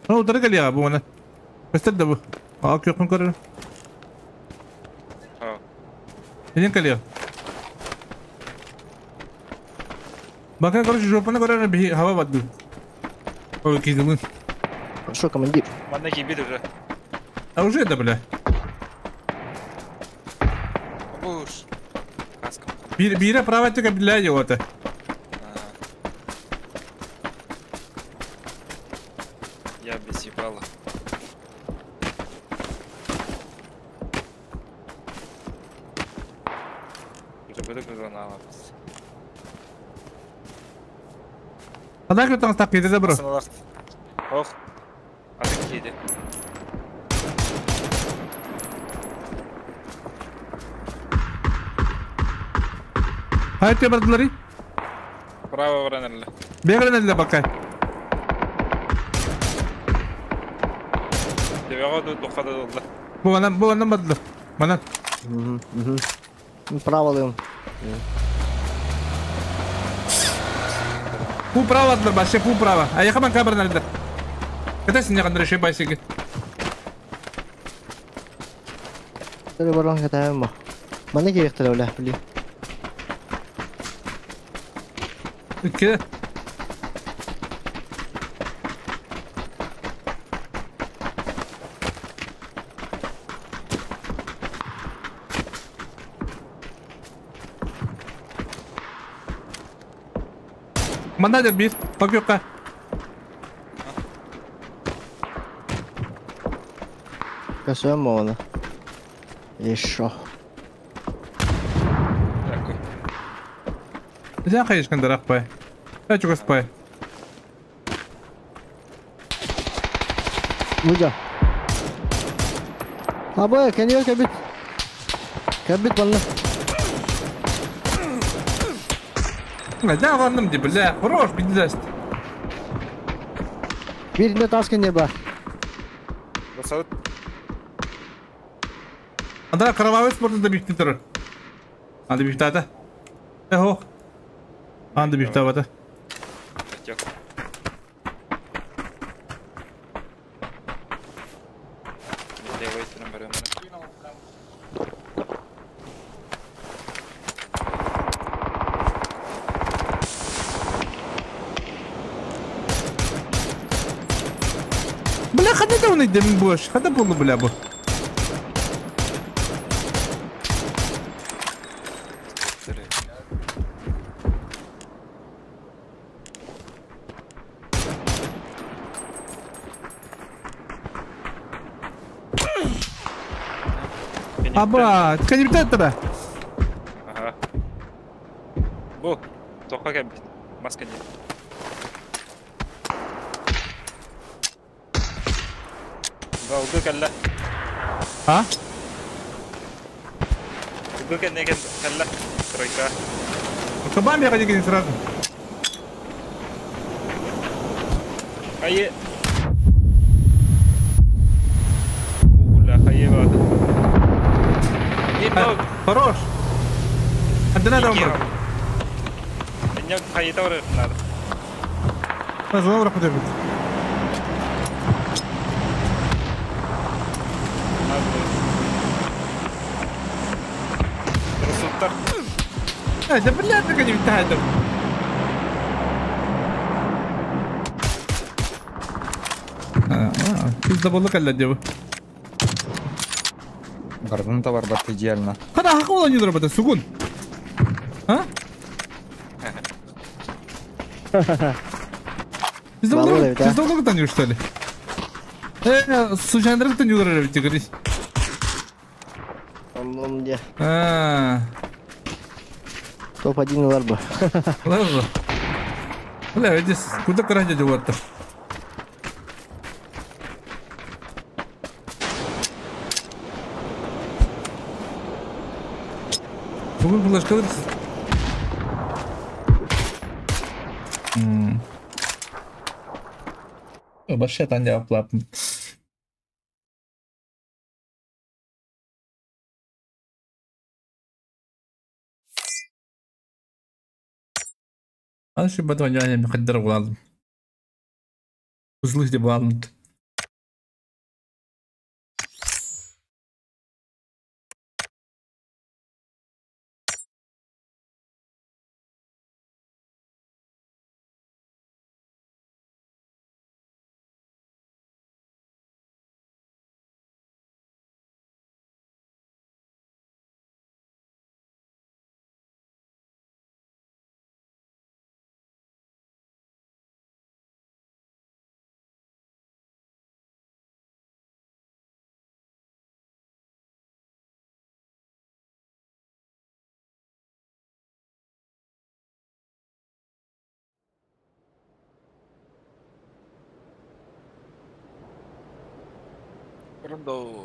Ну, дорога ли бу мана. Бестер да бу. А, көпін көрір. Един калия. Бака, короче, жопаны көрір, би хава бадды. Ой, кидылын. Хорошо, командир. Манна гибит уже. А уже это, бля. Буш. Каска. Бире права только бля его-то. Я без ебала. Адаг там так иде бро. Ох. Аты киди. Hayır бардылары. Право вранерле. Бегренелле бакай. Тебега духада долла. Бу анан бу анан бардылар. Манан. Право Пу право адлар башы, пу право. А я хаман кабрнеллер. Ката сине кандыр шей байсеги. Тәре баран катаем ба. Мана керек тәре бля, бли. Икки. Манна bir, bak yok ha. Köszönöm volna. És a... Sen kayışkın da pay. Ben çok pay. Buca. Ha bu kendi yok kebit. Kebit bana. Ne vardım diye bile. Хорош, бидест. Birinde task ne var? Басабыт. Андра кровавый спорт да бихти турар. Анды бихтата. Эхо. Анды бихтабата. Yok. Левый номер. Бля, хада да он идем бош. Хада болду бля бу. Аба, калибратора. Ага. Бу, тоққа кәбит. Маска не. Угу кәллә. А? Угу кәллә кәллә. Тройка. Кабам я ходи сразу. Хайе. Уля, хайе бады. Хорош. Антена да умер. Меня хайе тавры надо. Назову раху. Да блядь, как они витают. Пизда калля дева. Бардын товар бат идеально. Хада хакула не дробота, сугун. А? Пизда там что ли? Случайно ты не ударили, говоришь? Там где? Топ-1 ларба. Ларба. Бля, видишь, куда карать деваться? Бүгін флешка Вообще там я платно. أنا شو بدو يعني مخدر وغالب وزلوش دي بغالب Rondo.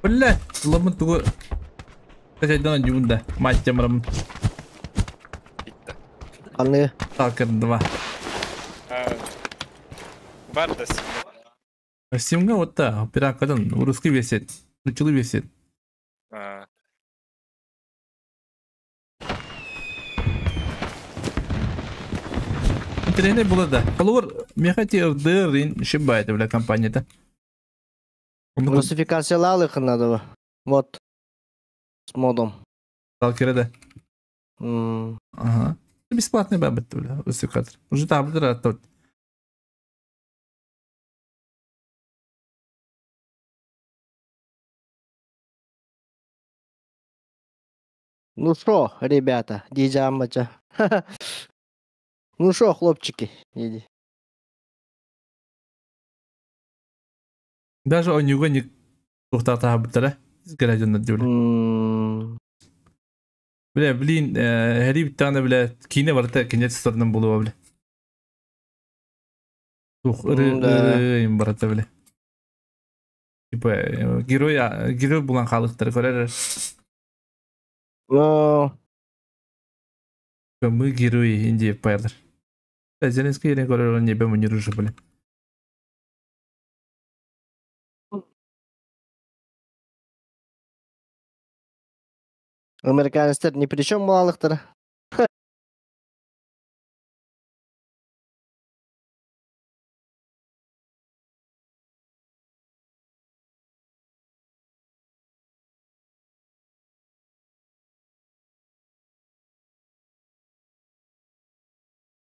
Бля, ломын тугу. Качайдан жуунда. Мать жамырым. Анны. Сталкер 2. Бар да Steam'е. Steam'га вот да, пиракадан русский версия, нучулы версия. Аа. Интернет була да. Холор мехати РДР шибает бля компанията. Русификациялаалыхын надо. Вот. С модом. Сталкера да. Ага. Бесплатный бабыт бля, русификатор. Уже там да тот. Ну шо, ребята, дидя аммача. Ну шо, хлопчики, иди. Даже он его не тухтата бутара. Граждан дибля. Бля, блин, хери биттана бля, кине барта кине сторынан булуа бля. Тух, ыры барата бля. Типа герой герой булан халыктар көрөр. Но Мы герои Индии пайдыр. Зеленский ерен көрөр не бе мунир уже бля. Американецтер ни при чем малыктар.